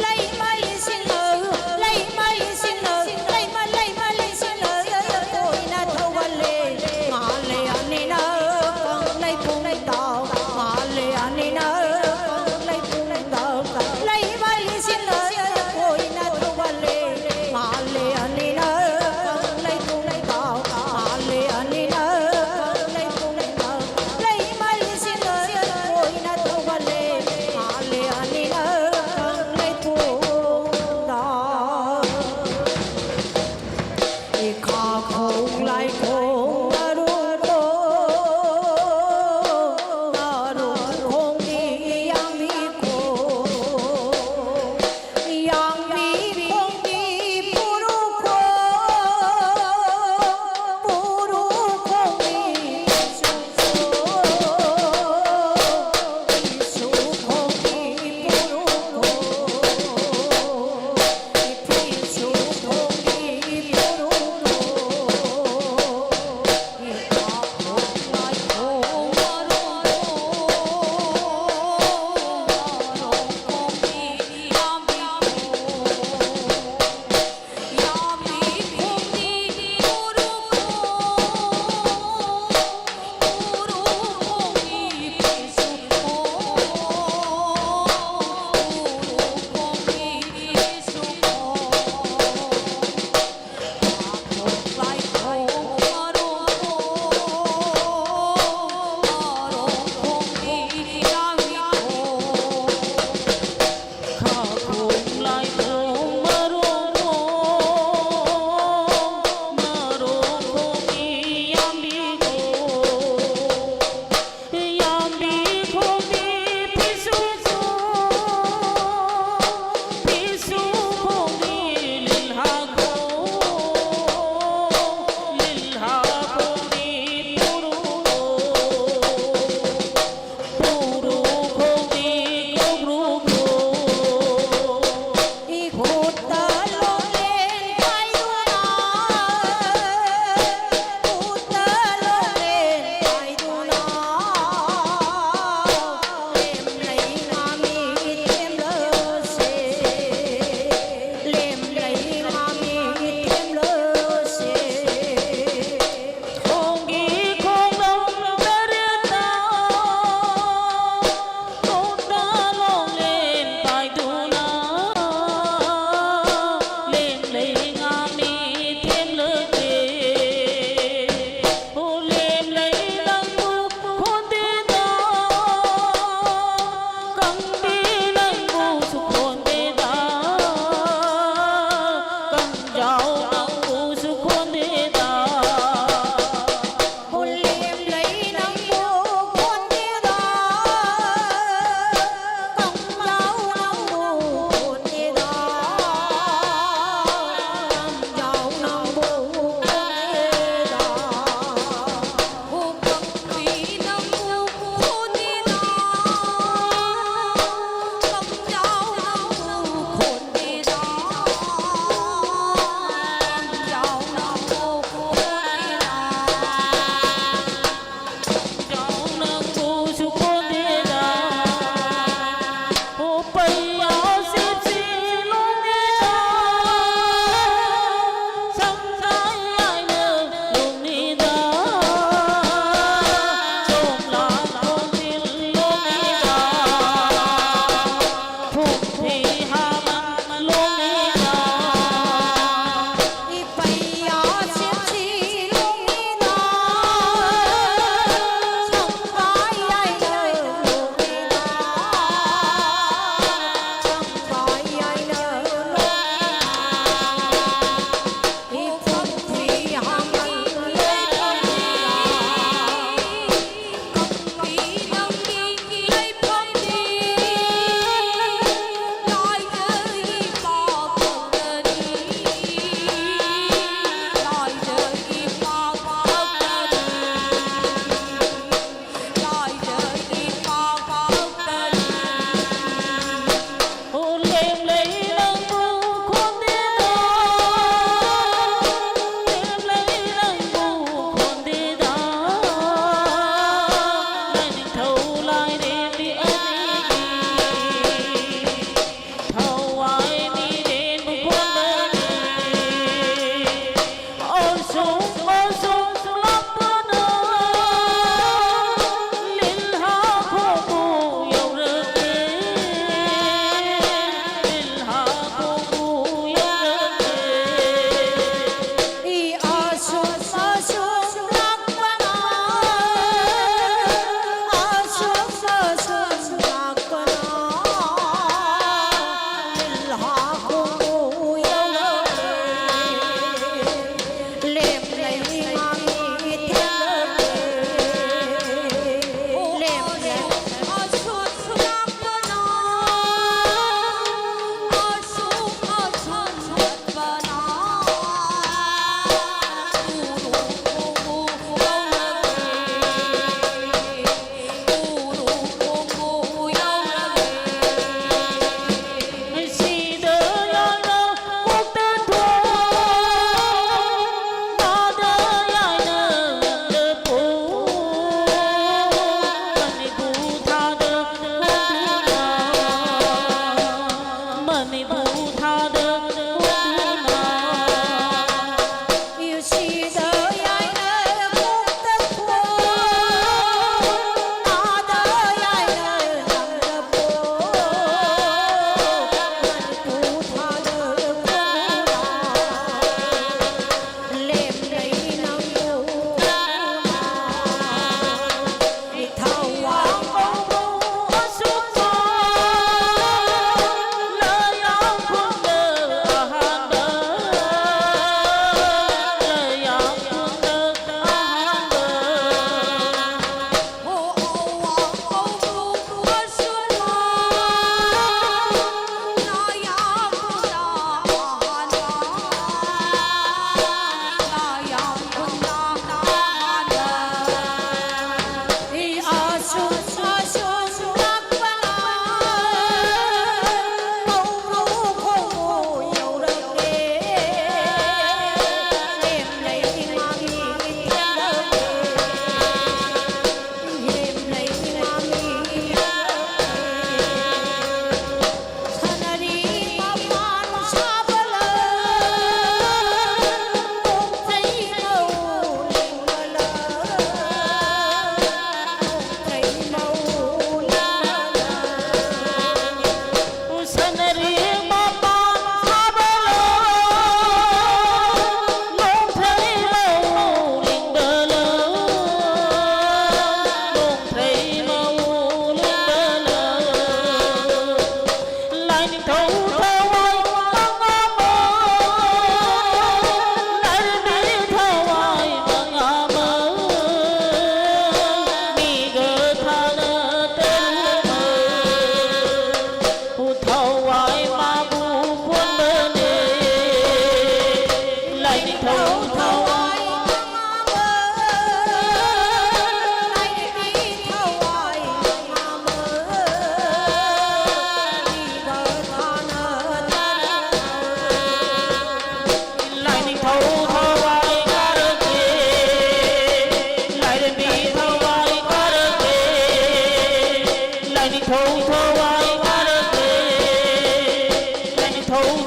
ꯂꯩꯃ ꯂꯤꯁꯤꯡꯅ, ꯂꯩꯃ ꯂꯤꯁꯤꯡꯅ, ꯂꯩꯃ, ꯂꯩꯃ ꯂꯤꯁꯤꯡꯅ ꯀꯣꯏꯅ ꯊꯧꯒꯜꯂꯦ꯫ ꯉꯥꯜꯂꯦ ꯑꯅꯤꯅ ꯀꯪꯂꯩꯕꯨꯡꯗ, ꯉꯥꯜꯂꯦ ꯑꯅꯤꯅ ꯀꯪꯂꯩꯕꯨꯡꯗ꯫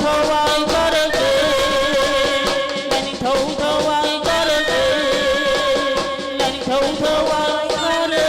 ꯊꯋꯥꯏ ꯀꯔꯛꯂꯦ, ꯂꯥꯏꯅꯤꯡꯊꯧ ꯊꯋꯥꯏ ꯀꯔꯛꯂꯦ, ꯂꯥꯏꯅꯤꯡꯊꯧ ꯊꯋꯥꯏ ꯀꯔꯛꯂꯦ꯫